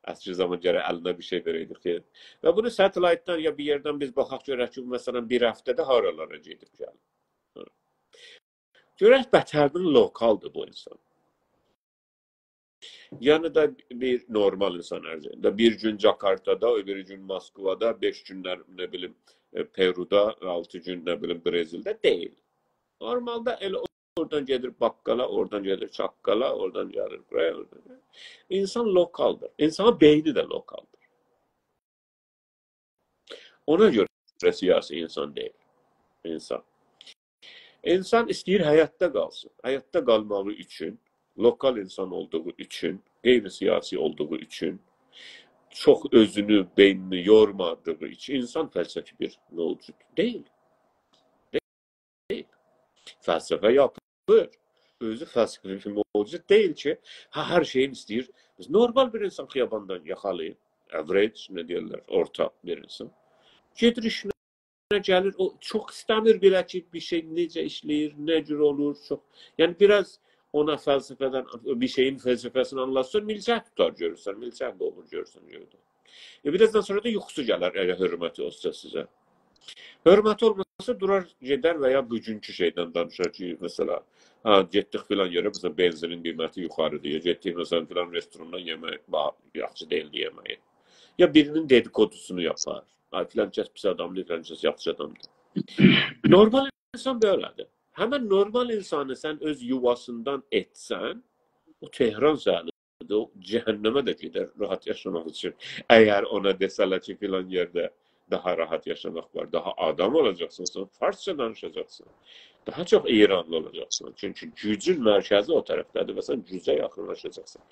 اسکی زامان گرک الینه بیر شئی وئره‌یدیک کی. و بونو ستلایتدان یا بیر یئردن بیز باخاق گؤرک کی، بو، مثلا، بیر هفته‌ده هارالارا گئدیب گلیر. گؤرک بتردن لوکالدیر بو انسان. یعنی ده بیر نورمال انسان عرض ائدیر. بیر گون جاکارتادا، او بیری گون موسکوادا، بئش گون نه، نه بیلیم، ائ، پرودا، آلتی گون، نه بیلیم، برزیلده دئییل. نورمالدا ائله اورادان گئدیر باققالا، اورادان گئدیر چاققالا، اورادان گلیر بورایا، اورادان گلیر. انسان لوکالدیر. انسانین بئینی ده لوکالدیر. اونا گؤره سیاسی انسان دئییل. انسان. انسان ایسته‌ییر حیاتدا قالسین. حیاتدا قالماغی اوچون، لوکال انسان اولدوغو اوچون، غیر سیاسی اولدوغو اوچون، چوخ اؤزونو، بئینینی یورمادیغی اوچون انسان فلسفی بیر موجود دئییل. دئییل. فلسفه یاپیر. اؤزو فلسفی بیر موجود دئییل کی، هه، هر شئیین ایسته‌ییر. نورمال بیر انسان خیاباندان یاخالی، average، نه دئیرلر، اورتا بیر انسان. گئدیر ایشینه، گلیر، او چوخ ایسته‌میر بیله کی، بیر شئی نئجه ایشله‌ییر، نه جور اولور، چوخ. یعنی، بیر آز اونا فلسفه‌دن، بیر شئیین فلسفه‌سینی آنلاتسان، میلچک توتار گؤرورسن، میلچک قووور گؤرورسن گؤیده. ائ، بیر آزدان سونرا دا یوخوسو گلر، اگر حؤرمتی اولسا سیزه. حؤرمتی اولماسا، دورار، گئدر و یا بوگونکو شئیدن دانیشار کی، مثلا، هه، گئتدیک فلان یئره، مثلا، بنزینین قیمتی یوخاریدیر، یا گئتدیک، مثلا، فلان رستوراندا یئمک، با-، یاخشی دئییلدی یئمه‌یی. یا بیرینین دئدیکودوسونو یاپار. آی، فلان کس پیس آدامدیر، فلان کس یاخشی آدامدیر. نورمال انسان بئله‌دیر. همین نورمال انسانی سن اؤز یوواسیندان ائتسن، او تهران شهریدیر، او جهنمه ده گئدر، راحت یاشاماق اوچون. اگر اونا دئسه‌لر کی، فلان یئرده داها راحت یاشاماق وار، داها آدام اولاجاقسان، سن فارسجا دانیشاجاقسان. داها چوخ ایرانلی اولاجاقسان. چونکی گوجون مرکزی او طرفده‌دیر و سن گوجه یاخینلاشاجاقسان.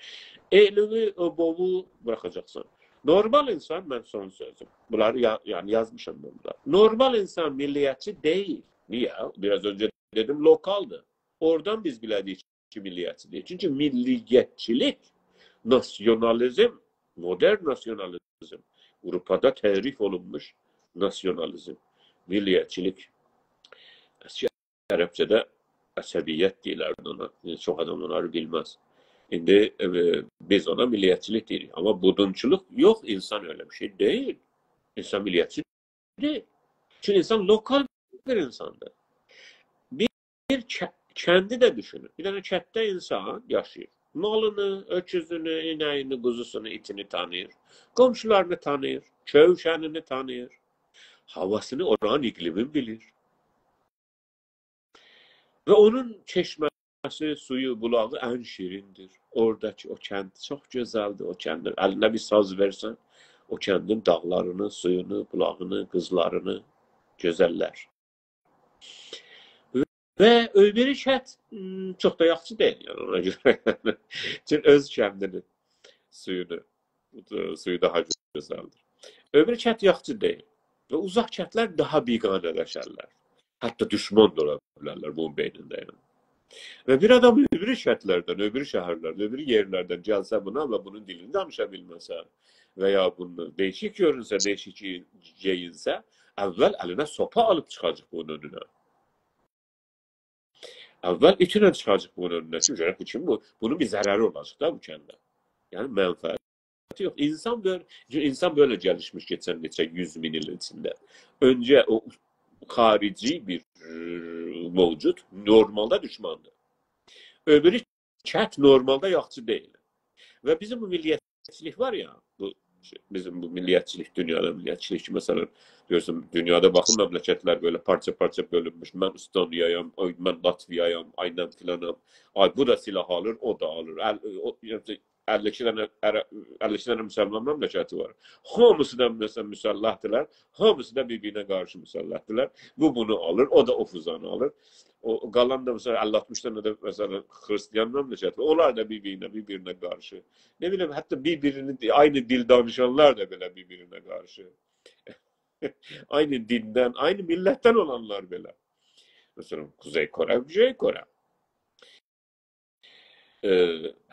ائلینی، او بووو بوراخاجاقسان. نورمال انسان، من سون سؤزوم. بونلاری یا-، یعنی یازمیشام من بونلاری. نورمال انسان میللیتچی دئییل. نییه؟ بیر آز اؤنجه دئدیم، لوکالدیر. اورادان بیز بیله‌دیک کی، میللیتچی دئییل. چونکی میللیتچیلیک، ناسیونالیزم مدرن ناسیونالیزم، آوروپادا تعریف اولونموش ناسیونالیزم، میللیتچیلیک. اسکی عربجه‌ده عصبیت دئییلردی اونا. ایندی چوخ آدام اونلاری بیلمز. ایندی، ائ، بیز اونا میللیتچیلیک دئییریک. آمما بودونچولوق یوخ، اینسان ائله بیر شئی دئییل. اینسان میللیتچی دئییل. چونکی اینسان لوکال بیر اینساندیر. بیر، بیر ک-، کندی ده دوشونون. بیر دنه کندده اینسان یاشاییر. مالینی، اؤکوزونو، اینه‌یینی، قوزوسونو، ایتینی تانیییر. قونشولارینی تانیییر، کؤوشنینی تانیییر. هاواسینی، اورانین اقلیمینی بیلیر. و اونون چشمه‌سی، سویو، بولاغی ان شیریندیر. اوراداکی او کند چوخ گؤزلدیر. او کندین الینه بیر ساز وئرسن، او کندین داغلارینی، سویونو، بولاغینی، قیزلارینی گؤزللر. و او بیری کند، م، چوخ دا یاخشی دئییل، یعنی، اونا گؤره. چونکی اؤز کندینین سویونو، سویو داها گؤزلدیر. او بیری کند یاخشی دئییل. و اوزاق کندلر داها بیگانه‌لشرلر. حتی دوشمان دا اولا بیلرلر بونون بئینینده، یعنی. و بیر آدام او بیری کندلردن، او بیری شهرلردن، او بیری یئرلردن گلسه بونا و بونون دیلینی دانیشا بیلمه‌سه و یا بونو دَییشیک گؤرونسه، دَییشیک گئیینسه، اول الینه سوپا آلیب چیخاجاق بونون اؤنونه. اول ایتینن چیخاجاق بونون اؤنونه کی، گؤرک بو کیم، بو، بونون بیر ضرری اولاجاق دا بو کنده. یعنی منفعتی یوخ. اینسان بئله، اینسان بئله گلیشمیش کئچن نئچه یوز مین ایل ایچینده. اؤنجه او خاریجی بیر، ائ، موجود نورمالدا دوشماندیر. او بیری کند نورمالدا یاخشی دئییل. و بیزیم بو میللیتچیلیک وار یا، بو شئی، بیزیم بو میللیتچیلیک، دونیادا میللیتچیلیک کی، مثلا، گؤرورسن، دونیادا باخین، مملکتلر بئله پارچا-پارچا بؤلونموش. من استونیایام، آی، من لاتویایام، آی، من فلانام. آی، بو دا سلاح آلیر، او دا آلیر. ال-، او، یعنی، اللی ایکی دنه عرب، اللی ایکی دنه مسلمان مملکتی وار. هامیسی دا، مثلا، مسلحدیرلر. هامیسی دا بیر-بیرینه قارشی مسلحدیرلر. بو بونو آلیر، او دا او فوزانی آلیر. او، او قالان دا، مثلا، اللی آلتمیش دنه ده، مثلا، خریستیان مملکتی وار. اونلار دا بیر-بیرینه، بیر-بیرینه قارشی. نه بیلیم، حتی بیر-بیرینی، عینی دیل دانیشانلار دا بئله بیر-بیرینه قارشی. عینی دیندن، عینی میللتدن اولانلار بئله. مثلا، قوزئی کره، گونئی کره. ائ،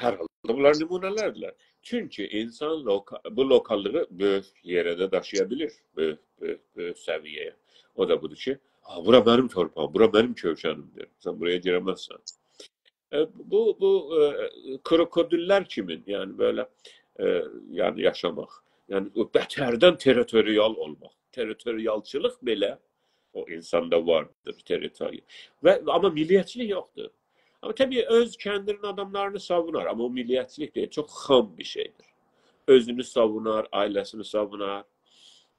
هر حالدا بونلار نمونه‌لردیرلر. چونکی اینسان لوکا-، بو لوکاللیغی بؤیوک یئره ده داشییا بیلیر، بؤیوک، بؤیوک، بؤیوک سویه‌یه. او دا بودور کی، «آ، بورا منیم تورپاغیم، بورا منیم کؤوشنیمدیر. سن بورایا گیره‌مزسن.» ائ، بو، بو، ائ، کروکودیللر کیمین، یعنی بئله، ائ، یعنی یاشاماق. یعنی او بتردن تریتوریال اولماق. تریتوریالچیلیق بئله او اینساندا واردیر، تریتوری. و، آمما میللیتچیلیک یوخدور. آمما طبیعی اؤز کندینین آداملارینی ساوونار، آمما او میللیتچیلیک دئییل، چوخ خام بیر شئیدیر. اؤزونو ساوونار، عائله‌سینی ساوونار.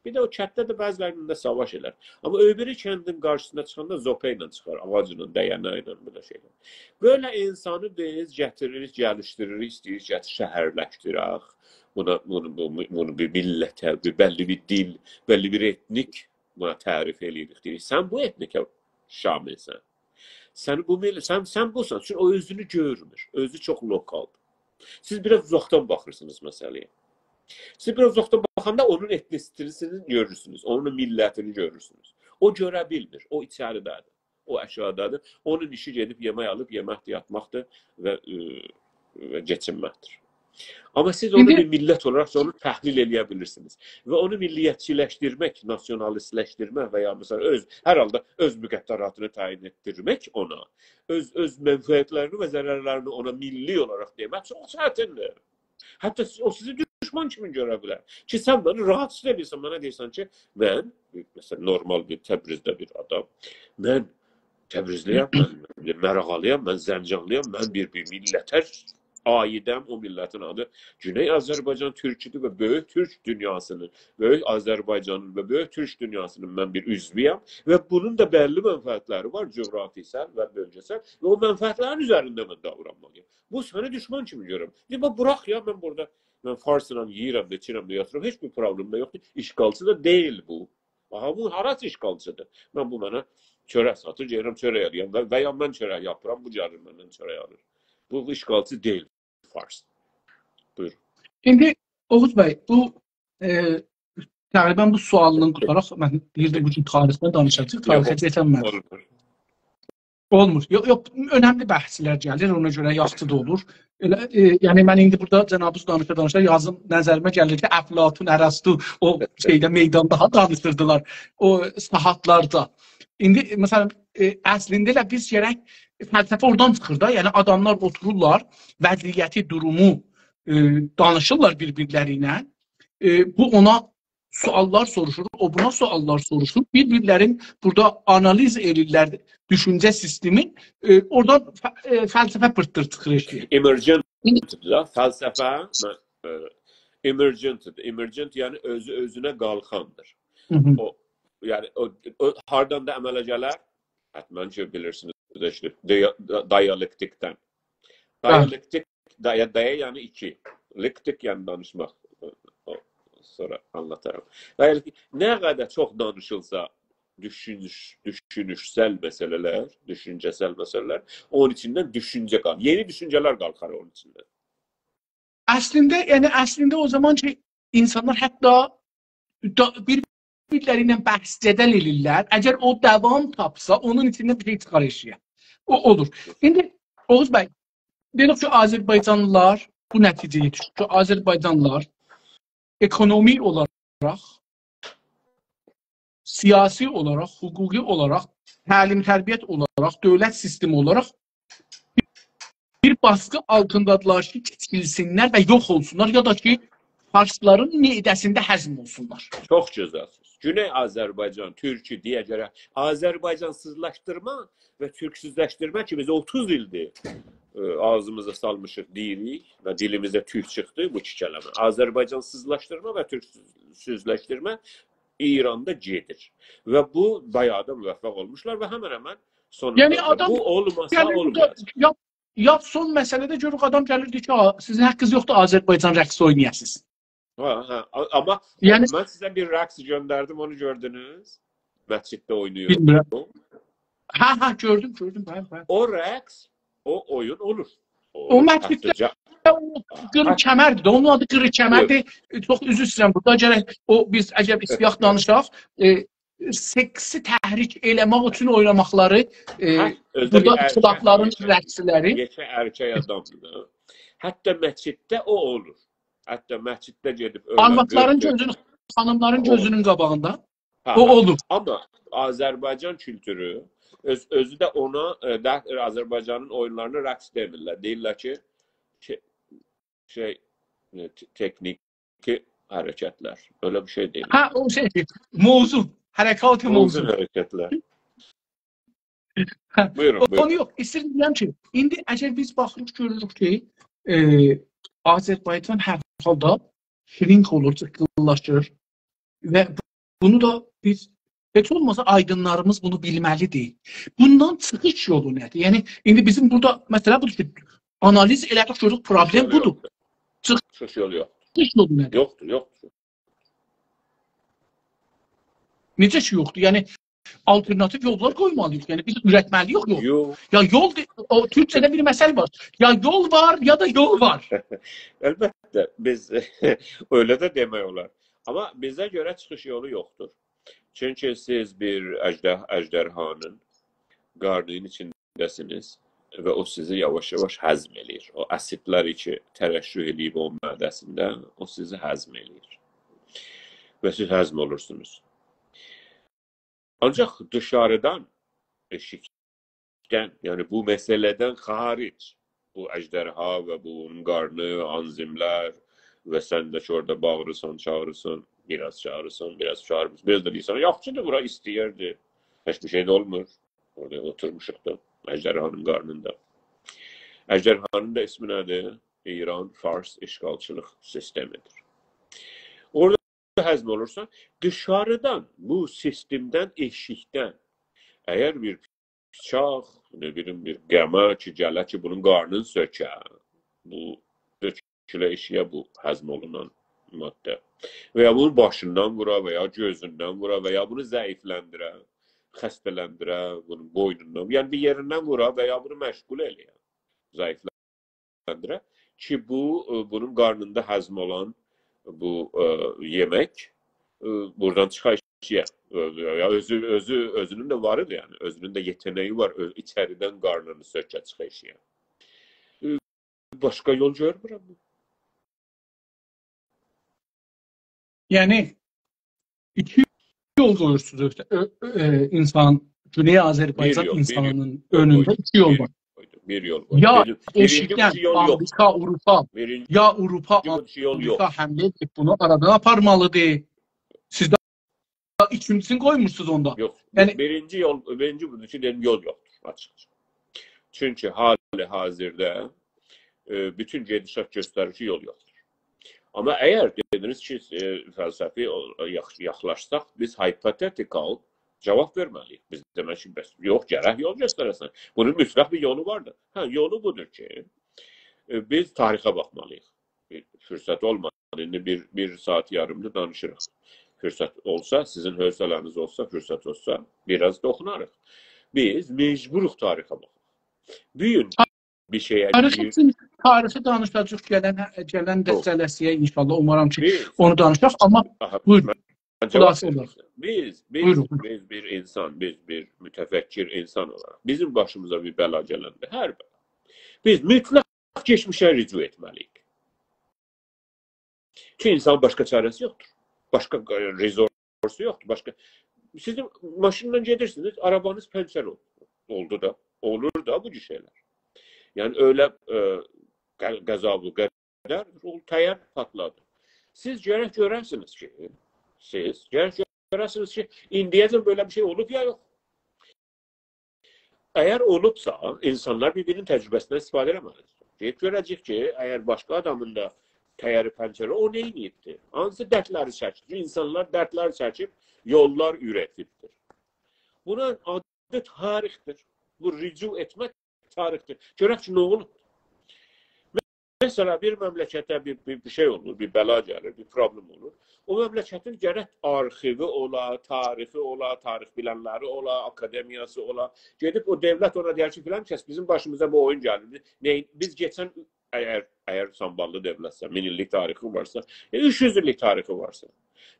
بیر ده او کندده ده بعضیلرینن ده ساواش ائلر. آمما او بیری کندین قارشیسینا چیخاندا زوپا ایله چیخار، آغاجلا، دَیه‌نه ایله، بئله شئیلر. بئله اینسانی بیز گتیریریک، گلیشدیریریک، ایسته‌ییریک، گتیر-، شهرلشدیرک. بونا، بونو، بو-، بونو بیر میللته، بیر بللی بیر دیل، بللی بیر ائتنیک بونا تعریف ائله‌ییریک، دئییریک، «سن بو ائتنیکه شاملسن. سن بو میل-، سن، سن بوسان.» چونکی او اؤزونو گؤرمور. اؤزو چوخ لوکالدیر. سیز بیر آز اوزاقدان باخیرسینیز مسئله‌یه. سیز بیر آز اوزاقدان باخاندا اونون ائتنیسیتی‌سینی گؤرورسونوز، اونون میللتینی گؤرورسونوز. او گؤره بیلمیر، او ایچریده‌دیر، او آشاغیدادیر. اونون ایشی گئدیب یئمک آلیب، یئمکدیر، یاتماقدیر و، ائ، و کئچینمکدیر. آمما سیز اونو ایندی بیر میللت اولاراق اونو تحلیل ائله‌یه بیلیرسینیز. و اونو میللیتچیلشدیرمک، ناسیونالیستلشدیرمک و یا، مثلا، اؤز، هر حالدا اؤز مقدراتینی تعیین ائتدیرمک اونا، اؤز، اؤز منفعتلرینی و ضررلرینی اونا میللی اولاراق دئمک چوخ چتیندیر. حتی سیز، او سیزی دوشمان کیمی گؤره بیلر. کی، سن منی راحاتسیز ائدیرسن، منه دئییرسن کی، من، مثلا، نورمال بیر تبریزده بیر آدام، من تبریزلی‌یم، من ماراغالی‌یام، من زنجانلی‌یام، من بیر، بیر میللته عایدم، او میللتین آدی گونئی آذربایجان تورکودور و بؤیوک تورک دونیاسینین، بؤیوک آذربایجانین و بؤیوک تورک دونیاسینین من بیر عضوی‌یم و بونون دا بللی منفعتلری وار، جغرافیسال و بؤلگه‌سال و او منفعتلرین اوزرینده من داورانمالی‌یام. بو سنی دوشمان کیمی گؤرورم. دئییر، «باخ، بوراخ یا، من بورادا، من فارسینان یئییرم ده، ایچیرم ده، یاتیرام، هئچ بیر پروبلئم ده یوخدور.» اشغالچی دا دئییل بو. آها، بو هاراسی اشغالچیدیر؟ من، بو منه چؤرک ساتیر، گئدیرم چؤرک ائله‌یم. و، و یا من چؤرک یاپیرام، بو گلیر مندن چؤرک آلیر. بو، بو اشغالچی دئییل، فارس. بویورون. ایندی، اوغوز بی، بو، ائ، تقریبا بو سؤالینان قوتاراق، من دئییردیم، بو گون تاریخدن دانیشاجاغیق، یوخ، تاریخه گئتمه‌دیک. اولمور. اولمور. یوخ، یوخ، اؤنملی بحثلر گلیر، اونا گؤره یاخشی دا اولور. ائله، ائ، یعنی من ایندی بورادا جنابیز دانیشا-دانیشا یازیم، نظریمه گلیر کی، افلاطون، ارسطو او شئیده، میداندا ها دانیشیردیلار، او ساعاتلاردا. ایندی، مثلا، ائ، اصلینده ائله بیز گرک، فلسفه اورادان چیخیر دا، یعنی آداملار اوتورورلار، وضعیتی، دورومو، ائ، دانیشیرلار بیر-بیرلری ایله. ائ، بو اونا سؤاللار سوروشور، او بونا سؤاللار سوروشور. بیر-بیرلرین بورادا آنالیز ائدیرلر دوشونجه سیستمین، ائ، اورادان ف-، ائ، فلسفه پرتلر چیخیر ائشییه. Emergent دا، فلسفه، م-، ائ، emergent، emergent، یعنی اؤزو اؤزونه قالخاندیر. هی هی. او، یعنی او، او هاردان دا عمله گلر؟ حتما کی، بیلیرسینیز، ایشته دیا-، دا-، دیالکتیکدن. بلی. دیالکتیک، دایا، دایا یعنی ایکی. لکتیک یعنی دانیشماق. او، سونرا آنلاتارام. دیالکتیک، نه قدر چوخ دانیشیلسا، دوشونوش، دوشونوشسل مسئله‌لر، دوشونجه‌سل مسئله‌لر، اونون ایچیندن دوشونجه قال-، یئنی دوشونجه‌لر قالخار اونون ایچیندن. اصلینده، یعنی اصلینده او زامان کی، اینسانلار حتی دا-، بیر-بیرلری ایله بحث، جدل ائدیرلر. اگر او داوام تاپسا، اونون ایچیندن بیر شئی چیخار ائشییه. او اولور. ایندی اوغوز بی، دئدیک کی، آذربایجانلیلار بو نتیجه‌یه دوشور کی، آذربایجانلیلار اکونومی اولاراق، سیاسی اولاراق، حقوقی اولاراق، تعلیم تربیت اولاراق، دؤولت سیستمی اولاراق بیر باسقی آلتیندادیلار کی، کیچیلسینلر و یوخ اولسونلار، یا دا کی، فارسلارین معده‌سینده هضم اولسونلار. چوخ گؤزل سؤز. گونئی آذربایجان، تورکو دئیه گؤره آذربایجانسیزلاشدیرما و تورکسوزلشدیرمه کی، بیز اوتوز ایلدیر، ائ، آغزیمیزا سالمیشیق، دئییریک و دیلیمیزه تورک چیخدی بو ایکی کلمه. آذربایجانسیزلاشدیرما و تورکسوزلشدیرمه ایراندا گئدیر. و بو بایاغی دا موفق اولموشلار و همن همن سونوندا یعنی دا آدام بو اولماسا گلیر بورادا اولماز. یا، یا سون مسئله‌ده گؤروروک، آدام گلیر دئییر کی، «آ، سیزین حاققینیز یوخدور آذربایجان رقصی اوینایاسینیز.» ها، ها. آ-، آمما یعنی من سیزه بیر رقص گؤندردیم، اونو گؤردونوز. مسجدده اویناییر. بیلمیرم. هه، هه، گؤردوم، گؤردوم، بلی، بلی. او رقص، او اویون اولور. او مسجدده حتی جا-، او قیری کمردیر، اونون آدی قیری کمردیر. چوخ عذر ایسته‌ییرم، بورادا گرک او، بیز اگر ایسته‌یک دانیشاق، ائ، سکسی تحریک ائله‌مک اوچون اویناماقلاری، ائ، هه، اؤزو ده بورادا بیر ارکک، اختلافلارین یئکه، رقصلری. یئکه ارکک آدامدیر دا. حتی مسجدده او اولور. حتی مسجدده گئدیب اؤیلن آروادلارین قیرخ گؤزونون، خانیملارین اولور. گؤزونون قاباغیندا هه، او هه. اولور. آمما آذربایجان کولتورو اؤز، اؤزو ده اونا، ائ، ده، آذربایجانین اویونلارینا رقص دئمیرلر. دئییرلر کی، شئی، شئی، ائ، ت-، تکنیکی حرکتلر. بئله بیر شئی دئییرلر. هه، او شئی، موزون، حرکات موزون موزون. حرکتلر. هه، بویورون، او-، بویورون. اونو یوخ، ایسته‌ییرم دئیم کی، ایندی اگر بیز باخیریق، گؤروروک کی، ائ، آذربایجان هر حالدا شرینک اولور، جیققیللاشیر و بونو دا بیز، هئچ اولماسا آیدینلاریمیز بونو بیلمه‌لیدیر. بوندان چیخیش یولو نه‌دیر؟ یعنی، ایندی بیزیم بورادا مسئله بودور کی، آنالیز ائله‌دیک، گؤردوک، پروبلم چیخیش یولو بودور. یوخدور. چیخ-، چیخیش یولو یوخدور. چیخیش یولو نه‌دیر؟ یوخدور، یوخدور. نئجه کی یوخدور؟ یعنی، آلترناتیو یوللار قویمالی‌ییق. یعنی، بیز اورتمه‌لی‌ییک یول. یوخ. یا یول، دئ-، او تورکجه‌ده بیر مثل وار. یا یول وار، یا دا یول وار. البته، بیز ائله ده دئمک اولار. آمما بیزه گؤره چیخیش یولو یوخدور. چونکی سیز بیر اژده-، اژدرهانین قارنینین ایچینده‌سینیز و او سیزی یاواش-یاواش هضم ائله‌ییر. او اسیدلر کی، ترشح ائله‌ییب اونون معده‌سینده، او سیزی هضم ائله‌ییر. و سیز هضم اولورسونوز. آنجاق دیشاریدان، ائشیکدن، یعنی بو مسئله‌دن خارج، بو اژدرها و بو اونون قارنی، آنزیملر و سن ده کی، اورادا باغیریرسان، چاغیریرسان، بیر آز چاغیریرسان، بیر آز چاغیریرسان، بیر آز دا دئییرسن، «یاخشیدیر، بورا ایسته‌یردی.» هئچ بیر شئی ده اولمور. اورادا اوتورموشوق دا، اژدرهانین قارنیندا. اژدرهانین دا اسمی نه‌دیر؟ ایران، فارس اشغالچیلیق سیستمی‌دیر. اورادا هضم اولورسا، دیشاریدان، بو سیستمدن، ائشیکدن، اگر بیر بیچاق، نه بیلیم، بیر قمه کی، گله کی، بونون قارنینی سؤکه، بو تؤکوله ائشییه بو هضم اولونان ماده. و یا بونون باشیندان وورا، و یا گؤزوندن وورا، و یا بونو ضعیفلندیره، خسته‌لندیره، بونون بوینوندان، یعنی بیر یئریندن وورا و یا بونو مشغول ائله‌یه، ضعیفلندیره کی، بو، ائ، بونون قارنیندا هضم اولان بو، ائ، یئمک، ائ، بورادان چیخا ائشییه. ائ، یا اؤزو، اؤزو، اؤزونون ده واریدیر، یعنی اؤزونون ده یئته‌نه‌یی وار، اؤز، ایچریدن قارنینی سؤکه چیخا ائشییه. ائ، باشقا یول گؤرمورم. یعنی، ایکی یول قویورسونوز اؤ-، اؤ-، ائ، اینسان، گونئی آذربایجان بیر یول، بیر یول. اینسانینین اؤنونده ایکی یول وار. بیر یول قویدو. یا بیرینجی، بیرینجی بونون ائشیکدن اوچون یول یوخ. آمریکا، آوروپا، بیرینجی، یا آوروپا، بیرینجی بونون اوچون یول یوخ. آمریکا حمله ائدیب بونو آرادان آپارمالیدیر. سیز ده ایکینجیسینی قویمورسونوز اوندا. یوخ. یعنی بیرینجی یول، بیرینجی بودور کی، دئدیم، یول یوخدور، آچیقجا. چونکی حال حاضردا، ائ، بوتون گئدیشات گؤستریر کی، یول یوخدور. آمما اگر دئدینیز کی، ائ، فلسفی اول-، یاخ-، یاخلاشساق، بیز hypothetical جاواب وئرمه‌لی‌ییک. بیز دئمک کی، بس یوخ، گرک یول گؤستره‌سن. بونون مطلق بیر یولو واردیر. هه، یولو بودور کی، ائ، بیز تاریخه باخمالی‌ییق. بیر فرصت اولمادی. ایندی بیر، بیر ساعات یاریمدیر دانیشیریق. فرصت اولسا، سیزین حوصله‌نیز اولسا، فرصت اولسا، بیر آز توخوناریق. بیز مجبوروق تاریخه باخاق. بو گون بیر شئیه تاریخ گیر- اوچون تاریخی دانیشاجاق گلن، گلن ده جلسه‌یه انشاءالله. اومارام کی، بیز اونو دانیشاق. آمما آها، بویورون. من جاواب خلاصه وئریم. اولاراق. بیز، بیز، بویورون، بویورون. بیز بیر اینسان، بیز بیر متفکر اینسان اولاراق بیزیم باشیمیزا بیر بلا گلنده، هر بلا، بیز مطلق کئچمیشه رجوع ائتمه‌لی‌ییک. چونکی اینسانین باشقا چاره‌سی یوخدور. باشقا، ائ، resource-و یوخدور. باشقا، سیزین ماشینلا گئدیرسینیز، آرابانیز پنچر اولدو. اولدو دا، اولور دا بو جور شئیلر. یعنی ائله، ائ، قه-، قضا بو قدر، او تایر پاتلادی. سیز گرک گؤره‌سینیز کی، سیز گرک گؤره‌سینیز کی، ایندیه‌جن بئله بیر شئی اولوب یا یوخ. اگر اولوبسا، اینسانلار بیر-بیرینین تجربه‌سیندن استفاده ائله‌مه‌لیدیر. گئدیب گؤره‌جک کی، اگر باشقا آدامین دا تایری پنچر، او نه ائدیبدی؟ هانسی دردلری چکیب؟ اینسانلار دردلر چکیب، یوللار اوره‌دیبدیر. بونون آدی تاریخدیر. بو رجوع ائتمک تاریخدیر. گؤرک کی، نه اولوب؟ مثلا، بیر مملکته بیر، بیر، بیر شئی اولور، بیر بلا گلیر، بیر پروبلئم اولور. او مملکتین گرک آرخیوی اولا، تاریخی اولا، تاریخ بیلنلری اولا، آکادمیاسی اولا. گئدیب او دؤولت اونا دئیر کی، فلان کس، بیزیم باشیمیزا بو اویون گلیر. نه، بیز کئچن، اگر، اگر سامباللی دؤولتسه، مین ایللیک تاریخی وارسا، ائ، اوچ یوز ایللیک تاریخی وارسا،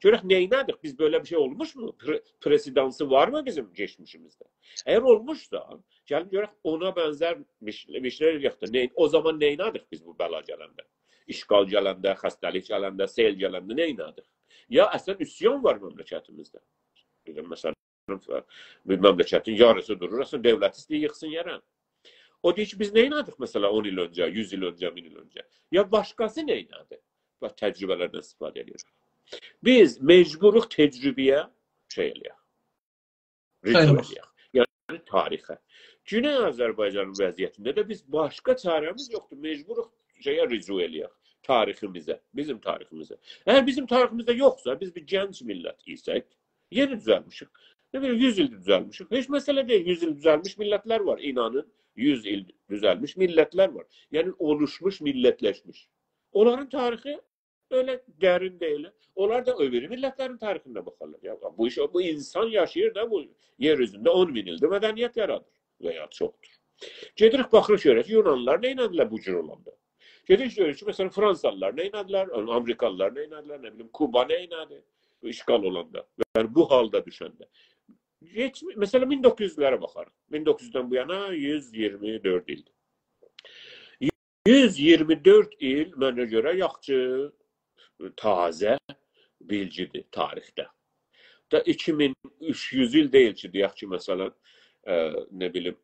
گؤرک نئینه‌دیک؟ بیز بئله بیر شئی اولموشمو؟ پره-، پرسیدانسی وارمی بیزیم کئچمیشیمیزده؟ اگر اولموشسا، گلین گؤرک اونا بنزر ویش-، ویشنر ائلیک ده. نه، او زامان نئینه‌دیک بیز بو بلا گلنده؟ اشغال گلنده، خسته‌لیک گلنده، سئل گلنده نئینه‌دیک؟ یا اصلا عصیان وار مملکتیمیزده. دئدیم، مثلا، بیر مملکتین یاریسی دورور، اصلا دؤولتی ایسته‌ییر ییخسین یئره. او دئییر کی، بیز نئینه‌دیک، مثلا، اون ایل اؤنجه، یوز ایل اؤنجه، مین ایل اؤنجه؟ یا باشقاسی نئینه‌دی؟ باخ، تجربه‌لردن استفاده ائدیر. بیز مجبوروق تجربه‌یه شئی ائلیک. رجوع ائلیک. یعنی تاریخه. گونئی آذربایجانین وضعیتینده ده بیز باشقا چاره‌میز یوخدور. مجبوروق شئیه رجوع ائلیک. تاریخیمیزه، بیزیم تاریخیمیزه. اگر بیزیم تاریخیمیزده یوخسا، بیز بیر گنج میللت ایسک، یئنی دوزلمیشیک. نه بیلیم، یوز ایل دوزلمیشیک. هئچ مسئله دئییل، یوز ایل دوزلمیش میللتلر وار. اینانین، یوز ایل دوزلمیش میللتلر وار. یعنی اولوشموش، میللتلشمیش. اونلارین تاریخی ائله درین دئییل. اونلار دا او بیری میللتلرین تاریخینه باخارلار. یا، بو ایش، بو اینسان یاشاییر دا، بو یئر اوزونده اون مین ایلدیر مدنیت یارادیر و یا چوخدور. گئدیریک، باخیریق، گؤرک یونانلیلار نئینه‌دیلر بو جور اولاندا. گئدیریک، گؤروروک کی، مثلا، فرانسالیلار نئینه‌دیلر، آمریکالیلار نئینه‌دیلر، نه بیلیم، کوبا نئینه‌دی بو اشغال اولاندا. یعنی، بو حالدا دوشنده. هئچ، مثلا، مین دوققوز یوزلره باخاریق. مین دوققوز یوزدن بو یانا یوز اییرمی دؤرد ایلدیر. یوز اییرمی دؤرد ایل منه گؤره یاخشی، تازه بیلگیدیر تاریخده. دا ایکی مین اوچ یوز ایل دئییل کی، دئیک کی، مثلا، ائ، نه بیلیم،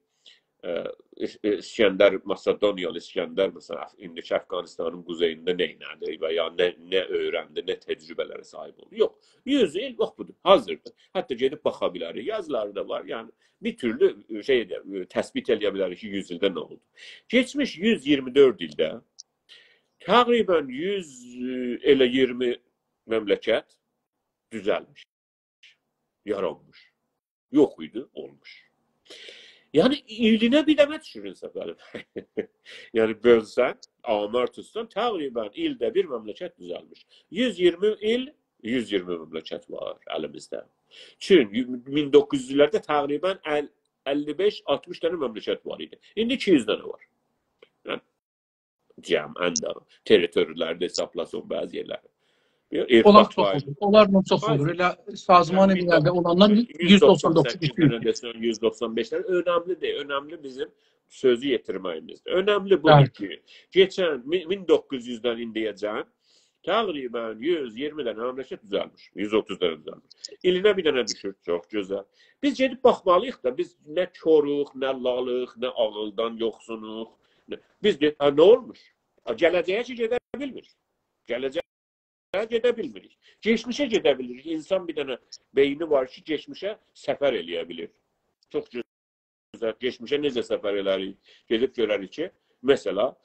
ائ، اس-، ائ، اسکندر، ماسادونیالی اسکندر، مثلا، اف-، ایندیکی افغانستانین قوزئیینده نئینه‌دی و یا نه، نه اؤیرندی، نه تجربه‌لره صاحیب اولدو. یوخ، یوز ایل، یوخ، بودور، حاضردیر. حتی گئدیب باخا بیلریک، یازیلاری دا وار، یعنی بیر تورلو، ائ، شئی ائده، ائ، تثبیت ائلیه بیلریک کی، یوز ایلده نه اولدو. کئچمیش یوز اییرمی دؤرد ایلده تقریبا یوز، ائ، ائله اییرمی مملکت دوزلمیش، یارانمیش. یوخ ایدی، اولموش. یعنی، ایلینه بیر دنه دوشورون سفری. یعنی، بؤلسن، آمار توتسان، تقریبا ایلده بیر مملکت دوزلمیش. یوز اییرمی ایل، یوز اییرمی مملکت وار الیمیزده. چون مین دوققوز یوزلرده تقریبا ال-، اللی بئش، آلتمیش دنه مملکت وار ایدی. ایندی ایکی یوز دنه وار. یعنی، جمعاً ده تریتوری‌لری ده حسابلاسان، بعضی یئرلری. اونلار ارفاق چوخ اولور. اونلارلا چوخ اولور. ائله سازمان مللده اولاندان یوز دوخسان دوققوز، یوز دوخسان بئش دنه دئسن، یوز دوخسان بئش دنه. اؤنملی دئییل، اؤنملی بیزیم سؤزو یئتیرمه‌ییمیزدیر. اؤنملی بودور کی، کئچن مین، مین دوققوز یوزدن ایندیه‌جن تقریباً یوز اییرمی دنه مملکت دوزلمیش، یوز اوتوز دنه دوزلمیش. ایلینه بیر دنه دوشور، چوخ گؤزل. بیز گئدیب باخمالی‌ییق دا، بیز نه کوروق، نه لالیق، نه عاغیلدان یوخسونوق. نه، بیز دئ-، هه، نه اولموش؟ هه، گله‌جه‌یه کی گئده بیلمیریک. گله‌جه‌یه گئده بیلمیریک. کئچمیشه گئده بیلیریک. اینسان بیر دنه بئینی وار کی، کئچمیشه سفر ائله‌یه بیلیر. چوخ گؤزل. کئچمیشه نئجه سفر ائلریک؟ گئدیب گؤرریک کی، مثلا،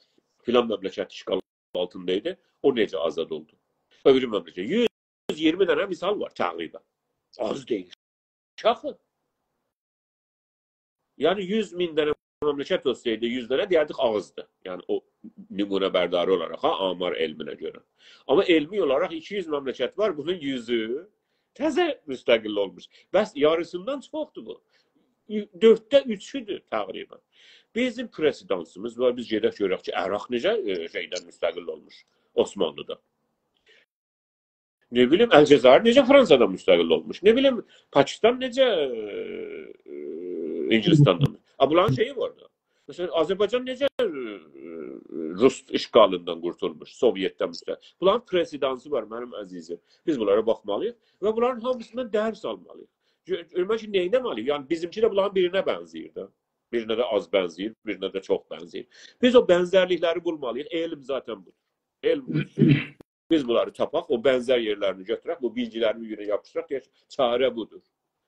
فلان مملکت اشغال آلتیندا ایدی، او نئجه آزاد اولدو؟ اؤبورو مملکت. یوز اییرمی دنه مثال وار تقریباً. آز دئییل. آخی. یعنی یوز مین دنه مملکت اولسایدی، یوز دنه دئیردیک آزدیر. یعنی او نمونه‌برداری اولاراق، ها، آمار علمینه گؤره. آمما علمی اولاراق ایکی یوز مملکت وار، بونون یوزو تزه مستقل اولموش. بس یاریسیندان چوخدور بو. دؤردده اوچودور تقریباً. بیزیم پرئزیدانسیمیز وار، بیز گئدک گؤرک کی، عراق نئجه، ائ، شئیدن مستقل اولموش، عثمانلی‌دان. نه بیلیم، الجزایر نئجه فرانسادان مستقل اولموش؟ نه بیلیم، پاکستان نئجه، ائ، ائ، اینگیلیستاندان؟ آ، بونلارین شئیی وار دا. مثلا، آذربایجان نئجه، ائ، روس اشغالیندان قورتولموش، سووئتدن مستقل؟ بونلارین پرئزیدانسی وار، منیم عزیزیم. بیز بونلارا باخمالی‌ییق و بونلارین هامیسیندان درس آلمالی‌ییق. گؤ-، گؤرمک کی، نه ائتمه‌لی‌ییک؟ یعنی، بیزیمکی ده بونلارین بیرینه بنزه‌ییر ده. بیرینه ده آز بنزه‌ییر، بیرینه ده چوخ بنزه‌ییر. بیز او بنزرلیکلری بولمالی‌ییق. علم ذاتاً بودور. علم بودور. بیز بونلاری تاپاق، او بنزر یئرلرینی گؤتورک، بو بیلگیلرین بیر-بیرینه یاپیشدیراق، دئیک، چاره بودور.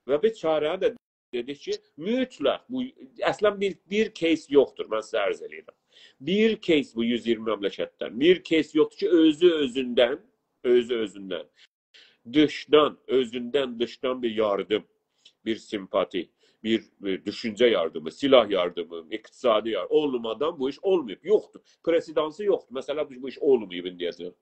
و بیز چاره‌نی ده دئدیک کی، مطلق بو، اصلاً بیر، بیر کیس یوخدور، من سیزه عرض ائله‌ییرم. بیر کیس بو یوز اییرمی مملکتدن، بیر کیس یوخدور کی، اؤزو اؤزوندن، اؤزو اؤزوندن دیشدان، اؤزوندن دیشدان بیر یاردیم، بیر سیمپاتی، بیر، بیر دوشونجه یاردیمی، سلاح یاردیمی، اقتصادی یاردیم اولمادان بو ایش اولماییب، یوخدور. پرئزیدانسی یوخدور. مثلا، بو، بو ایش اولماییب ایندیه‌جن.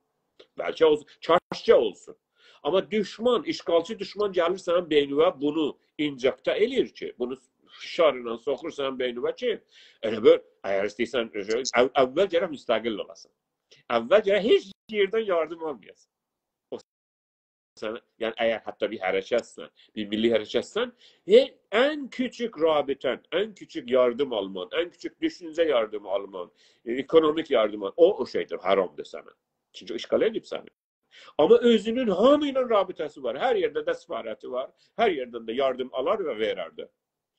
بلکه اولسون، کاش کی اولسون. آمما دوشمان، اشغالچی دوشمان گلیر سنین بئینیوه، بونو اینجکته ائله‌ییر کی، بونو فشار ایله سوخور سنین بئینیوه کی، ائله بیر، اگر ایسته‌ییرسن، او-، اول گرک مستقل اولاسان. اول گرک هئچ یئردن یاردیم آلمایاسان. او سنه، یعنی اگر حتی بیر حرکتسن، بیر میللی حرکتسن، هئ، ان کوچوک رابطه‌ن، ان کوچوک یاردیم آلمان، ان کوچوک دوشونجه یاردیمی آلمان، ائ، اکونومیک یاردیم آلمان، او، او شئیدیر، حرامدیر سنه. چونکی او اشغال ائدیب سنی. آمما اؤزونون هامی ایله رابطه‌سی وار. هر یئرده ده سفارتی وار. هر یئردن ده یاردیم آلار و وئرر ده.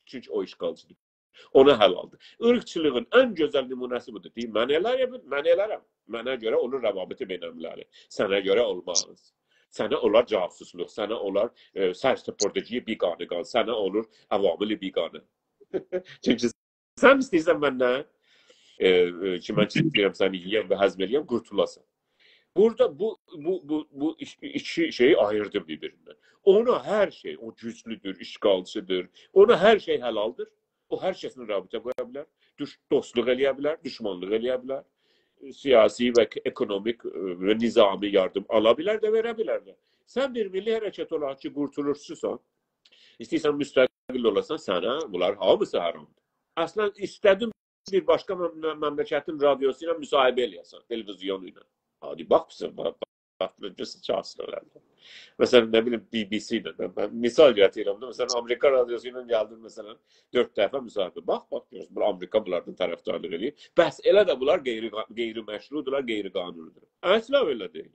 چونکی او اشغالچیدیر. اونا حلالدیر. عیرقچیلیغین ان گؤزل نمونه‌سی بودور. دئییر، «من ائلرم، من ائلرم.» منه گؤره اولور روابط بین‌المللی. سنه گؤره اولماز. سنه اولار جاسوسلوق، سنه اولار، ائ، سرسپردگی بیگانگان، سنه اولور عوامل بیگانه. چونکی سن ایسته‌ییرسن مندن، ائ، ائ، کی، من ایسته‌ییرم سنی یئیم و هضم ائله‌یم، قورتولاسان. بورادا بو، بو، بو، بو ایکی، ایکی شئیی آییردیم بیر-بیریندن. اونا هر شئی، او گوجلودور، اشغالچیدیر، اونا هر شئی حلالدیر. او هر کسینن رابطه قورا بیلر، دوش-، دوستلوق ائله‌یه بیلر، دوشمانلیق ائله‌یه بیلر، سیاسی و ک-، اکونومیک، ائ، و نظامی یاردیم آلا بیلر ده، وئره بیلر ده. سن بیر میللی حرکت اولاراق کی، قورتولوشچوسان، ایسته‌ییرسن مستقل اولاسان، سنه بونلار هامیسی حرامدیر. اصلاً، ایسته‌دیم بیر باشقا مم-، مم-، مملکتین رادیوسو ایله مصاحبه ائله‌یه‌سن، تلویزیونو ایله. عادی باخمیسان، باخ، باخ، باخ، گؤرسن، چالیشیرلار. مثلا، نه بیلیم، بی بی سی ایله. من، من مثال گتیریرم ده، مثلا، آمریکا رادیوسو ایله گلدیم، مثلا، دؤرد دفعه مصاحبه. باخ، باخ، گؤرسن، بونلار آمریکا بونلاردان طرفدارلیق ائله‌ییر. بس ائله ده بونلار غیر، غیرمشروعدورلار، غیرقانونی‌دور. اصلاً ائله دئییل.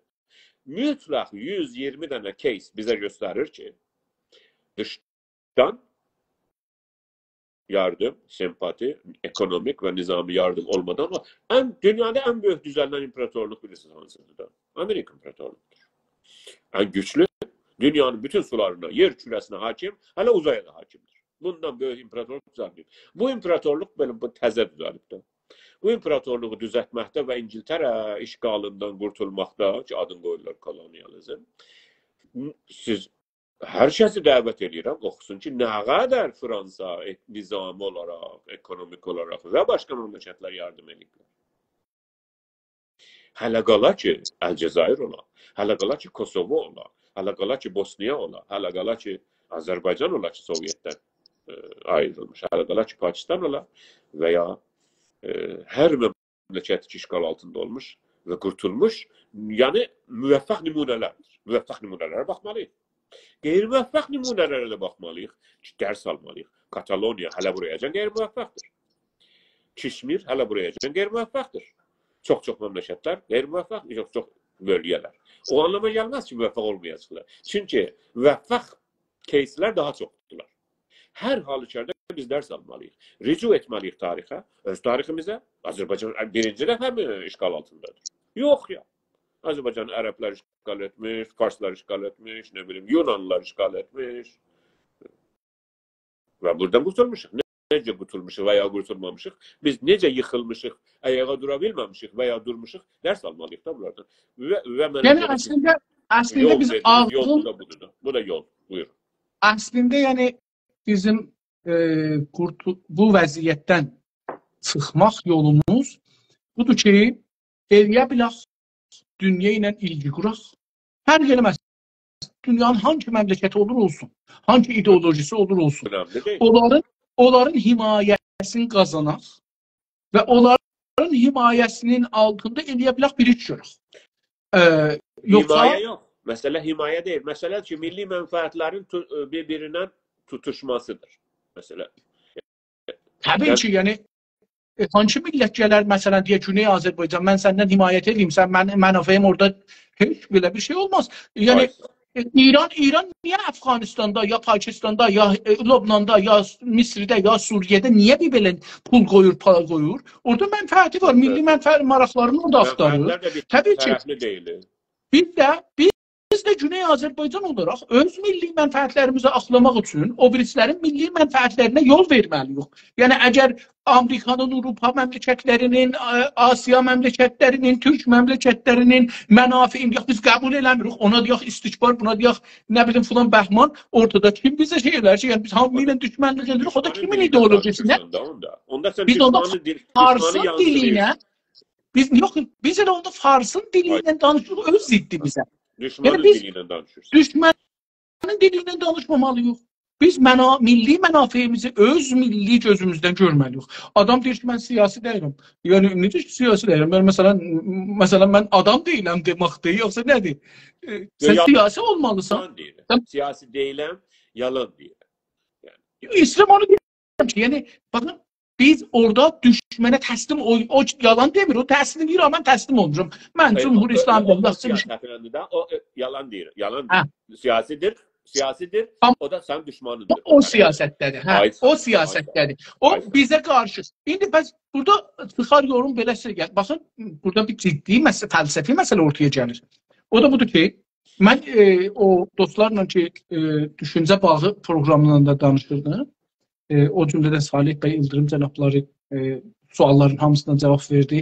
مطلق یوز اییرمی دنه کیس بیزه گؤستریر کی، دیشدان یاردیم، سمپاتی، اکونومیک و نظامی یاردیم اولمادان وار. ان، دونیادا ان بؤیوک دوزلدن ایمپراتورلوق بیلیرسینیز هانسیدیر دا؟ آمریکا ایمپراتورلوقودور. ان گوجلو، دونیانین بوتون سولارینا، یئر کوره‌سینه حاکم، هله اوزایا دا حاکمدیر. بوندان بؤیوک ایمپراتورلوق دوزلمه‌ییب. بو ایمپراتورلوق بئله بو تزه دوزلیب ده. بو ایمپراتورلوغو دوزلتمکده و اینگیلتره اشغالیندان قورتولماقدا، کی، آدین قویورلار کولونیالیزم، سیز هر کسی دعوت ائله‌ییرم، اوخوسون کی، نه قدر فرانسا، ائ، نظامی اولاراق، اکونومیک اولاراق و باشقا مملکتلر یاردیم ائله‌ییبلر. هله قالا کی، الجزایر اولا، هله قالا کی، کوسوو اولا، هله قالا کی، بوسنیا اولا، هله قالا کی، آذربایجان اولا کی، سووئتدن، ائ، آیریلمیش، هله قالا کی، پاکستان اولا و یا، ائ، هر مملکت کی، اشغال آلتیندا اولموش، و قورتولموش، یعنی موفق نمونه‌لردیر. موفق نمونه‌لره باخمالی‌ییق. غیر موفق نمونه‌لره ده باخمالی‌ییق کی، درس آلمالی‌ییق. کاتالونیا هله بورایاجان غیر موفق‌دیر. کشمیر هله بورایاجان غیر موفق‌دیر. چوخ-چوخ مملکت‌لر غیر موفق، چوخ-چوخ بؤلگه‌لر. او آنلاما گلمز کی، موفق اولمایاجاقلار. چونکی موفق کیس‌لر داها چوخدولار. هر حالوکاردا بیز درس آلمالی‌ییق. رجوع ائتمه‌لی‌ییک تاریخه، اؤز تاریخیمیزه. آذربایجان بیرینجی دفعه‌می اشغال آلتیندادیر؟ یوخ یا. آذربایجانی عرب‌لر اشغال ائتمیش، فارس‌لار اشغال ائتمیش، نه بیلیم، یونانلی‌لار اشغال ائتمیش. و بورادان قورتولموشوق. نه-، نئجه قورتولموشوق و یا قورتولمامیشیق؟ بیز نئجه ییخیلمیشیق، آیاغا دورا بیلمه‌میشیک و یا دورموشوق؟ درس آلمالی‌ییق دا بونلاردان. و، و منه یعنی گؤره کی، اصلینده، اصلینده یول بیز وئردیگیمیز یول بو آغلین، دا بودور دا. بو دا یول. بویورون. اصلینده، یعنی بیزیم، ائ، قورتو-، بو وضعیتدن چیخماق یولوموز بودور کی، ائلیه بیلک دونیا ایله ایلگی قوراق. فرق ائله‌مز. دونیانین هانگی مملکتی اولور اولسون، هانگی ایدئولوژی‌سی اولور اولسون، اؤنملی دئییل. اونلارین، اونلارین حمایه‌سینی قازاناق و اونلارین حمایه‌سینین آلتیندا ائلیه بیلک بیر ایش گؤرک. ائ، یوخسا حمایه یوخ. مسئله حمایه دئییل. مسئله کی، میللی منفعت‌لرین تو-، بیر-بیرینن توتوشماسی‌دیر. مسئله. طبیعی یعنی کی، یعنی، ائ، هانسی میللت گلر، مثلا، دئیه، گونئی آذربایجان، من سندن حمایت ائدییم، سن من، منافعیم اورادا، هئچ بئله بیر شئی اولماز. یعنی، آی. ائ، ایران، ایران نییه افغانستاندا، یا پاکستاندا، یا، ائ، لبناندا، یا س-، مصرده، یا سوریه‌ده نییه بیر بئله پول قویور، پارا قویور؟ اورادا منفعتی وار، میللی منفعت، ماراقلارینی اورادا آختاریر. منفعت‌لر ده بیر طبیعی کی. طرفلی دئییل. بیز ده، بیز ده گونئی آذربایجان اولاراق اؤز میللی منفعت‌لریمیزی آخلاماق اوچون او بیریسی‌لرین میللی منفعت‌لرینه یول وئرمه‌لی‌ییک. یعنی، اگر آمریکانین، آوروپا مملکت‌لرینین، آ-، آسیا مملکت‌لرینین، تورک مملکت‌لرینین منافعینی، یوخ، بیز قبول ائله‌میریک، اونا دئیک استکبار، بونا دئیک، نه بیلیم، فلان بهمان، اورتادا کیم بیزه شئی ائلر کی، یعنی بیز هامی ایله دوشمنلیک ائدیریک، او دا دوشمانین کیمین دیلینن ایدئولوژی‌سینه؟ دانیشمیرسان دا اوندا. اوندا سن بیز اوندا دوشمانی دیل-، دوشمانی فارسین یانسیدیر. دیلینه، بیز، یوخ، بیز ائله اوندا فارسین دیلینن دانیشیریق، اؤز ضدیمیزه. دوشمانین یعنی بیز دیلینن دانیشیرسان. دوشمانین دیلینن دانیشمامالی‌ییق. بیز منا-، میللی منافعیمیزی اؤز میللی گؤزوموزدن گؤرمه‌لی‌ییک. آدام دئییر کی، من سیاسی دئییلم. یعنی، نئجه کی، سیاسی دئییلم؟ من، مثلا، مثلا، من آدام دئییلم دئمکدیر، یوخسا نه‌دیر؟ ائ، سن یوخ، سیاسی اولمالیسان. یالان دئییر. سن سیاسی دئییلم، یالان دئییر. یعنی. ایسته‌ییرم اونو دئیم کی، یعنی، باخین، بیز اورادا دوشمنه تسلیم، او، او یالان دئمیر، او تسلیم دئییر، «آ، من تسلیم اولموشام. من، ائ، جمهوری او، اسلامی او، او یاخشی بیر شئی.» سیاستلندی ده، او، ائ، یالان دئییر، یالان دئییر. هه. سیاسی‌دیر، سیاسی‌دیر، آمما او دا سنین دوشمانیندیر. او، او سیاستده‌دیر، هه، آی، او آی، سیاستده‌دیر. او آی. بیزه قارشی. ایندی بس بورادا چیخار یوروم بئله شئی، یعنی، باخین، بورادا بیر جدی مسئله، فلسفی مسئله اورتایا گلیر. او دا بودور کی، من، ائ، او دوستلارلا کی، ائ، دوشونجه باغی پروگرامیندا دانیشیردیم. ائ، او جمله‌دن صالح بی ایلدیریم جنابلاری، ائ، سؤاللارین هامیسینا جاواب وئردی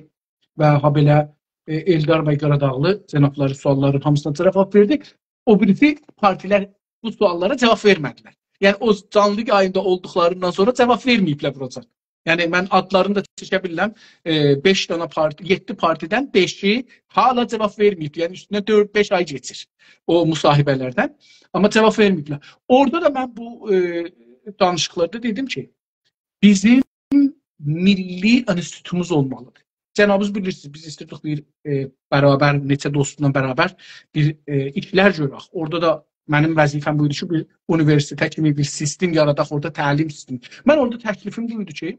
و هابئله، ائ، ائلدار بی قاراداغلی جنابلاری سؤاللارین هامیسینا جاواب وئردی. او بیریسی پارتی‌لر بو سؤاللارا جاواب وئرمه‌دیلر. یعنی، او جانلی یاییندا اولدوقلاریندان سونرا جاواب وئرمه‌ییبلر بوراجان. یعنی، من آدلارینی دا چکه بیلیرم. ائ، بئش دنه پارتی، یئددی پارتیدن بئشی هله جاواب وئرمه‌ییب. یعنی، اوستوندن دؤرد، بئش آی کئچیر او مصاحبه‌لردن. آمما جاواب وئرمه‌ییبلر. اورادا دا من بو، ائ، دانیشیقلاردا دئدیم کی، بیزیم میللی انستیتوتوموز اولمالی‌دیر. جنابینیز بیلیرسینیز، بیز ایسته‌ییریک بیر، ائ، برابر، نئچه دوستلا برابر بیر، ائ، ایشلر گؤرک. اورادا دا منیم وظیفه‌م بویدو کی، بیر اونیوئرسیتئت کیمی بیر سیستم یاراداق، اورادا تعلیم سیستمی. من اورادا تکلیفیم بویدو کی،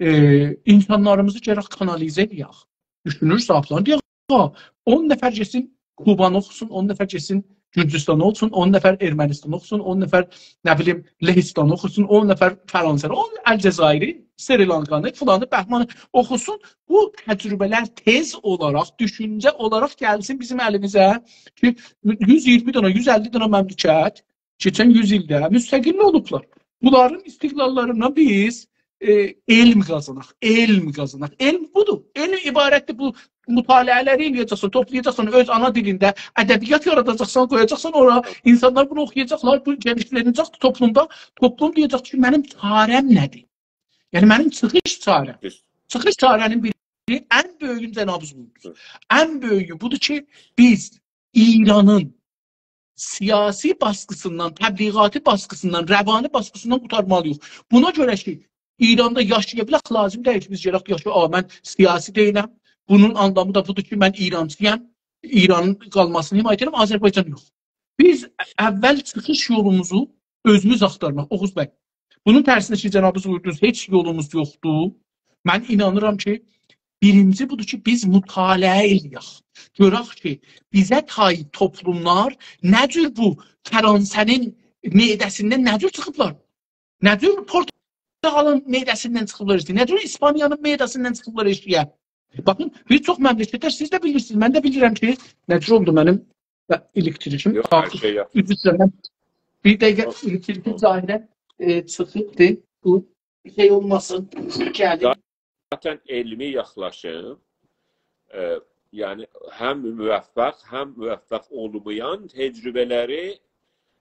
ائ، اینسانلاریمیزی گرک کانالیزه ائله‌یک. دوشونور، صاحیبلرین دئیک، «آ، اون نفر گئتسین کوبانی اوخوسون، اون نفر گئتسین گورجوستانی اوخوسون، اون نفر ارمنیستانی اوخوسون، اون نفر، نه بیلیم، لهستانی اوخوسون، اون نفر فرانسه، اون الجزایری، سریلانکانی، فلانی، بهمانی اوخوسون.» بو تجربه‌لر تئز اولاراق، دوشونجه اولاراق گلسین بیزیم الیمیزه کی، یوز اییرمی دنه، یوز اللی دنه مملکت کئچن یوز ایلده مستقل اولوبلار. بونلارین استقلاللاریندان بیز، ائ، علم قازاناق، علم قازاناق. علم بودور. علم عبارتدیر بو مطالعه‌لری ائله‌یه‌جکسن، توپلایاجاقسان اؤز آنا دیلینده، ادبیات یاراداجاقسان، قویاجاقسان اورا، اینسانلار بونو اوخویاجاقلار، بو گئنیشلنه‌جک توپلومدا، توپلوم دئیه‌جک کی، منیم چاره‌م نه‌دیر؟ یعنی، منیم چیخیش چاره‌م. دوز. چیخیش چاره‌نین بیری، ان بؤیوگون جنابینیز بویوردونوز. دوز. ان بؤیوگو بودور کی، بیز ایرانین سیاسی باسقیسیندان، تبلیغاتی باسقیسیندان، روانی باسقیسیندان قورتارمالی‌ییق. بونا گؤره کی، ایراندا یاشایا بیلک، لازیم دئییل کی، بیز گلک یاشا-، «آ، من سیاسی دئییلم، بونون آنلامی دا بودور کی، من ایرانچی‌یام، ایرانین قالماسینی حمایت ائدیرم، آذربایجان یوخ. بیز اول چیخیش یولوموزو اؤزوموز آختارماق، اوغوز بی. بونون ترسینه کی، جنابینیز بویوردونوز، هئچ یولوموز یوخدور. من اینانیرام کی، بیرینجی بودور کی، بیز مطالعه ائله‌یک. گؤرک کی، بیزه تای توپلوملار نه جور بو فرانسه‌نین معده‌سیندن نه جور چیخیبلار؟ نه جور پورتوگالین معده‌سیندن چیخیبلار ائشییه؟ نه جور ایسپانیانین معده‌سیندن چیخیبلار ائشییه؟ باخین، بیر چوخ مملکتلر، سیز ده بیلیرسینیز، من ده بیلیرم کی، نه جور اولدو منیم الکتریکیم؟ یوخ، هر شئی یاخشی. عذر ایسته‌ییرم. بیر دقیقه، الکتریکیم ظاهراً، ائ، چیخیبدی. بو شئی اولماسین. گلین. ذاتاً علمی یاخلاشیم، ائ، یعنی هم موفق، هم موفق اولمایان تجربه‌لری،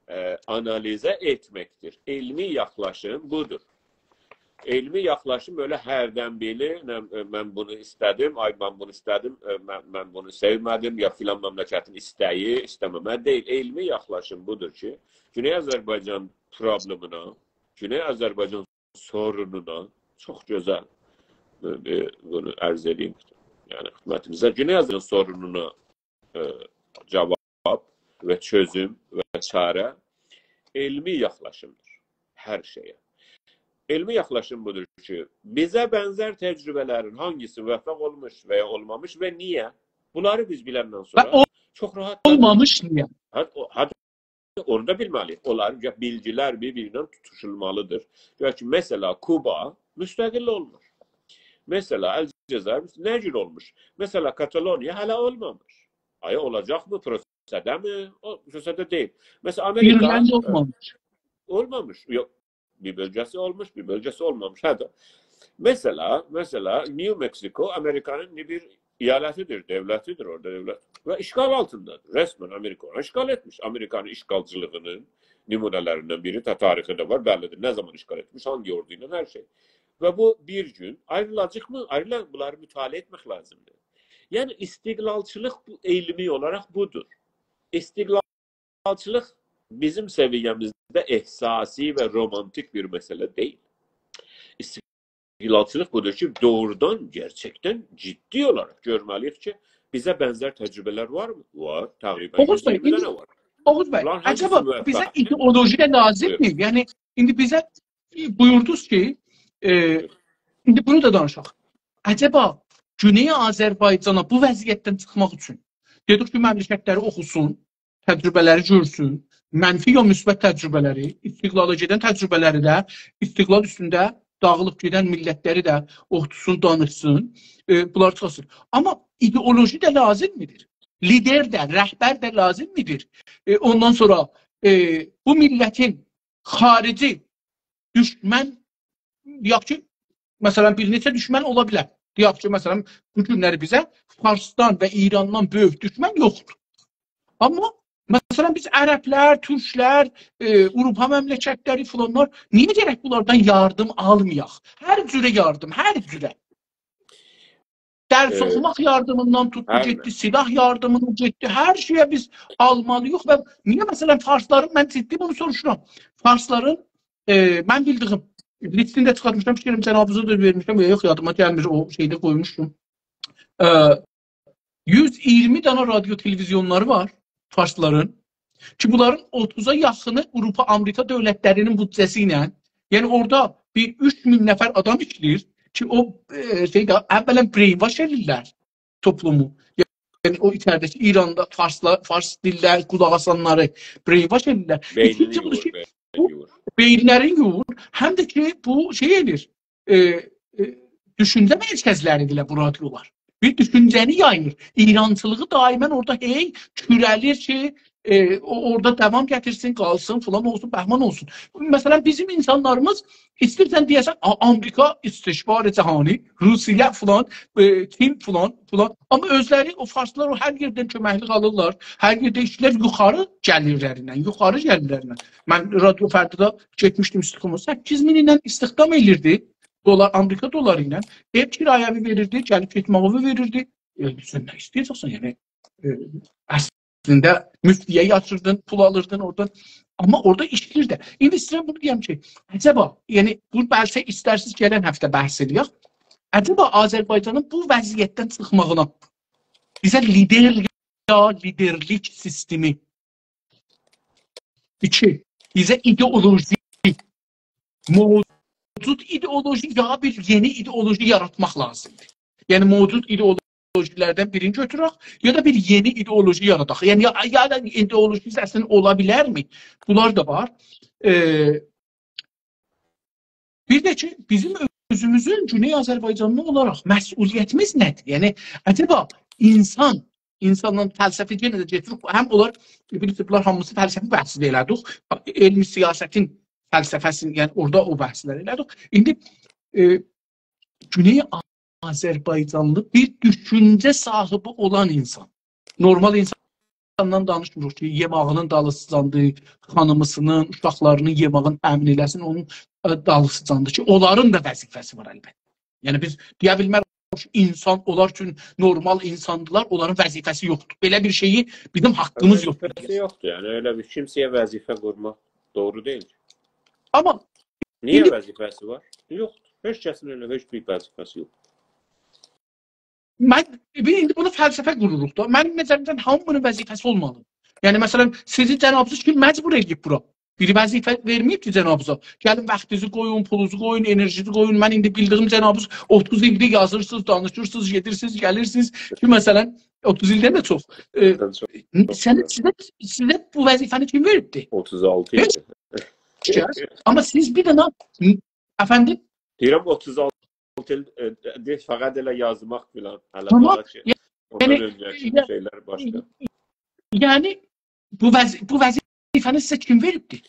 ائ، آنالیزه ائتمکدیر. علمی یاخلاشیم بودور. علمی یاخلاشیم بئله هردن بیری، نه، ائ، من بونو ایسته‌دیم، آی، من بونو ایسته‌دیم، ائ، من، من بونو سئومه‌دیم، یا فلان مملکتین ایسته‌یی، ایسته‌مه‌مه دئییل. علمی یاخلاشیم بودور کی، گونئی آذربایجان پروبلئمینه، گونئی آذربایجان سورونونا، چوخ گؤزل، ائ، بونو عرض ائدییم، یعنی خدمتینیزه، گونئی آذربایجان سورونونا، ائ، جواب و چؤزوم و چاره علمی یاخلاشیمدیر هر شئیه. علمی یاخلاشیم بودور کی، بیزه بنزر تجربه‌لرین هانگیسی موفق اولموش و یا اولمامیش و نییه؟ بونلاری بیز بیلندن و سونرا او-، چوخ راحت اولمامیش نییه؟ هه، او-، هه، اونو دا بیلمه‌لی‌ییک. اونلار، بیلگیلر بیر-بیرینن توتوشولمالیدیر. گؤرک کی، مثلا، کوبا مستقل اولمور. مثلا، الجزایر نه جور اولموش؟ مثلا، کاتالونیا هله اولمامیش. آیا اولاجاقمی؟ پروسه‌ده‌می؟ او پروسه‌ده دئییل. مثلا، آمریکا، ایرلند ائ، اولمامیش. اولمامیش. یوخ، بیر بؤلگه‌سی اولموش، بیر بؤلگه‌سی اولمامیش. هه ده. مثلا، مثلا، نیو مکسیکو آمریکانین ایندی بیر ایالتی‌دیر، دؤولتی‌دیر اورادا دؤولت. و اشغال آلتیندادیر. رسماً آمریکا اونو اشغال ائتمیش. آمریکانین اشغالچیلیغینین نمونه‌لریندن بیری ده تاریخی ده وار، بللی‌دیر. نه زامان اشغال ائتمیش، هانگی اوردو ایله، هر شئی. و بو بیر گون آیریلاجاقمی؟ آیریلار، بونلاری مطالعه ائتمک لازیمدیر. یعنی، استقلالچیلیق بو، علمی اولاراق بودور. استقلال استقلالچیلیق بیزیم سویه‌میزده احساسی و رومانتیک بیر مسئله دئییل. استقلالچیلیق بودور کی، دوغرودان، گئرچکدن جدی اولاراق گؤرمه‌لی‌ییک کی، بیزه بنزر تجربه‌لر وارمی؟ وار، تقریباً اوغوز بی، یوز ایگیرمی ایندی، دنه وار. اوغوز بی، بونلارین هامیسی عجبا موفق. بیزه ایدئولوژی ده لازیمدیر؟ بویورون. یعنی، ایندی بیزه، ائ، بویوردونوز کی، ائ، بویورون. ایندی بونو دا دانیشاق. عجبا گونئی آذربایجانا بو وضعیتدن چیخماق اوچون، دئدیک کی، مملکتلری اوخوسون، تجربه‌لری گؤرسون، منفی یا مثبت تجربه‌لری، استقلالا گئدن تجربه‌لری ده، استقلال اوستونده داغیلیب گئدن میللتلری ده اوتورسون، دانیشسین، ائ، بونلار چیخسین. آمما ایدئولوژی ده لازیم میدیر؟ لیدر ده، رهبر ده لازیم میدیر؟ ائ، اوندان سونرا، ائ، بو میللتین خاریجی دوشمن، دئیک کی، مثلا، بیر نئچه دوشمن اولا بیلر. دئیک کی، مثلا، بو گونلری بیزه فارسدان و ایراندان بؤیوک دوشمن یوخدور. آمما، مثلا، بیز عربلر، تورکلر، ائ، آوروپا مملکتلری فلانلار، نییه گرک بونلاردان یاردیم آلمایاق؟ هر جوره یاردیم، هر جوره. درس ائ، اوخوماق یاردیمیندان توتدو، هر گئتدی، نه. سلاح یاردیمینا گئتدی. هر شئیه بیز آلمالی‌ییق و نییه، مثلا، فارسلارین، من جدی بونو سوروشورام. فارسلارین، ائ، من بیلدیگیم، لیستینی ده چیخارتمیشام، فیکریم جنابینیزا دا وئرمیشم، یا یوخ، یادیما گلمیر، او شئیده قویموشدوم. ائ، یوز ایگیرمی دنه رادیو تلویزیونلاری وار فارسلارین. کی، بونلارین اوتوزا یاخینی آوروپا، آمریکا دؤولتلری‌نین بودجه‌سی ایله، یعنی اورادا بیر اوچ مین نفر آدام ایشله‌ییر کی، او، ائ، شئیده، اولاً brainwash ائدیرلر توپلومو. یعنی او ایچریده‌کی ایراندا فارسلار، فارس دیلله قولاق آسانلاری brainwash ائدیرلر. بئینینی ایکینجی بودور یوور، کی، بئینینی بو یوور. بئیینلرینی یوور، هم ده کی، بو شئی ائدیر، ائ، ائ، دوشونجه مرکزلری‌دیرلر بو رادیولار. بیر دوشونجه‌نی یاییر. ایرانچیلیغی دائماً اورادا هئی کوره‌لیر کی، ائ، او، اورادا داوام گتیرسین، قالسین، فلان اولسون، بهمان اولسون. مثلا، بیزیم اینسانلاریمیز، ایسته‌ییرسن دئیه‌سن، آ-، آمریکا استکبار جهانی، روسیه فلان، ائ، چین فلان، فلان. آمما اؤزلری، او فارسلار او هر یئردن کؤمکلیک آلیرلار، هر یئرده ایشله‌ییرلر، یوخاری گلیرلرینن، یوخاری گلیرلرینن. من رادیو فردادا گئتمیشدیم استخداما، سککیز مین ایله استخدام ائدیردی، دلار، آمریکا دلاری ایله. ائو کرایه‌وی وئریردی، گلیب گئتمه‌یی وئریردی. ائ، سن نه ایسته‌یه‌جکسن، یعنی، ائ، اصلینده مفتی‌یه یاتیردین، پول آلیردین اوردان. آمما اورادا ایشله‌ییر ده. ایندی ایسته‌ییرم بونو دئیم کی، عجبا، یعنی، بو بلکه ایسترسیز گلن هفته بحث ائله‌یک. عجبا آذربایجانین بو وضعیتدن چیخماغینا بیزه لیدر یا لیدرلیک سیستمی؟ ایکی، بیزه ایدئولوژی، موجود ایدئولوژی یا بیر یئنی ایدئولوژی یاراتماق لازیمدیر. یعنی موجود ایدئولوژی‌لردن بیرینی گؤتورک، یا دا بیر یئنی ایدئولوژی یاراداق. یعنی یا، یا دا ایدئولوژی اصلینده اولا بیلرمی؟ بونلار دا وار. ائ، بیر ده کی، بیزیم اؤزوموزون گونئی آذربایجانلی اولاراق مسئولیتیمیز نه‌دیر؟ یعنی عجبا اینسان، اینسانین فلسفی، یئنه ده گتیریب، هم اونلار، بیلیرسینیز، بونلار هامیسی فلسفی بحثی ده ائله‌دیک. علم سیاستین فلسفه‌سینی، یعنی اورادا او بحثلری ائله‌دیک. ایندی، ائ، گونئی آذربایجانلی بیر دوشونجه صاحیبی اولان اینسان، نورمال اینساندان دانیشمیریق کی، یئماغینین دالیسیجاندیر، خانیمیسینین، اوشاقلارینین یئماغینی تأمین ائله‌سین، اونون، ائ، دالیسیجاندیر کی، اونلارین دا وظیفه‌سی وار البته. یعنی بیز دئیه بیلمریک کی، اینسان، اونلار اوچون نورمال اینساندیلار، اونلارین وظیفه‌سی یوخدور. بئله بیر شئیی بیزیم حاققیمیز یوخدور. وظیفه‌سی یوخدور، یعنی ائله بیر کیمسه‌یه وظیفه قورماق دوغرو دئییل. آمما نییه ایندی وظیفه‌سی وار؟ یوخدور. هئچ کسین ائله هئچ بیر وظیفه‌سی یوخدور. من، بیر ایندی بونو فلسفه قوروروق دا. منیم نظریمدن هامی‌نین وظیفه‌سی اولمالی. یعنی مثلا، سیزی جنابینیز کیم مجبور ائدیب بورا؟ بیری وظیفه وئرمه‌ییب کی جنابینیزا. گلین واختینیزی قویون، پولونوزو قویون، انرژینیزی قویون. من ایندی بیلدیگیم جنابینیز اوتوز ایلدیر یازیرسینیز، دانیشیرسینیز، گئدیرسینیز، گلیرسینیز کی، مثلا، اوتوز ایلدن ده چوخ. ائ، من چوخ، سنه، سیزه، سیزه بو وظیفه‌نی کیم وئریبدی؟ اوتوز آلتی هئچ ایدی. کس. آمما سیز بیر دنه، افندیم؟ دئییرم، اوتوز آلتی ایل، ائ، دئ-، فقط ائله یازماق فلان. هله تامام. داها کی، اوندان یعنی، اؤنجه‌کی یا-، شئیلر باشقا. یعنی، بو وظ-، بو وظیفه‌نی سیزه کیم وئریبدی؟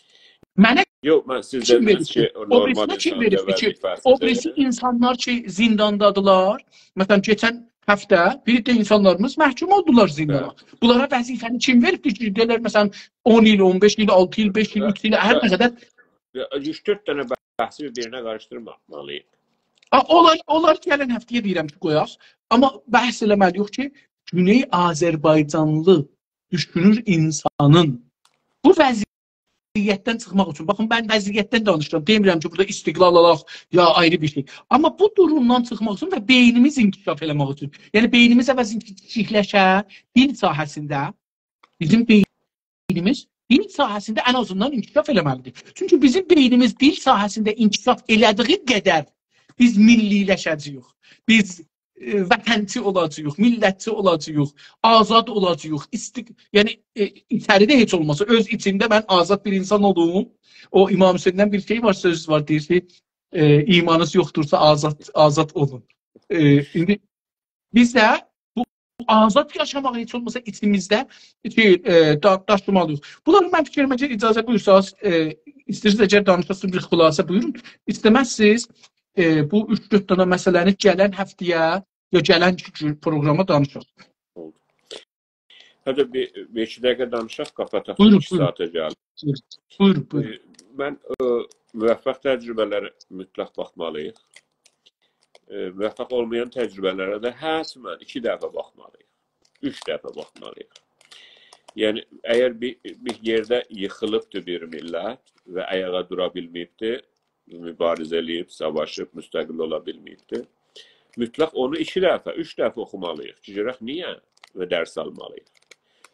منه یوخ، من سیز کیم دئدینیز وئریبدی؟ کی، او نورمال او بیریسینه کیم اینسانین دا وئریبدی کی، وظیفه‌سی او بیریسی دئییل. اینسانلار کی، زینداندادیلار. مثلا، کئچن هفته بیر ده اینسانلاریمیز محکوم اولدولار زیندانا. بلی. بونلارا وظیفه‌نی کیم وئریبدی کی، دئییرلر، مثلا، اون ایل، اون بئش ایل، آلتی ایل، بئش ایل، بلی. اوچ ایل، هر نه بلی. قدر. اوچ-دؤرد دنه بحثی بیر-بیرینه قاریشدیرمامالی‌ییق. آ، اونلار، اونلار گلن هفته‌یه دئییرم کی، قویاق. آمما بحث ائله‌مه‌لی‌ییک کی، گونئی آذربایجانلی دوشونور اینسانین بو وضعیتدن چیخماق اوچون. باخین، من وضعیتدن دانیشیرام. دئمیرم کی، بورادا استقلال آلاق یا آیری بیر شئی. آمما بو دورومدان چیخماق اوچون و بئینیمیز انکشاف ائله‌مک اوچون. یعنی بئینیمیز عوضین کی، کیچیکلشه، دیل ساحه‌سینده بیزیم بئینیمیز دیل ساحه‌سینده ان آزیندان انکشاف ائله‌مه‌لیدیر. چونکی بیزیم بئینیمیز دیل ساحه‌سینده انکشاف ائله‌دیگی قدر بیز میللی‌لشه‌جه‌ییک. بیز، ائ، وطنچی اولاجاغیق، میللتچی اولاجاغیق، آزاد اولاجاغیق. ایستیق-، یعنی، ائ، ایچریده هئچ اولماسا، اؤز ایچیمده من آزاد بیر اینسان اولوم. او امام حسین‌دن بیر شئی وار، سؤز وار، دئییر کی، ائ، ایمانینیز یوخدورسا آزاد، آزاد اولون. ائ، ایندی بیز ده بو آزاد یاشاماغی هئچ اولماسا ایچیمیزده شئی، ائ، دا-، داشیمالی‌ییق. بونلاری من فیکریمه کی، اجازه بویورساز، ائ، ایسته‌ییرسینیز اگر دانیشاسینیز بیر خلاصه بویورون. ایسته‌مزسینیز، ائ، بو اوچ-دؤرد دنه مسئله‌نی گلن هفته‌یه یا گلن ایکی گون پروگراما دانیشاق. اولدو. حتی بیر، بیر ایکی دقیقه دانیشاق، قاپاتاق، بویورون، ایکی بویورون. ساعاته گلدیک. بویورون، بویورون. ائ، من، ائ، موفق تجربه‌لری مطلق باخمالی‌ییق. ائ، موفق اولمایان تجربه‌لره ده حتما ایکی دفعه باخمالی‌ییق. اوچ دفعه باخمالی‌ییق. یعنی، اگر بیر، بیر یئرده ییخیلیبدیر بیر میللت و آیاغا دورا بیلمه‌ییبدیر، مبارزه ائله‌ییب، ساواشیب، مستقل اولا بیلمه‌ییبدیر، مطلق اونو ایکی دفعه، اوچ دفعه اوخومالی‌ییق کی، گؤرک نییه و درس آلمالی‌ییق.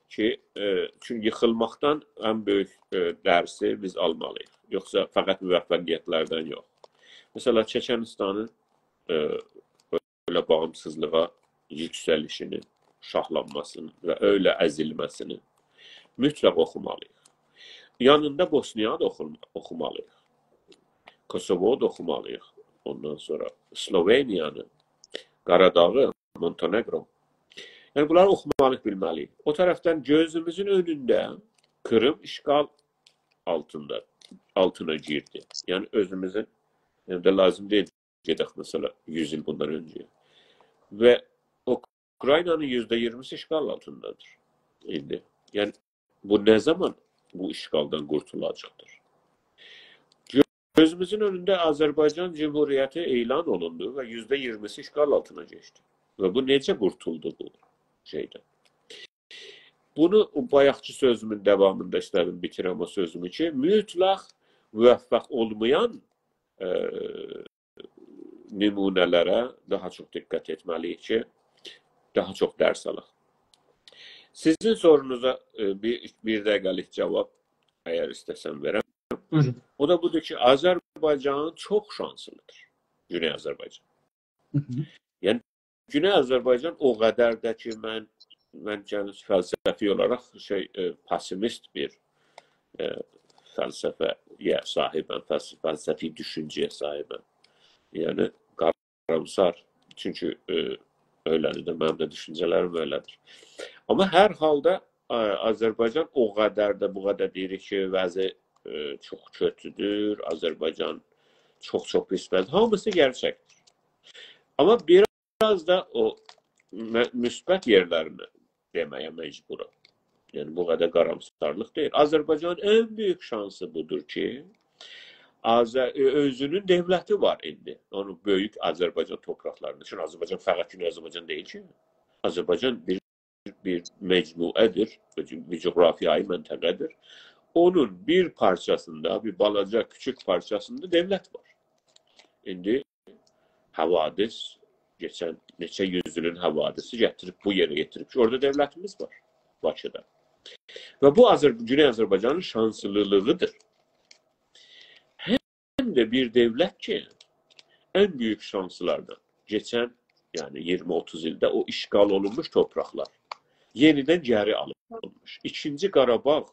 کی، ائ، چونکی ییخیلماقدان ان بؤیوک، ائ، درسی بیز آلمالی‌ییق. یوخسا فقط موفقیت‌لردن یوخ. مثلا، چچنیستانین، ائ، بئله باغیمسیزلیغا یوکسلیشینی، شاهلانماسینی و اؤیله ازیلمه‌سینی مطلق اوخومالی‌ییق. یانیندا بوسنیانی دا اوخوما-، اوخومالی‌ییق. کوسووو دا اوخومالی‌ییق. اوندان سونرا اسلوونیانی، قاراداغی، مونته‌نگرو. یعنی، بونلاری اوخومالی‌ییق، بیلمه‌لی‌ییک. او طرفدن گؤزوموزون اؤنونده قیریم اشغال آلتیندا، آلتینا گیردی. یعنی، اؤزوموزون، یعنی ده لازیم دئییل گئدک، مثلا، یوز ایل بوندان اؤنجه. و اوکراینانین یوزده اییرمیسی اشغال آلتیندادیر ایندی. یعنی، بو نه زامان بو اشغالدان قورتولاجاقدیر؟ گؤزوموزون اؤنونده آذربایجان جمهوریتی اعلان اولوندو و یوزده اییرمیسی اشغال آلتینا کئچدی. و بو نئجه قورتولدو بو شئیدن؟ بونو او بایاقکی سؤزومون داوامیندا ایسته‌دیم بیتیرم او سؤزومو کی، مطلق موفق اولمایان، ائ، نمونه‌لره داها چوخ دقت ائتمه‌لی‌ییک کی، داها چوخ درس آلاق. سیزین سورونوزا، ائ، بیر، بیر دقیقه‌لیک جواب، اگر ایسته‌سن وئرم. بویورون. او دا بودور کی، آذربایجان چوخ شانسلی‌دیر. گونئی آذربایجان. هی هی. یعنی، گونئی آذربایجان او قدر ده کی، من، من، یعنی، فلسفی اولاراق شئی، ائ، پسیمیست بیر، ائ، فلسفه‌یه صاحیبم، فلس-، فلسفی دوشونجه‌یه صاحیبم. یعنی، قارامسار. چونکی، ائ، ائله‌دیر ده، منیم ده دوشونجه‌لریم ائله‌دیر. آمما هر حالدا، ائ، آذربایجان او قدر ده، بو قدر دئییریک کی، وضعی، ائ، چوخ کؤتودور، آذربایجان چوخ-چوخ پیس وضعی. هامیسی گئرچکدیر. آمما بیر آز دا او م-، مثبت یئرلرینی دئمه‌یه مجبورام. یعنی، بو قدر قارامسارلیق دئییل. آذربایجانین ان بؤیوک شانسی بودور کی، آذر-، اؤ-، اؤزونون دؤولتی وار ایندی. اونون بؤیوک آذربایجان تورپاقلاریندا. چونکی آذربایجان فقط گونئی آذربایجان دئییل کی. آذربایجان بیر، بیر مجموعه‌دیر، بیر جغرافیایی منطقه‌دیر. اونون بیر پارچاسیندا، بیر بالاجا، کوچوک پارچاسیندا دؤولت وار. ایندی حوادث، کئچن نئچه یوز ایلین حوادثی گتیریب بو یئره یئتیریب کی، اورادا دؤولتیمیز وار، باکیدا. و بو آذر-، گونئی آذربایجانین شانسلیلیغی‌دیر. هم ده بیر دؤولت کی، ان بؤیوک شانسلاردان کئچن، یعنی اییرمی اوتوز ایلده او اشغال اولونموش تورپاقلار یئنیدن گئری آلینمیش. ایکینجی قاراباغ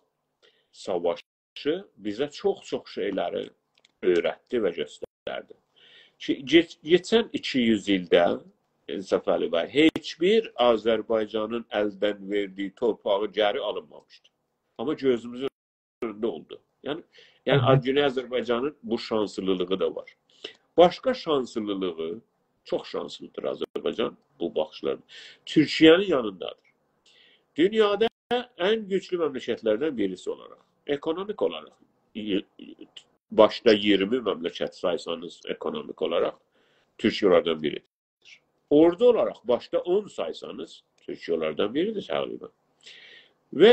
ساواشی بیزه چوخ-چوخ شئیلری اؤیرتدی و گؤستردی. کی، کئچ-، کئچن ایکی یوز ایلده، انصافعلی بی، هئچ بیر آذربایجانین الدن وئردیگی تورپاغی گئری آلینمامیشدی. آمما گؤزوموزون اؤنونده اولدو. یعنی، یعنی، هی هی. گونئی آذربایجانین بو شانسلیلیغی دا وار. باشقا شانسلیلیغی، چوخ شانسلی‌دیر آذربایجان بو باخیشلاردا، تورکیه‌نین یانیندادیر. دونیادا ان گوجلو مملکتلردن بیریسی اولاراق، اکونومیک اولاراق، ای-، باشدا اییرمی مملکت سایسانیز اکونومیک اولاراق، تورکیه اونلاردان بیری‌دیر. اوردو اولاراق باشدا اون سایسانیز، تورکیه اونلاردان بیری‌دیر تقریبا. و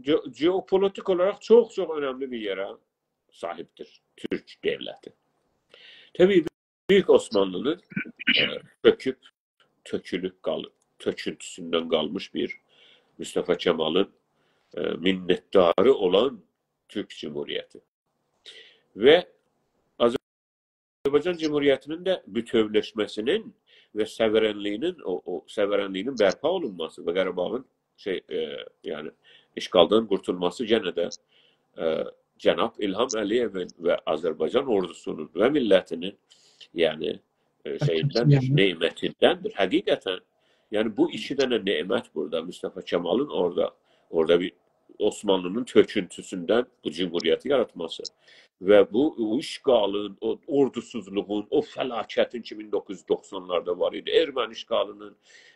گئو-، گئوپولیتیک اولاراق چوخ-چوخ اؤنملی بیر یئره صاحیبدیر تورک دؤولتی. طبیعی، بؤیوک عثمانلی‌نین، ائ، چؤکوب، تؤکولوب قالیب، تؤکونتوسوندن قالمیش بیر مصطفی کمالین، ائ، منتداری اولان تورک جمهوریتی. و آذربایجان جمهوریتی‌نین ده بوتؤولشمه‌سی‌نین و ساوئرنلیگی‌نین، او، او ساوئرنلیگی‌نین برپا اولونماسی و قاراباغین شئی، ائ، یعنی، اشغالدان قورتولماسی یئنه ده، ائ، جناب الهام علی‌یئوین و آذربایجان اوردوسونون و میللتی‌نین، یعنی، ائ، شئییندندیر، نعمتیندندیر، حقیقتا. یعنی، بو ایکی دنه نعمت بورادا، مصطفی کمالین اورادا، اورادا بیر عثمانلی‌نین تؤکونتوسوندن بو جمهوریتی یاراتماسی و بو، او اشغالین، او اوردوسوزلوغون، او فلاکتین کی، مین دوققوز یوز دوخسانلاردا وار ایدی، ارمنی اشغالی‌نین،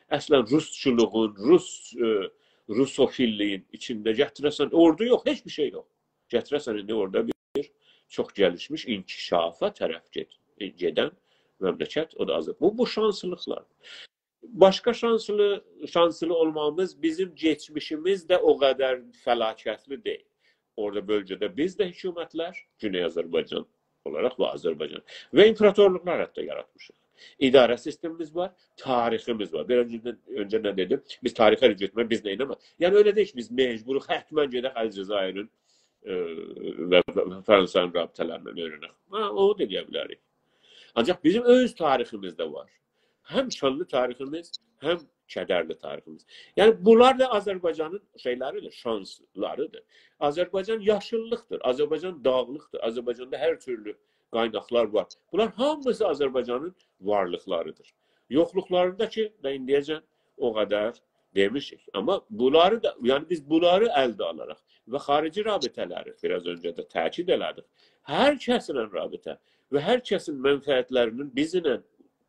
اصلا روسچولوغون، روس، ائ، روسوفیللیگین ایچینده گتیره‌سن، اوردو یوخ، هئچ بیر شئی یوخ. گتیره‌سن، ایندی اورادا بیر چوخ گلیشمیش، انکشافا طرف گئد-، گئدن مملکت، او دا آذر-، بو، بو شانسلیلیقلار. باشقا شانسلی، شانسلی اولمامیز، بیزیم کئچمیشیمیز ده او قدر فلاکتلی دئییل. اورادا بؤلگه‌ده بیز ده حکومتلر، گونئی آذربایجان اولاراق و آذربایجان و ایمپراتورلوقلار حتی یاراتمیشیق. اداره سیستمیمیز وار، تاریخیمیز وار. بیر آز اؤنجه، اؤنجه نه دئدیم؟ بیز تاریخه ائل گؤتورمک، بیز نه ائله‌مک؟ یعنی، ائله دئییل کی، بیز مجبوروق حتما گئدک الجزایرین، ائ، و، و، و فرانسانین رابطه‌لریندن اؤیرنک. هه، اونو دا ائلیه بیلریک. آنجاق بیزیم اؤز تاریخیمیز ده وار. هم شانلی تاریخیمیز، هم کدرلی تاریخیمیز. یعنی، بونلار دا آذربایجانین شئیلری‌دیر، شانسلاری‌دیر. آذربایجان یاشیللیقدیر، آذربایجان داغلیقدیر، آذربایجاندا هر تورلو قایناقلار وار. بونلار هامیسی آذربایجانین وارلیقلاری‌دیر. یوخلوقلاریندا کی، دا ایندیه‌جن او قدر دئمیشیک. آمما بونلاری دا، یعنی بیز بونلاری الده آلاراق و خاریجی رابطه‌لری، بیر آز اؤنجه ده تأکید ائله‌دیک، هر کسینن رابطه و هر کسین منفعتلری‌نین بیزیمله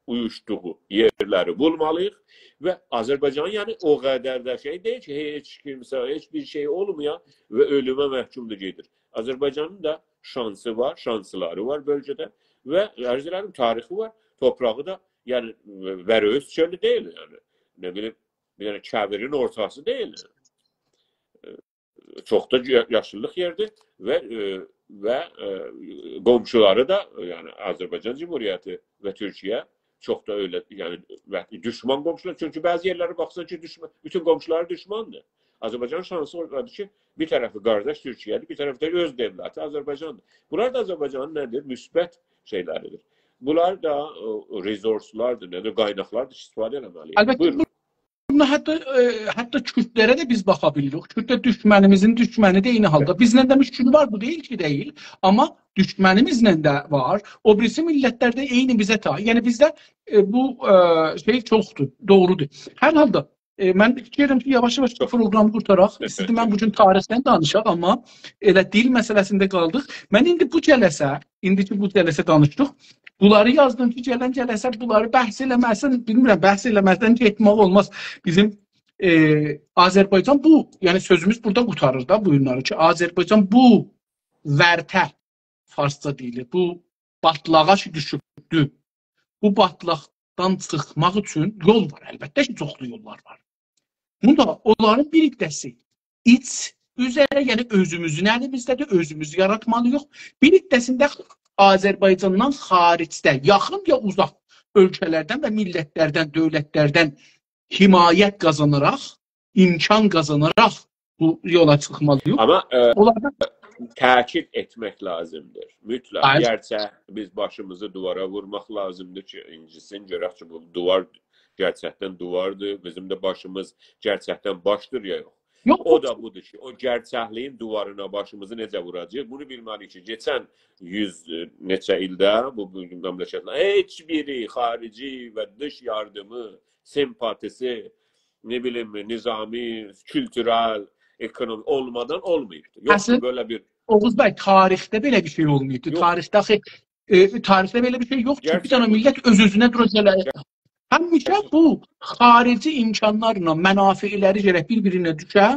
اویوشدوغو یئرلری بولمالی‌ییق و آذربایجان، یعنی، او قدر ده شئی دئییل کی، هئچ کیمسه، هئچ بیر شئی اولمویا و اؤلومه محکومدور، گئدیر. آذربایجانین دا شانسی وار، شانسلاری وار بؤلگه‌ده و عرض ائله‌دیم، تاریخی وار، تورپاغی دا، یعنی، ورئوز چؤلو دئییل، یعنی، نه بیلیم، بیر دنه کویرین اورتاسی دئییل. چوخ دا یا-، یاشیللیق یئری‌دیر و، ائ، و، ائ، قونشولاری دا، یعنی آذربایجان جمهوریتی و تورکیه چوخ دا ائله، یعنی، و دوشمان قونشولار. چونکی بعضی یئرلره باخسان کی، دوشمان، بوتون قونشولاری دوشماندیر. آذربایجانین شانسی اورادادیر کی، بیر طرفی قارداش تورکیه‌دیر، بیر طرفی ده اؤز دؤولتی آذربایجاندیر. بونلار دا آذربایجانین نه‌دیر؟ مثبت شئیلریدیر. بونلار دا، او، او resource-لاردیر، نه‌دیر؟ قایناقلاردیر کی، استفاده ائله‌مه‌لی‌ییک. البته، بویورون. بونو حتی، ائ، حتی کوردلره ده بیز باخا بیلیریک. کورد ده دوشمنیمیزین دوشمنیدیر عینی حالدا. بیزله ده مشکلی وار، بو دئییل کی، دئییل. آمما دوشمنیمیزله ده وار. او بیریسی میللتلر ده عینی بیزه تای. یعنی بیزده، ائ، بو، ائ، شئی چوخدور، دوغرودور. هر حالدا، ائ، من فیکیر ائدیرم کی، یاواش-یاواش پروگرامی قورتاراق. ایسته‌ییردیم من بو گون تاریخدن دانیشاق، آمما ائله دیل مسئله‌سینده قالدیق. من ایندی بو جلسه، ایندی کی بو جلسه دانیشدیق، بونلاری یازدیم کی، گلن جلسه بونلاری بحث ائله‌مه‌سین، بیلمیرم، بحث ائله‌مه‌سن گئتمک اولماز. بیزیم، ائ، آذربایجان بو، یعنی سؤزوموز بورادا قورتاریر دا بو گونلری کی، آذربایجان بو ورطه، فارسجا دئییلیر، بو باتلاغا کی دوشوبدو. بو باتلاقدان چیخماق اوچون یول وار، البته کی، چوخلو یوللار وار. بوندا اونلارین بیر حیصه‌سی ایچ اوزره، یعنی اؤزوموزون الیمیزده‌دیر، اؤزوموز یاراتمالی‌ییق. بیر حیصه‌سینده آذربایجاندان خاریجده، یاخین یا اوزاق اؤلکه‌لردن و میللتلردن، دؤولتلردن حمایت قازاناراق، امکان قازاناراق بو یولا چیخمالی‌ییق. آمما، ائ، اونلاردان تأکید ائتمک لازیمدیر. مطلق. بلی. گئرچک بیز باشیمیزی دیوارا وورماق لازیمدیر کی، اینجیسین، گؤرک کی، بو دیوار گئرچکدن دیواردیر، بیزیم ده باشیمیز گئرچکدن باشدیر یا یوخ. یوخ، او یوخ. دا بودور کی، او گئرچکلیگین دیوارینا باشیمیزی نئجه ووراجاغیق؟ بونو بیلمه‌لی‌ییک کی، کئچن یوز، ائ، نئچه ایلده بو، بو مملکتلر هئچ بیری خاریجی و دیش یاردیمی، سمپاتیسی، نه بیلیم، نظامی، کولتورل، اکونومی اولمادان اولماییبدی. یوخدور اصلینده بئله بیر اوغوز بی، تاریخده بئله بیر شئی اولماییبدی. یوخ. تاریخده آخی، ائ، تاریخده بئله بیر شئی یوخدور کی، بیر دنه گئرچکدن میللت اؤز-اؤزونه دورا گله. گئر- همیشه بو خاریجی امکانلارلا منافعلری گرک بیر-بیرینه دوشه.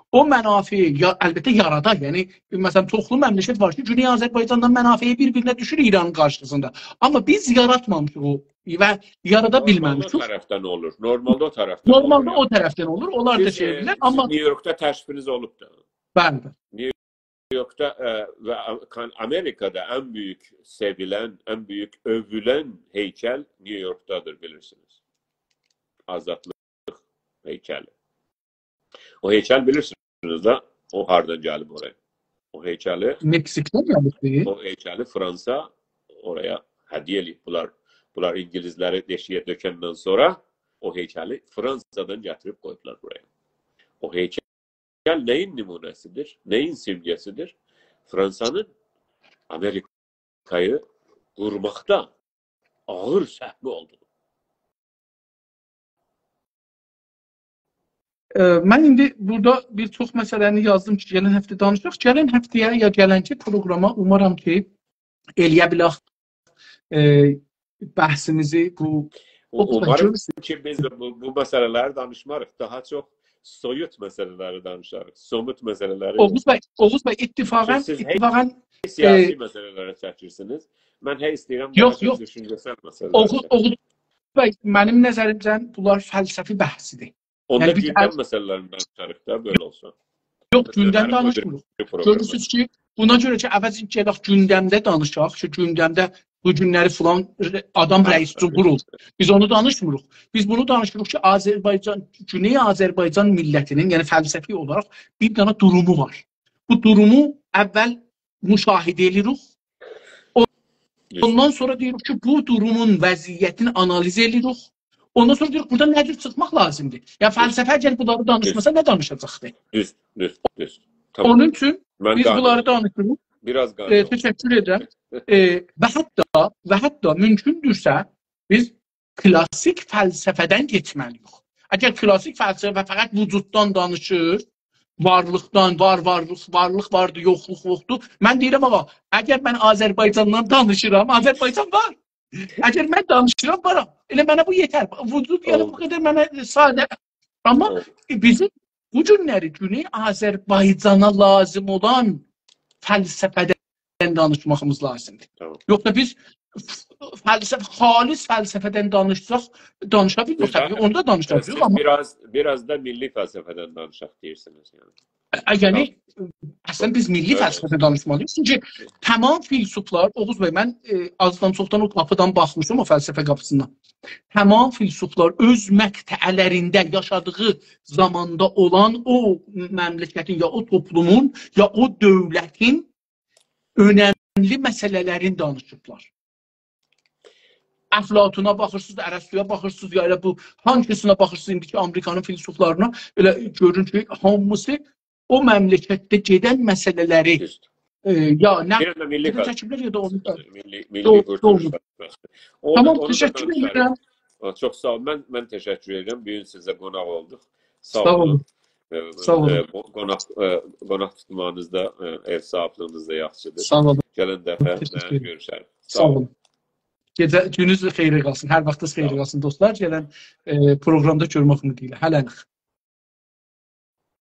او منافعی یا-، البته یارادا. یعنی، مثلا، چوخلو مملکت وار کی، گونئی آذربایجاندان منافعی بیر-بیرینه دوشور ایرانین قارشیسیندا. آمما بیز یاراتمامیشیق او و یارادا بیلمه‌میشیک. نورمالدا او طرفدن اولور. نورمالدا او طرفدن اولور. نورمالدا او طرفدن اولور. اونلار دا بیز، شئی، ائ، بیلر، سیز آمما نیویورکدا تشریفینیز اولوب دا. بلی. نیویورکدا، ائ، و آم-، کان-، آمریکادا ان بؤیوک سئویلن، ان بؤیوک اؤوولن هیکل نیویورکدادیر، بیلیرسینیز. آزادلیق هیکلی. او هیکل بیلیرسینیز ده، او هاردان گلیب اورایا. او هیکلی مکزیکدان گلیبدی. او هیکلی فرانسا اورایا هدیه ائله‌ییب. بونلار، بونلار اینگیلیسلری دئشیگه دؤکندن سونرا او هیکلی فرانسادان گتیریب قویدولار بورایا. او هیکل نه‌یین نمونه‌سیدیر، نه‌یین سیمگه‌سیدیر؟ فرانسانین آمریکایی قورماقدا آغیر سهمی اولدو. ائ، من ایندی بورادا بیر چوخ مسئله‌نی یازدیم کی، گلن هفته دانیشاق. گلن هفته‌یه یا گلنکی پروگراما اومارام کی، ائله‌یه بیلک، ائ، بحثیمیزی بو، او، او اوماریم گؤرورسونوز کی، بیز بو، بو مسئله‌لری دانیشماریق. داها چوخ سویوت مسئله‌لری دانیشاریق. سوموت مسئله‌لری یوخ. اوغوز بی، اوغوز بی، اتفاقا، چونکی سیز هی اتفاقا، سیاسی، ائ، مسئله‌لره چکیرسینیز. من هی ایسته‌ییرم داها، یوخ، چوخ، یوخ، دوشونجه‌سل مسئله‌لره، اوغوز، چکیم. اوغوز بی، منیم نظریمجه بونلار فلسفی بحثیدیر. اوندا، یعنی، بیز گوندم ال- مسئله‌لرینی دانیشاریق دا، بئله اولسا. یوخ، گوندم دانیشمیریق. گؤرورسونوز کی، بونا گؤره کی، عوضین گلک گوندمده دانیشاق کی، گوندمده بو گونلری فلان ر-، آدام، هه، رئیس جمهور اولدو. بیز اونو دانیشمیریق. بیز بونو دانیشیریق کی، آذربایجان، گونئی آذربایجان میللتینین، یعنی فلسفی اولاراق بیر دنه دورومو وار. بو دورومو اول مشاهده ائدیریک. او-، دوز. اوندان سونرا دئییریک کی، بو دورومون وضعیتینی آنالیز ائدیریک. اوندان سونرا دئییریک، بورادا نه جور چیخماق لازیمدیر؟ یا، دوز. فلسفه اگر بونلاری دانیشماسا، دوز. نه دانیشاجاقدیر؟ دوز، دوز، دوز. تامام. اونون اوچون من بیز قانعم. بونلاری دانیشیریق. بیرآز قانعم. ائ، تشکر ائدیرم. ائ، و حتی، و حتی مومکوندورسه، بیز کلاسیک فلسفه‌دن کئچمه‌لی‌ییک. اگر کلاسیک فلسفه فقط وجوددان دانیشیر، وارلیقدان، وار، وارلیق، وارلیق واردی، یوخلوق یوخدور. من دئییرم، آغا، اگر من آذربایجاندان دانیشیرام، آذربایجان وار. اگر من دانیشیرام، وارام. ائله منه بو یئتر. وجود، یعنی، بو قدر منه ساده. آمما، ائ، بیزیم بو گونلری گونئی آذربایجانا لازیم اولان فلسفه‌دن دانیشماغیمیز لازیمدیر. تامام. یوخسا بیز ف-، فلسفه، خالص فلسفه‌دن دانیشساق، دانیشا بیلمیریک. دوز، طبیعی، هه. اوندا دانیشا بیلمیریک، سیز آمما بیرآز، بیرآز دا میللی فلسفه‌دن دانیشاق دئییرسینیز، یعنی. ائ، یعنی، اصلا بیز میللی فلسفه دانیشمالی‌ییق. چونکی تمام فیلسوفلار، اوغوز بی، من، ائ، آزدان چوخدان او قاپیدان باخمیشام، او فلسفه قاپیسیندان. تمام فیلسوفلار اؤز مقطعلرینده یاشادیغی زاماندا اولان او مملکتین، یا او توپلومون، یا او دؤولتین اؤنملی مسئله‌لرینی دانیشیبلار. افلاطونا باخیرسینیز، ارسطویا باخیرسینیز، یا ائله بو هانسینا باخیرسینیز، ایندیکی آمریکانین فیلسوفلارینا، ائله گؤرون کی، هامیسی او مملکتده گئدن مسئله‌لری، دوزدور. ائ، یا نه، بیر ده میللی یا دا فلسفه. چکیبلر، یا دا اونو دا میللی، میللی دوغرو، قورتولوش دوغرو. فلسفه‌سی. اونو، تامام، اونو دا تشکر دانیشاریق. ائدیرم. ها، چوخ ساغ اول. من، من تشکر ائدیرم. بو گون سیزه قوناق اولدوق. ساغ ساغ اولون. اولون. ائ، ساغ اولون. ائ، بو قوناق، ائ، قوناق توتماغینیز دا، ائ، ائو صاحیبلیگینیز ده یاخشیدیر. ساغ اولون. گلن دفعه، تشکر ائ، ائدیرم. گؤروشریک. ساغ ساغ اولون. اولون. گئجه، گونونوز خئیره قالسین. هر واختینیز خئیره ساغ اولون. قالسین، دوستلار. گلن، ائ، پروقرامدا گؤرمک اومیدی ایله. هله‌لیک.